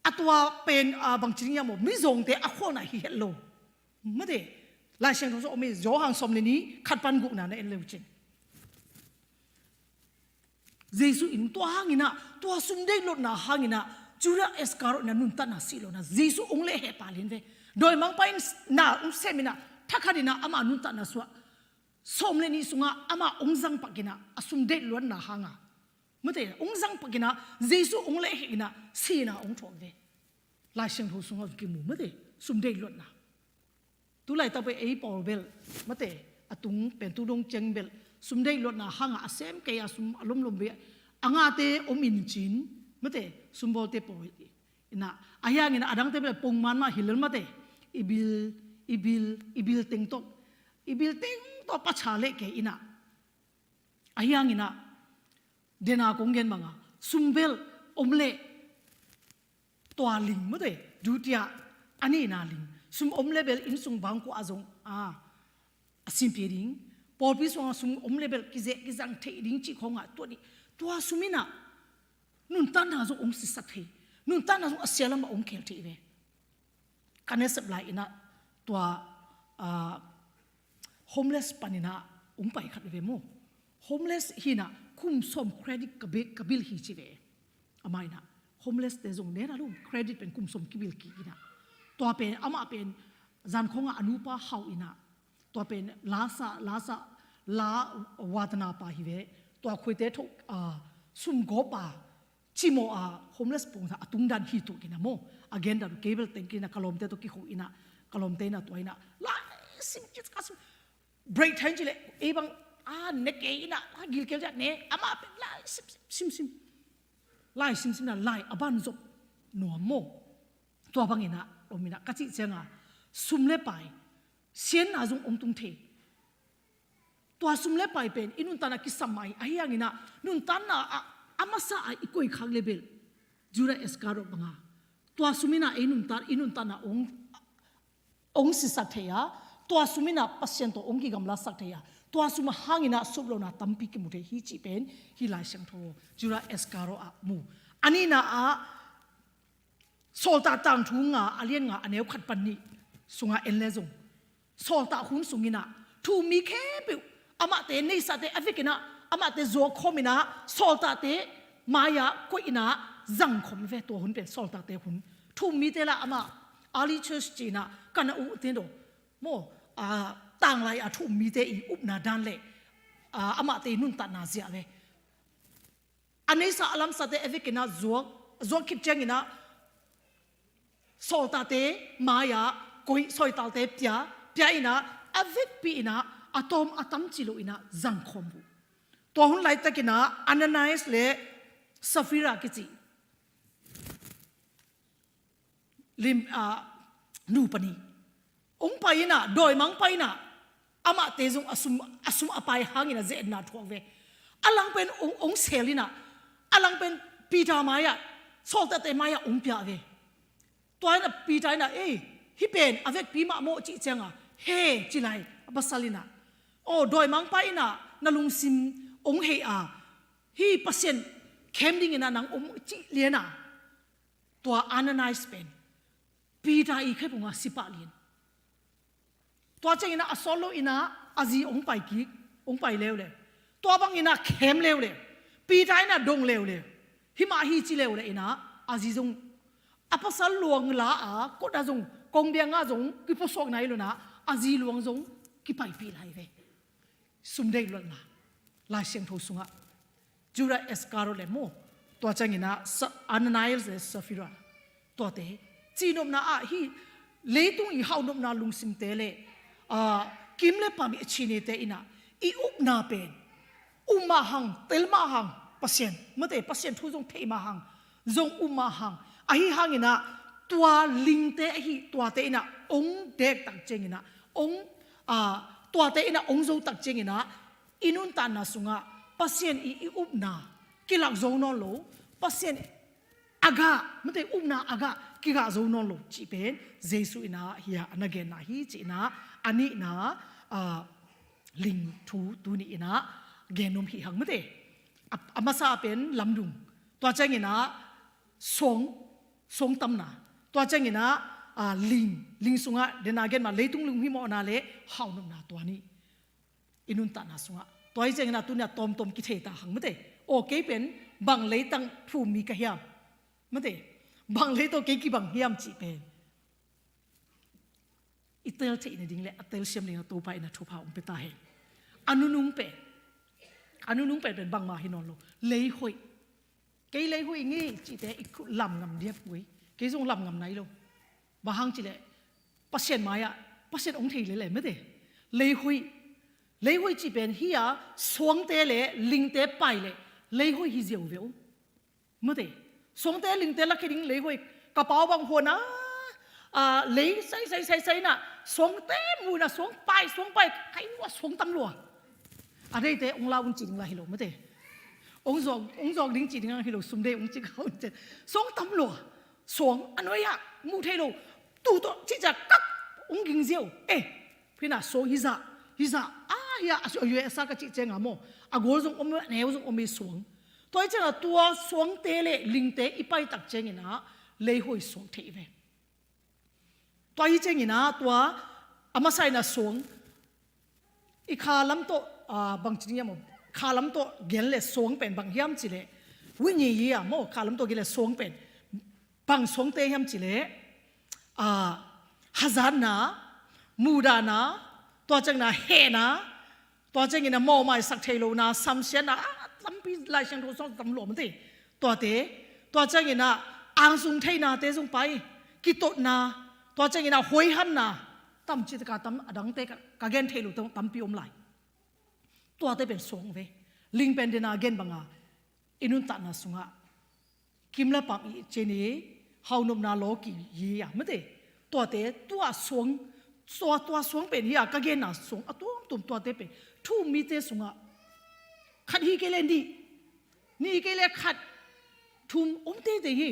A tua pen, a, bangci ding hiam maw, mizawngte a khualna hi het lo. Mate, Lai Siangtho sungah om hi, Johan sawm le nih, khat pan gukna na en le uh cin. Jesu in tua hangin ah, tua sum deih luatna hangin ah, Judah Iscariot in ah nuntakna sih lo-in ah, Jesu hong lehheh pah lian ve. Dawimangpa in na hong sem in ah, thakhatin ah amah nuntakna sungah, sawm le nih sungah amah hong zang pak in ah, a sum deih luatna hangah, mate, hong zang pak in ah, Jesu hong lehheh in ah, sihna hong thuak ve. Lai Siangtho sungah kimu, mate, sum deih luatna. Tu laitak pen ei pawl bel, mate, a tung pen tu dong ciang bel, sum deih luatna hangah a sem kei a, sum a lomlom ve a ngahte om in cin, mate, sum bawlte pawl in ah, ahi hangin ah a dangte bel pongman mah hi lel, mate, i bil, i bil, i bil teng tawh, i bil teng tawh pacha leh kei in ah. Ahi hangin ah, dena kong gen bangah, sum bel om leh tua ling, mate, dutia, a nihna ling. Sum om leh bel inn sung bangkua ah zong, a, a simpia ding. Pawlpi sungah sum om leh bel kizeh kizang thei ding cih khawngah tua ding. Tua sum in ah nuntakna zong hong sisak thei. Nuntakna zong a sia lamah hong khel thei ve. Ka nasep lai in ah tua, ah, homeless panin ah hong pai khat ve maw. Homeless hi-in ah kum sawm credit ka bi-, ka bil hi ci ve. Amah in ah homeless-te zong neta lo, credit pen kum sawm kibil kik in ah. Tua pen, amah pen zan khawngah a nupa hau in ah, tua pen lasa, lasa, la watna pa hi ve. Tua khuaite tho, ah, sum gawp a, cimawh a, homeless pawng sa a tungdan hi tuak in ah maw. A gendan kei bel teng kei in ah, ka lawmte tawh kikho in ah, ka lawmte in ah tua in ah, lai sim, ka sim. Break time ci leh, ei bang, a, ne kei in ah, a, gilkel ci a ne, amah pen lai sim, sim, sim, sim. Lai sim sim in ah, lai a banzop nuam maw. Tua bangin ah, om in ah, ka cih ciangah, sum le pai, siatna zong hong tung thei. Tua sum le pai pen i nuntakna kisam mah hi, ahi hangin ah nuntakna ah a masa ah i koih khak leh bel, Judah Iscariot bangah, tua sum in ah ei nuntak, i nuntakna hong, hong sisak thei a, tua sum in ah Pasian tawh hong kigamlasak thei a, tua sum hangin ah sup lohna tampi kimu thei hi cih pen hih Lai Siangtho Judah Iscariot ah mu. A nihna ah, Sawltak Tangthu nga, a lian nga, a neu khat pan nih sungah en leh zong, sawltak hun sung in ah thu-um mi khempeuh, amahte neisate a vek in ah, amahte zuak khawm in ah, sawltakte mai-ah koih in ah zang khawm ve. Tua hun pen sawltakte hun. Thu-um mite lah amah early church ci-in ah ka na uh te daw maw, a, tanglai a thu-um mite i upna dan leh, a, amahte i nuntakna zia ve. A neisa a lamsate a vek in ah zuak, zuak khit ciangin ah sawltakte mai-ah koih, soitalte pia, pia in ah a vekpi in ah a tawm a tam ci lo in ah zang khawm uh. Tua hun laitakin ah Ananias le Sapphira kici lim, a, nu panih hong pai in ah, dawimangpa in ah, amahte zong a sum, a sum a pai hangin ah ze-etna thuak ve. A lang pen hong, hong sel in ah, a lang pen Peter mai-ah, sawltakte mai-ah hong pia ve. Tua in ah Peter in ah, "Ei, hih pen a vekpi mah maw?" cih ciangah, "He," ci lai a pasal in ah, "Aw, dawimangpa in ah na lungsim hong hei a, hih Pasian khem dingin ah nang om," cih lian ah, tua Ananias pen Peter i khaipungah si pah lian. Tua ciangin ah a sawt lo in ah a zi hong pai kik, hong pai leuleu. Tua bangin ah khem leuleu. Peter in ah dong leuleu. Hih mah hi ci leuleu in ah a zi zong, a pasal luang la a, kot ah zong, kongbiang ah zong kipuasuak nai lo in ah, a zi luang zong kipaipih lai ve. Sum deih luatna, Lai Siangtho sungah Judah Iscariot le maw, tua ciangin ah Sa-, Ananias le Sapphira, tuate, cihnopna ah hih leitung i hauhnopna lungsimte le, aa, kim le pam i a chinete in ah i upna pen um mah hang, tel mah hang, Pasian, mate, Pasian thu zong thei mah hang, zong um mah hang. Ahi hangin ah tua lingte ahi tuate in ah ong dek tak ciangin ah, ong, ah, tuate in ah ong zo tak ciangin ah, i nuntakna sungah Pasian i, i upna kilak zo nawn lo, Pasian a gah, mate, upna a gah kigah zo nawn lo cih pen Jesu in ah hi-a a na genna hi ci-in ah, a nihna, ah, ling thu tuni in ah gen nuam hi hang, mate. A, a masa pen lamdung, tua ciangin ah suang, suang tamna, tua ciangin ah, ah, ling, ling sungah den a gen mah leitung lunghimawhna le haunopna, tua nih i nuntakna sungah. Tua hi ciangin ah tuni ah tawmtawm kithei ta hang, mate. Aw, kei pen bang leitang thu um mi ka hiam, mate, bang lei tawh kei kibang hiam cih pen i tel theih nading le a telsiam dingin ah Topa in ah thupha hong pia ta hen. A nunung pen, a nunung pen pen bangmah hi nawn lo. Lei hoih, kei lei hoih ngei cihte i lam ngam diak uh ei. Kei zong lam ngam nai lo. Bang hang cih leh Pasian mai-ah Pasian hong thei lel e, mate. Lei hoih, lei hoih cih pen hi-a suangte le lingte pai leh lei hoih hi ziau ve uh, mate. Suangte lingte lakhia ding lei hoih. Ka pau bang huan a, ah, lei sai sai sai sai na, suangte mu na, suang pai, suang pai, kai ua suang tam lua. A deite ong lau un ci ding la hi lo, mate. Ong zawk, ong zawk ding ci ding a hi lo, sum dei ong ci kha un ci. Suang tam lua. Suang a nuai-ah mu thei lo. Tu tawh cih ciang kak ong ging ziau. Eh, phina suang hi zah, hi zah. Ah, hi a, a U S a ka cih ciang a maw, a gual zong om, a neu zong om i suang. Tua hi ciangin ah tua suangte le lingte i pai tak ciangin ah lei hoih suang thei ve. Tua hi ciangin ah tua a masa in ah suang, i kha lam tawh, ah, bang ci ding hiam, kha lam tawh gen le suang pen bang hiam cih leh, winyi yi a maw, kha lam tawh gen le suang pen bang suangte hiam cih leh, ah, hazatna, mudahna, tua ciangin ah hehna, tua ciangin ah mawhmaisak thei lohna, samsiatna, ah, tampi Lai Siangtho sung tam lua, mate. Tuate, tua ciangin ah angsung theinate zong pai, kitotna, tua ciangin ah huaihamna, tam cih tak a tam, a dangte ka, ka gen thei lo tam, tampi om lai. Tuate pen suang ve. Ling pen den a gen bang a, i nuntakna sungah kim le pam i cin i, haunopna lawki hi a, mate. Tuate, tua suang, tua, tua suang pen hi a, ka genna suang a tuamtuam tuate pen thu um mite sungah khat hi kei le nih, nih hi kei le khat, thum om teitei hi.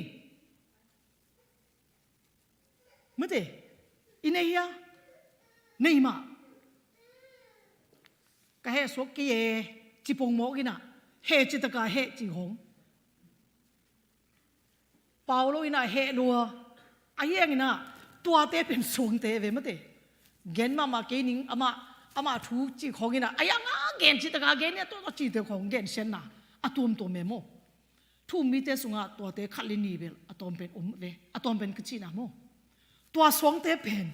Mate, i nei hia? Nei mah. Ka heh suak kei e, ci pongmawk in ah, heh cih tak a heh cih khawng. Pau lo in ah heh lua. Ahi hangin ah tuate pen suangte ve, mate. Gen mahmah kei ning, amah, amah thu cih khawng in ah, a yang a gen cih tak a gen in ah, tua, tua cihte khawng gen sianna a tuamtuam e maw. Thu um mite sungah tuate khat le nih bel a tawm pen om ve, a tawm pen ka cihna maw. Tua suangte pen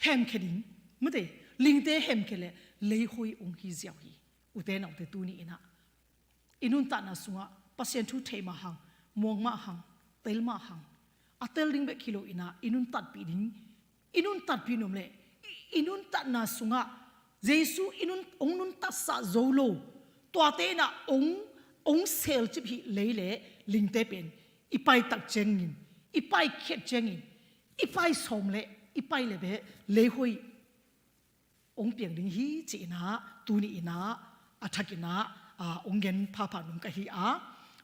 hemkhia ding, mate, lingte hemkhia leh lei hoih ong hi ziau hi. Ute naute, tuni in ah i nuntakna sungah Pasian thu thei mah hang, muang mah hang, tel mah hang, a tel ding bek hi lo in ah i nuntatpih ding, i nuntatpih nuam leh i, i nuntatna sungah Jesu i nun, ong nuntatsah zo lo, tuate in ah ong, ong selcip hih lei le lingte pen i pai tak ciangin, i pai khiat ciangin, i pai sawm leh i pai leh beh lei hoih ong piang ding hi ci in ah, tuni in ah a thak in ah, ah, ong gen phapha nuam ka hi a.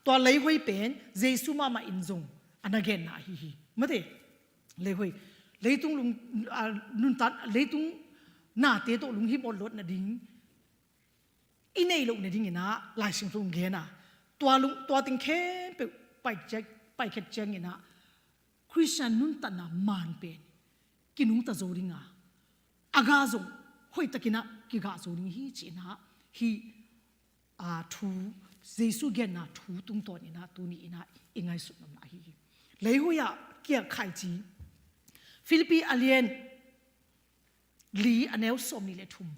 Tua lei hoih pen Jesu mahmah in zong a na genna ahi hi, mate. Lei hoih, leitung lung, ah, nuntak, leitung nate tawh lunghimawh luat nading, i neih loh nading in ah Lai Siangtho ong gen a. Tua lung, tua teng khempeuh pai ciang, pai khiat ciangin ah Khristian nuntatna maan pen kinungta zo ding a, a gah zong hoihtakin ah kigah zo ding hi ci in ah, hih, ah, thu, Jesu genna thu tungtawn in ah tuni in ah i ngaihsut nuamna ahi hi. Lei hoih ah kiak khaici. Philippi a lian li a neu sawmnih le thum.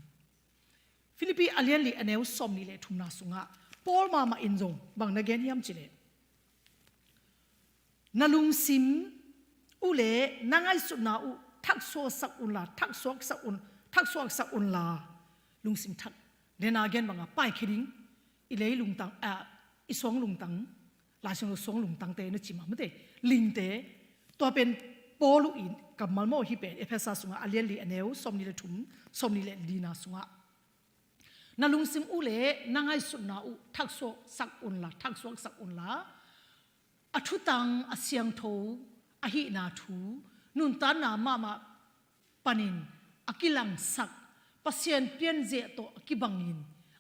Philippi a lian li a neu sawmnih le thumna sungah Paul mahmah in zong bang na gen hiam cih leh, na lungsim uh le na ngaihsutna uh thaksuaksak unla, thaksuaksak un, thaksuaksak unla, lungsim thak, den a gen bang a paikhia ding, i lei lungtang, ah, i suang lungtang Laisiangtho suang lungtangte na ci mah mate, lingte. Tua pen Paul in kammal maw, hih pen Efesa sungah a lian li a neu sawmnih le thum, sawmnih le lina sungah, na lungsim uh le na ngaihsutna uh thaksuaksak unla, thaksuaksak unla, a thutang a siangtho ahihna thu, nuntakna mahmah panin a kilangsak, Pasian pianzia tawh a kibangin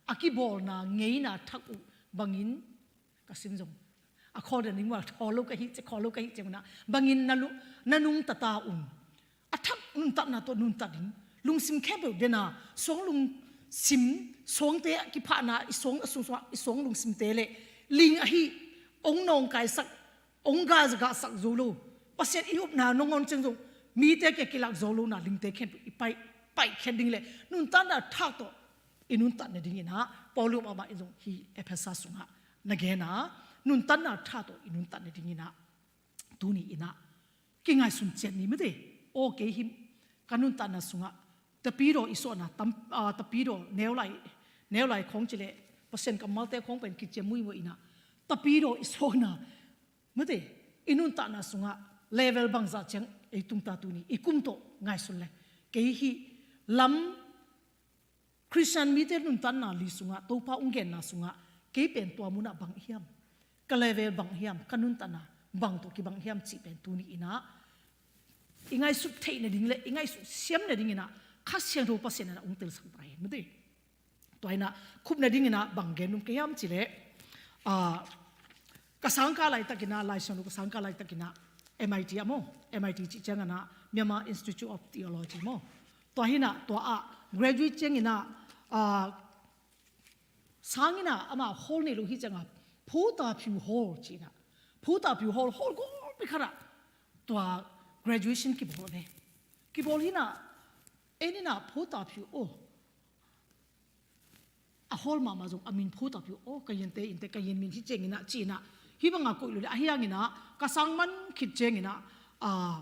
a kibawlna ngeina thak uh bangin, ka sim zong a khawl dan ding uh a, khawl lo ka hih ciang, khawl lo ka hih ciang uh na, bangin na lu-, na nungta ta un. A thak nuntatna tawh nuntat ding. Lungsim khempeuh dena, suang lungsim, suangte a kiphahna, i suang a sungsungah i suang lungsimte le ling ahi, ong nawngkaisak, ong gahgahsak zo lo, Pasian i upna nangawn ciang zong mite kia kilak zo lo na, lingte khempeuh i paih, paihkhiat ding le nuntatna thak tawh i nuntat nadingin ah, Paul in amah in zong hih Efesa sungah na gen a, nuntatna thak tawh i nuntat nadingin ah, tuni in ah kingaihsun ciat ni mate. Aw, kei hih ka nuntatna sungah tapidaw i suahna tam, ah, tapidaw neulai, neulai khawng ci leh Pasian kammalte khawng pen kiciam muihmuih in ah, tapidaw i suahna mate, i nuntatna sungah level bangzah ciang ei tung ta, tuni i kum tawh ngaihsun le. Kei hih lam Khristian mite nuntatna li sungah, Topa hong genna sungah, kei pen tua munah bang hiam, ka level bang hiam, ka nuntatna bang tawh kibang hiam cih pen tuni in ah i ngaihsut theih nading le i ngaihsut siam nadingin ah Kha Siangtho Pasian in ah hong telsak ta hi mate. Tua in ah khup nadingin ah bang gen nuam ka hiam cih leh, ah, ka sangkah laitakin ah, Laisiangtho ka sangkah laitakin ah, M I T ah maw, M I T cih ciangin ah Myanmar Institute of Theology maw, tua hi in ah, tua ah graduate ciangin ah, ah, sangin ah amah hall nei lo hi ciangin ah, Pho Ta Pyu Hall ci in ah, Pho Ta Pyu Hall, hall golpi khat ah tua graduation kibawl ve. Kibawl hi in ah, en in ah Pho Ta Pyu, aw, a hall mahmah zong a min Pho Ta Pyu, aw, ka yinte, inte, ka yin min hi ciangin ah, ci in ah, hih bangah koih lo le, ahi hangin ah ka sang man khit ciangin ah, ah,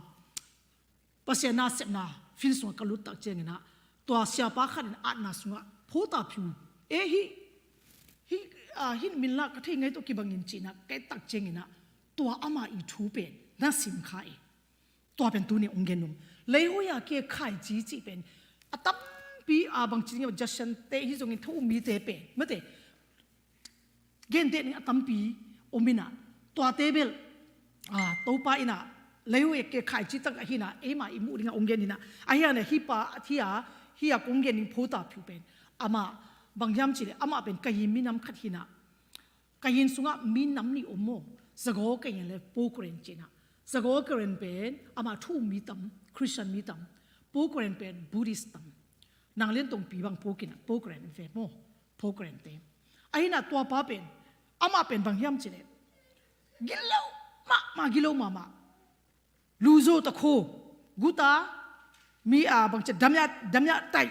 Pasian nasepna field sungah ka lut tak ciangin ah, tua siapa khat in atna sungah Pho Ta Pyu, e, hih, hih, ah, hih min lah ka thei ngai tawh kibangin ci in ah ka et tak ciangin ah, tua amah i thu pen na sim kha e. Tua pen tuni hong gen nuam. Leihuya ke khaici cih pen a tampi, a bangci ding a, Judson te hi zongin thu um mite pen mate, genteh ning a tampi om in ah, tuate bel, ah, Topa in ah leihuya ke khaici tak ahi in ah, eimah i muh ding a hong gen in ah, ahi hang in ah hih pa, hih a, hih a kong gen ding Pho Ta Pyu pen, amah bang hiam cih leh, amah pen ka yin minam khat hi in ah, ka yin sungah minam nih om maw, Zagaw Karen le Pawl Karen ci in ah. Zagaw Karen pen amah thu um mi tam, Khristian mi tam. Pawl Karen pen Buddhist tam. Nang Lian Tongpi bang Pawl Karen, Pawl Karen ve maw, Pawl Karen te. Ahi in ah tua pa pen, amah pen bang hiam cih leh, gilo mahmah, gilo mahmah. Luzo ta kho, guta, mi a bang ci a, damya, damya tai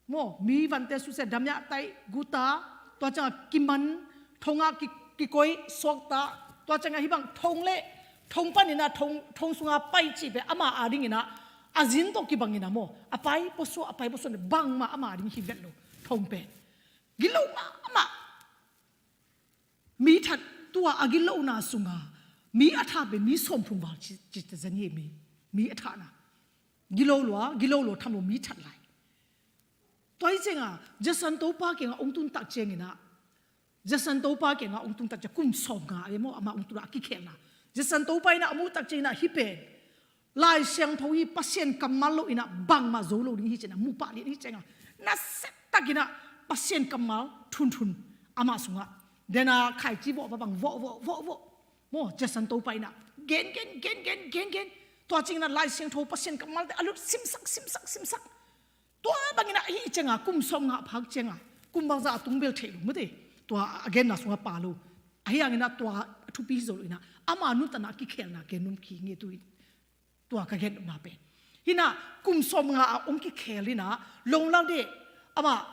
maw, mi vante susia damya tai, guta, tua ciangah kiman, thongah ki, kikoi, suakta, tua ciangah hih bang thong le, thong panin ah, thong, thong sungah pai cih pen amah a dingin ah a zin tawh kibangin ah maw, a pai pawsuah, a pai pawsuah, bangmah amah a ding hi vet lo, thong pen. Gilo mahmah. Mi that, tua a gilona sungah mi a thah pen mi sawmthum val ci, ci ta zen hi, mi, mi a thahna. Gilo lua, gilo lua tham lo mi that lai. Tua hi ciangah Judson Topa kiangah hong tun tak ciangin ah, Judson Topa kiangah hong tun tak ciang kum sawmnga e maw, amah hong tun a kikhelna. Judson Topa in ah a muh tak ciangin ah hih pen Lai Siangtho hi, Pasian kammal lo in ah bangmah zo lo ding hi ci in ah, mu pah lian hi ciangah, nasia takin ah Pasian kammal thunthun amah sungah. Dena khaici vawh bang vawh, vawh, vawh, vawh. Maw, Judson Topa in ah gen, gen, gen, gen, gen, gen. Tua ciangin ah Lai Siangtho, Pasian kammalte a lut simsak, simsak, simsak. Tua bangin ah hih ciangah kum sawmnga phak ciangah, kum bangzah a tung bel thei lo mate, tua a genna sungah pha lo. Ahi hangin ah tua a thupi hi zo lo in ah, ama nuntakna a kikhelna gen nuam khin ing e, tu in. Tua ka gen nopna pen hi in ah, kum sawmnga a hong kikhel in ah, lunglang deh, amah,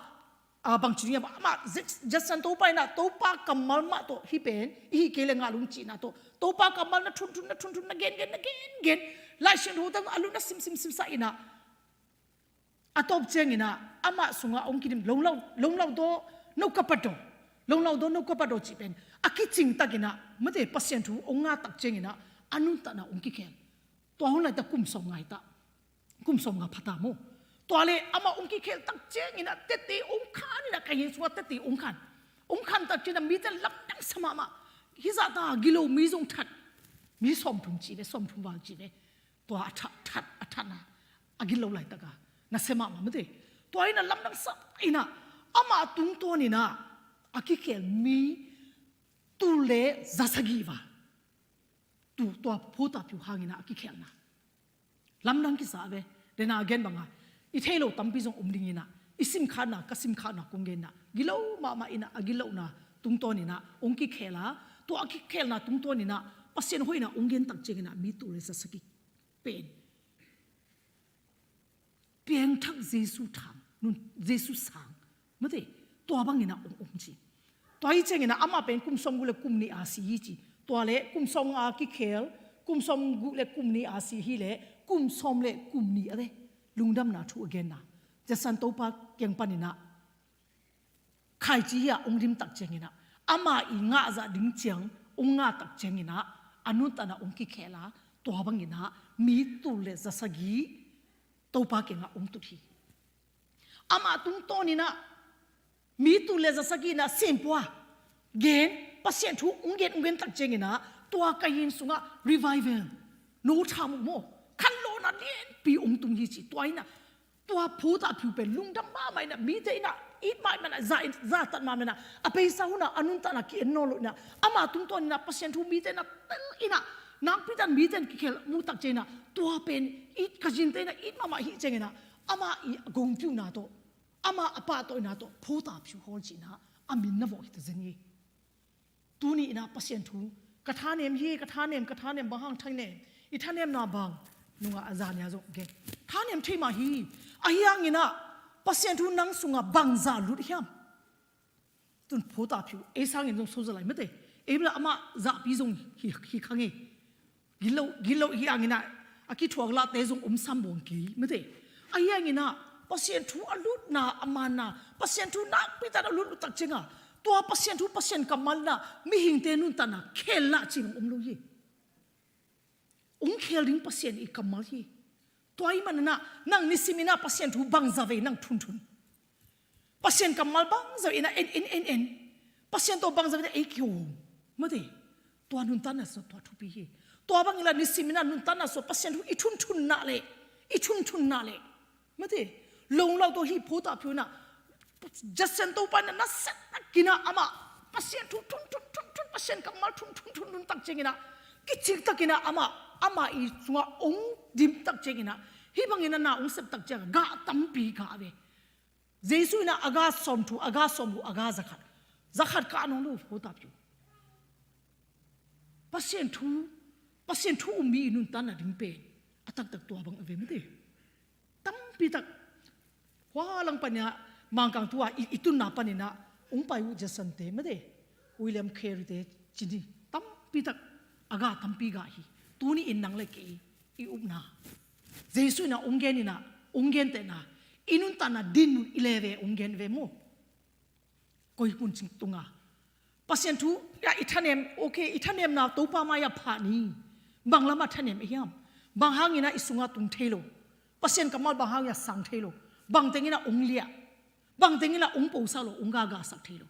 a, bangci ding hiam, amah, Judson Topa in ah, Topa kammal mah tawh hih pen i hih kei leh ngah lo ing cihna tawh, Topa kammal na thunthun, na thunthun, na gengen, na gengen, Lai Siangtho tawh a lut na simsim, simsak in ah, a tawp ciangin ah amah sungah hong kidim, lunglang, lunglang daw, no ka pa daw. Lunglo dawn lo, kua pat daw cih pen a kicing takin ah, mate, Pasian thu hong ngah tak ciangin ah a nuntakna hong kikhel. Tua hun laitak kum sawm nga hi ta, kum sawm nga pha ta maw. Tua leh amah hong kikhel tak ciangin ah tete hong khan in ah, ka inn sungah tete hong khan. Hong khan tak ciangin ah mite lamdang sa mahmah. Hih zah ta gilo mi zong that, mi sawmthum cih ve, sawmthum val cih ve. Tua a that, that, a thatna a gilo laitak a nasia mahmah, mate. Tua in ah lamdang sa in ah amah tungtawn in ah a kikhel mi tul le za sagih val. Tu, tua Paul Taphiu hangin ah a kikhelna lamdang kisa ve. Dena a gen banga i thei lo tampi zong om dingin ah, i sim khatna, ka sim khatna kong gen in ah, gilo mahmah in ah, a gilohna tungtawn in ah hong kikhel a, tua a kikhelna tungtawn in ah Pasian hoihna hong gen tak ciangin ah mi tul le za sagih pen piangthak Jesu thang, nun, Jesu sang, mate, tua bangin ah hong om ci. Tua hi ciangin ah amah pen kum sawmguk le kum nih a si hi ci. Tua leh kum sawmnga kikhel, kum sawmguk le kum nih a si hi leh kum sawm le kum nih a leh lungdamna thu a genna. Jasan Topa kiang panin ah khaici hi-a hong dim tak ciangin ah, amah i ngah zah ding ciang hong ngah tak ciangin ah a nuntakna hong kikhel a, tua bangin ah mi tul le za sagih Topa kiangah hong tut hi. Amah tungtawn in ah mi tul le za sagih in ah simpua gen, Pasian thu hong gen, hong gen tak ciangin ah tua ka inn sungah revival, no tha muh maw, khanlawhna lianpi hong tung hi ci. Tua in ah tua Paul Taphiu pen lungdam mahmah in ah, mite in ah it mahmah in ah, za in, za tat mahmah in ah, a peisa hun ah a nuntakna ki-en nawn lo in ah, amah tungtawn in ah Pasian thu mite in ah tel in ah, nakpi takin mite in kikhel mu tak ciangin ah, tua pen it, ka zinte in ah it mahmah hi ciangin ah, amah i gongpiuhna tawh, amah a pahtawina tawh Paul Taphiu Hall ci-in ah a min na vawh hi ta zen hi. Tuni in ah Pasian thu, ka thanem hi, ka thanem, ka thanem, bang hang thanem, i thanemna bang, nungah a zan a zong gen, thanem thei mah hi. Ahi hangin ah Pasian thu nang sungah bangzah lut hiam? Tun Paul Taphiu ei sangin zong so za lai, mate, ei bel amah zahpi zong hi, hi kha ngei. Gilo, gilo hi hangin ah a kithuak lahte zong om sam bawng kei, mate. Ahi hangin ah Pasian thu a lutna, a manna, Pasian thu nakpi takin a lut, lut tak ciangin ah, tua Pasian thu, Pasian kammal in ah mihingte nuntakna khel lah cih om lo hi. Hong khel ding Pasian i kammal hi. Tua ahih manin ah nang nisim in ah Pasian thu bangzah vei nang thunthun, Pasian kammal bangzah in ah en, en, en, en, Pasian tawh bangzah in ah ei kihawm, mate, tua nuntakna sungah tua thupi hi. Tua bangin ah nisim in ah nuntakna sungah Pasian thu i thunthun nak leh, i thunthun nak leh, mate, lunglo tawh hi. Paul Taphiu in ah, Jasan Topa in ah nasia takin ah amah Pasian thu thunthun, thunthun, Pasian kammal thunthun, thunthun tak ciangin ah, kicing takin ah amah, amah i sungah hong dim tak ciangin ah, hih bangin ah na hong sep tak ciangin gah tampi gah ve. Jesu in ah a gah sawmthum, a gah sawmguk, a gah zakhat, zakhat kah nawn lo, Paul Taphiu. Pasian thu, Pasian thu um mi i nuntakna ding pen a taktak tua bang a ve, mate. Tampi tak hua lang panin ah, Mangkang tu-a i, i tunna panin ah hong pai uh Jadsante, mate, William Carey te ci ni, tampi tak a gah tampi gah hi. Tuni in nang le kei i upna, Jesu in ah hong gen in ah, hong gentehna, i nuntakna dinmun i le ve hong gen ve maw. Koi hun cing tung a, Pasian thu ah i thanem, okay, i thanemna Topa mai-ah phah ni. Bang lamah thanem i hiam? Bang hangin ah i sungah tung thei lo, Pasian kammal bang hangin ah sang thei lo, bang tengin ah hong liah, bang tengin ah hong posak lo, hong gagasak thei lo.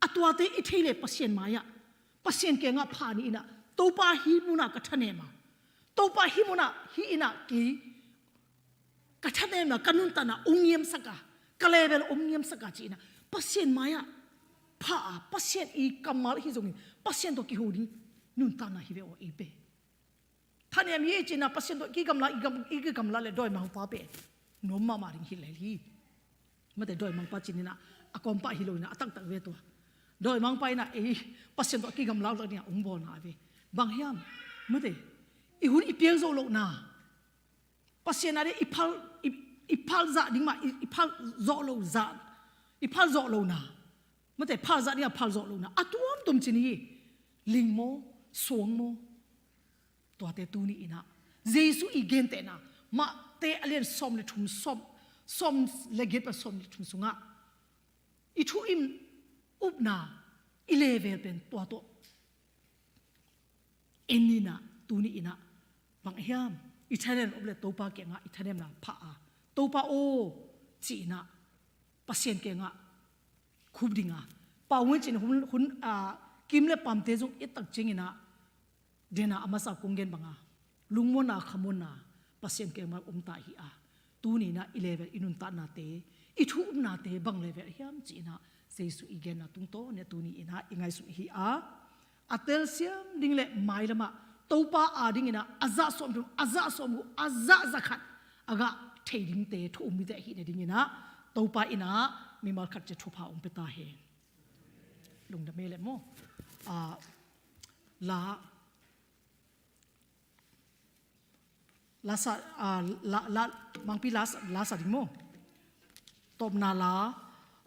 A tuate i thei leh Pasian mai-ah, Pasian kiangah phah ni in ah, Topa, hih munah ka thanem a, Topa, hih munah, hih in ah kei ka thanemna, ka nuntakna hong ngiamsak a, ka level hong ngiamsak a ci-in ah Pasian mai-ah phah a, Pasian i kammal hi zongin Pasian tawh kiho ding nuntakna hi ve aw, ei pen. Thanem hi ci-in ah Pasian tawh kigamla, i gam, i kigamla leh dawimangpa pen nuam mahmah ding hi lel hi. Mate, dawimangpa ci-in ah a kawmpah hi lo-in ah a taktak ve tua. Dawimangpa in ah ei Pasian tawh a kigamla tak ding a hong bawlna a ve. Bang hiam? Mate, i hun i pial zawh lohna, Pasian a ding i phal, i, i phal zah ding mah, i, i phal zawh lo zah, i phal zawh lohna, mate, phal zah ding a phal zawh lohna a tuamtuam ci-in hi. Ling maw, suang maw, tuate tuni in ah Jesu i gentehna, Mate a lian sawm le thum, sawm, sawm le giat pan sawm le thum sungah i thu in, upna i level pen tua tawh en inah, tuni inah bang hiam, i thanem op le Topa kiangah i thanemna pha a, Topa aw, ci inah Pasian kiangah khup ding a, pau ngen cin hun, hun, a, kim le pamte zong i tak ciang inah dena a masa kong gen banga lungmuanna, khamuanna Pasian kiangah om ta hi a, tuni inah i level, i nuntaknate, i thu upnate bang level hiam ci inah Jesu i genna tungtawn inah tuni inah i ngaihsut hi a, a telsiam ding le mailamah Topa a ding inah a zah sawm thum, a zah sawm guk, a zah za khat a gah thei dingte, thu um mite ahih na ding inah Topa inah mimal khat ciat thupha hong pia ta hen. Lungdam e le maw. A, la, la sa, a, la, la, mangpi la sa, la sa ding maw. Tawpna la,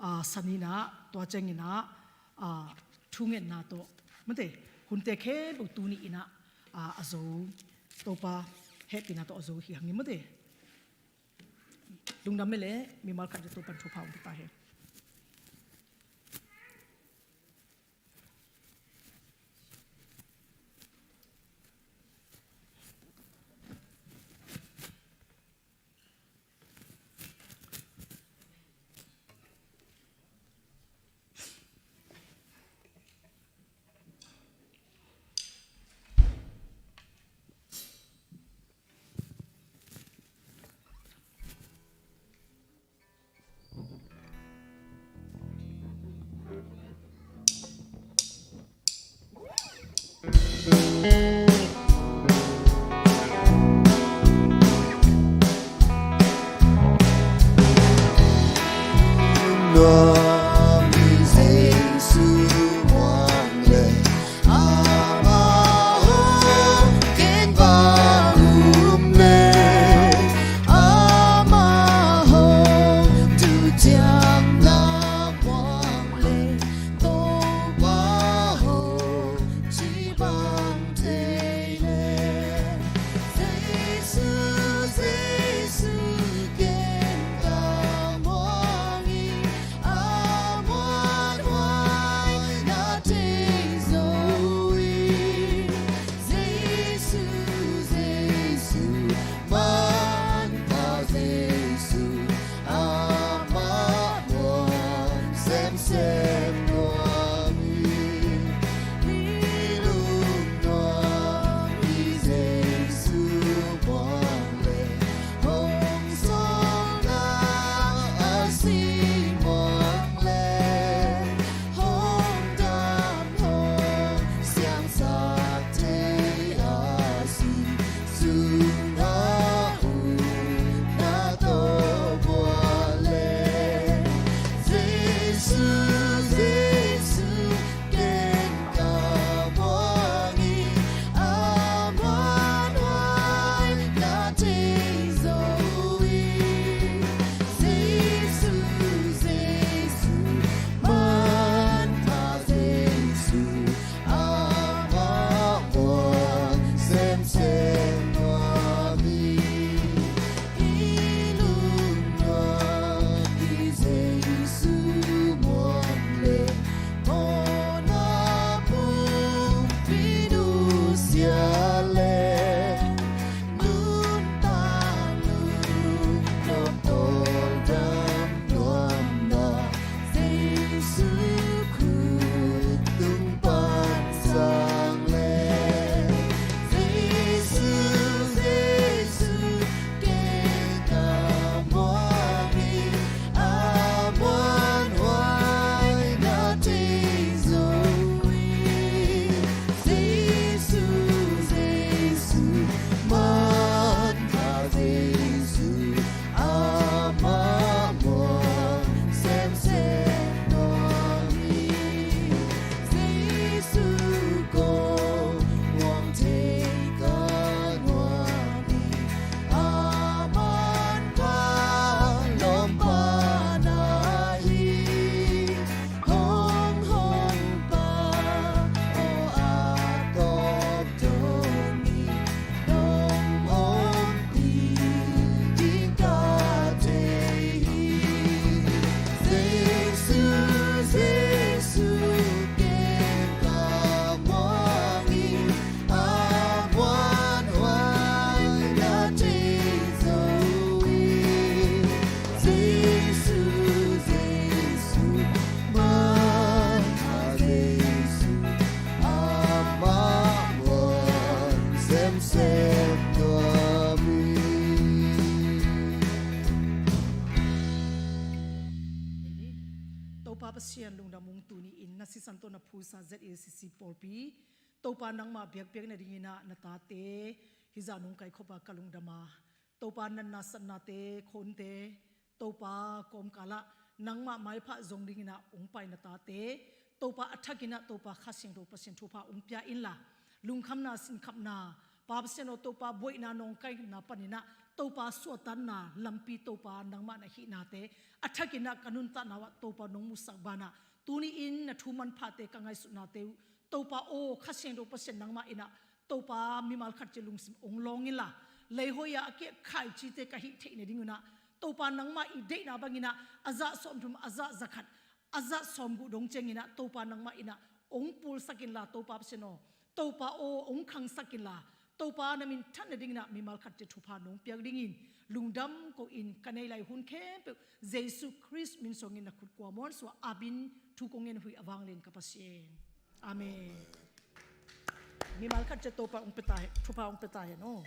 a, sa ni inah, tua ciang inah, a, thungetna tawh, mate, hunte khempeuh tuni inah, a, a zo, Topa hehpihna tawh a zo hi hang hi mate. Lungdam e le, mimal khat ciat Topa'n thupha hong pia ta hen. Damung tuni in na sisan tawh na phusa Z L C C pawlpi Topa nangmah biakpiak nadingin ah na tate hizah nong kaikhop a ka lungdam a, Topa natna satnate khonte Topa kawmkalah nangmah maipha zong dingin ah hong pai na tate Topa a thakin ah Topa Kha Siangtho Pasian thupha hong pia inla, lungkhamna sinkhapna Pa Pasian aw, Topa buaina nawngkaina panin ah Topa suahtakna lampi Topa nangmah na hihnate a thakin ah ka nuntakna uah Topa nong musak banah tuni in na thu manphate ka ngaihsutnate uh Topa aw, Kha Siangtho Pasian nangmah in ah Topa mimal khat ci lungsim hong lawng inla, leihoi a a kiah khaicite ka hih theih nadingun ah Topa nangmah i deihna bangin ah a zah sawmthum, a zah zakhat, a zah sawmguh dong ciangin ah Topa nangmah in ah hong pulsak inla Topa Pasian aw, Topa aw hong khangsak inla Topa na minthan nadingin ah mimal khat ci thupha nong piak dingin lungdam ko in ka nei lai hun khempeuh Jesu Khrist min suangin na khut kua muan suah apin thu kong ngen huih a vanglian ka Pasian. Amen. Mimal khat ci Topa hong pia ta hen, thupha hong pia ta hen aw.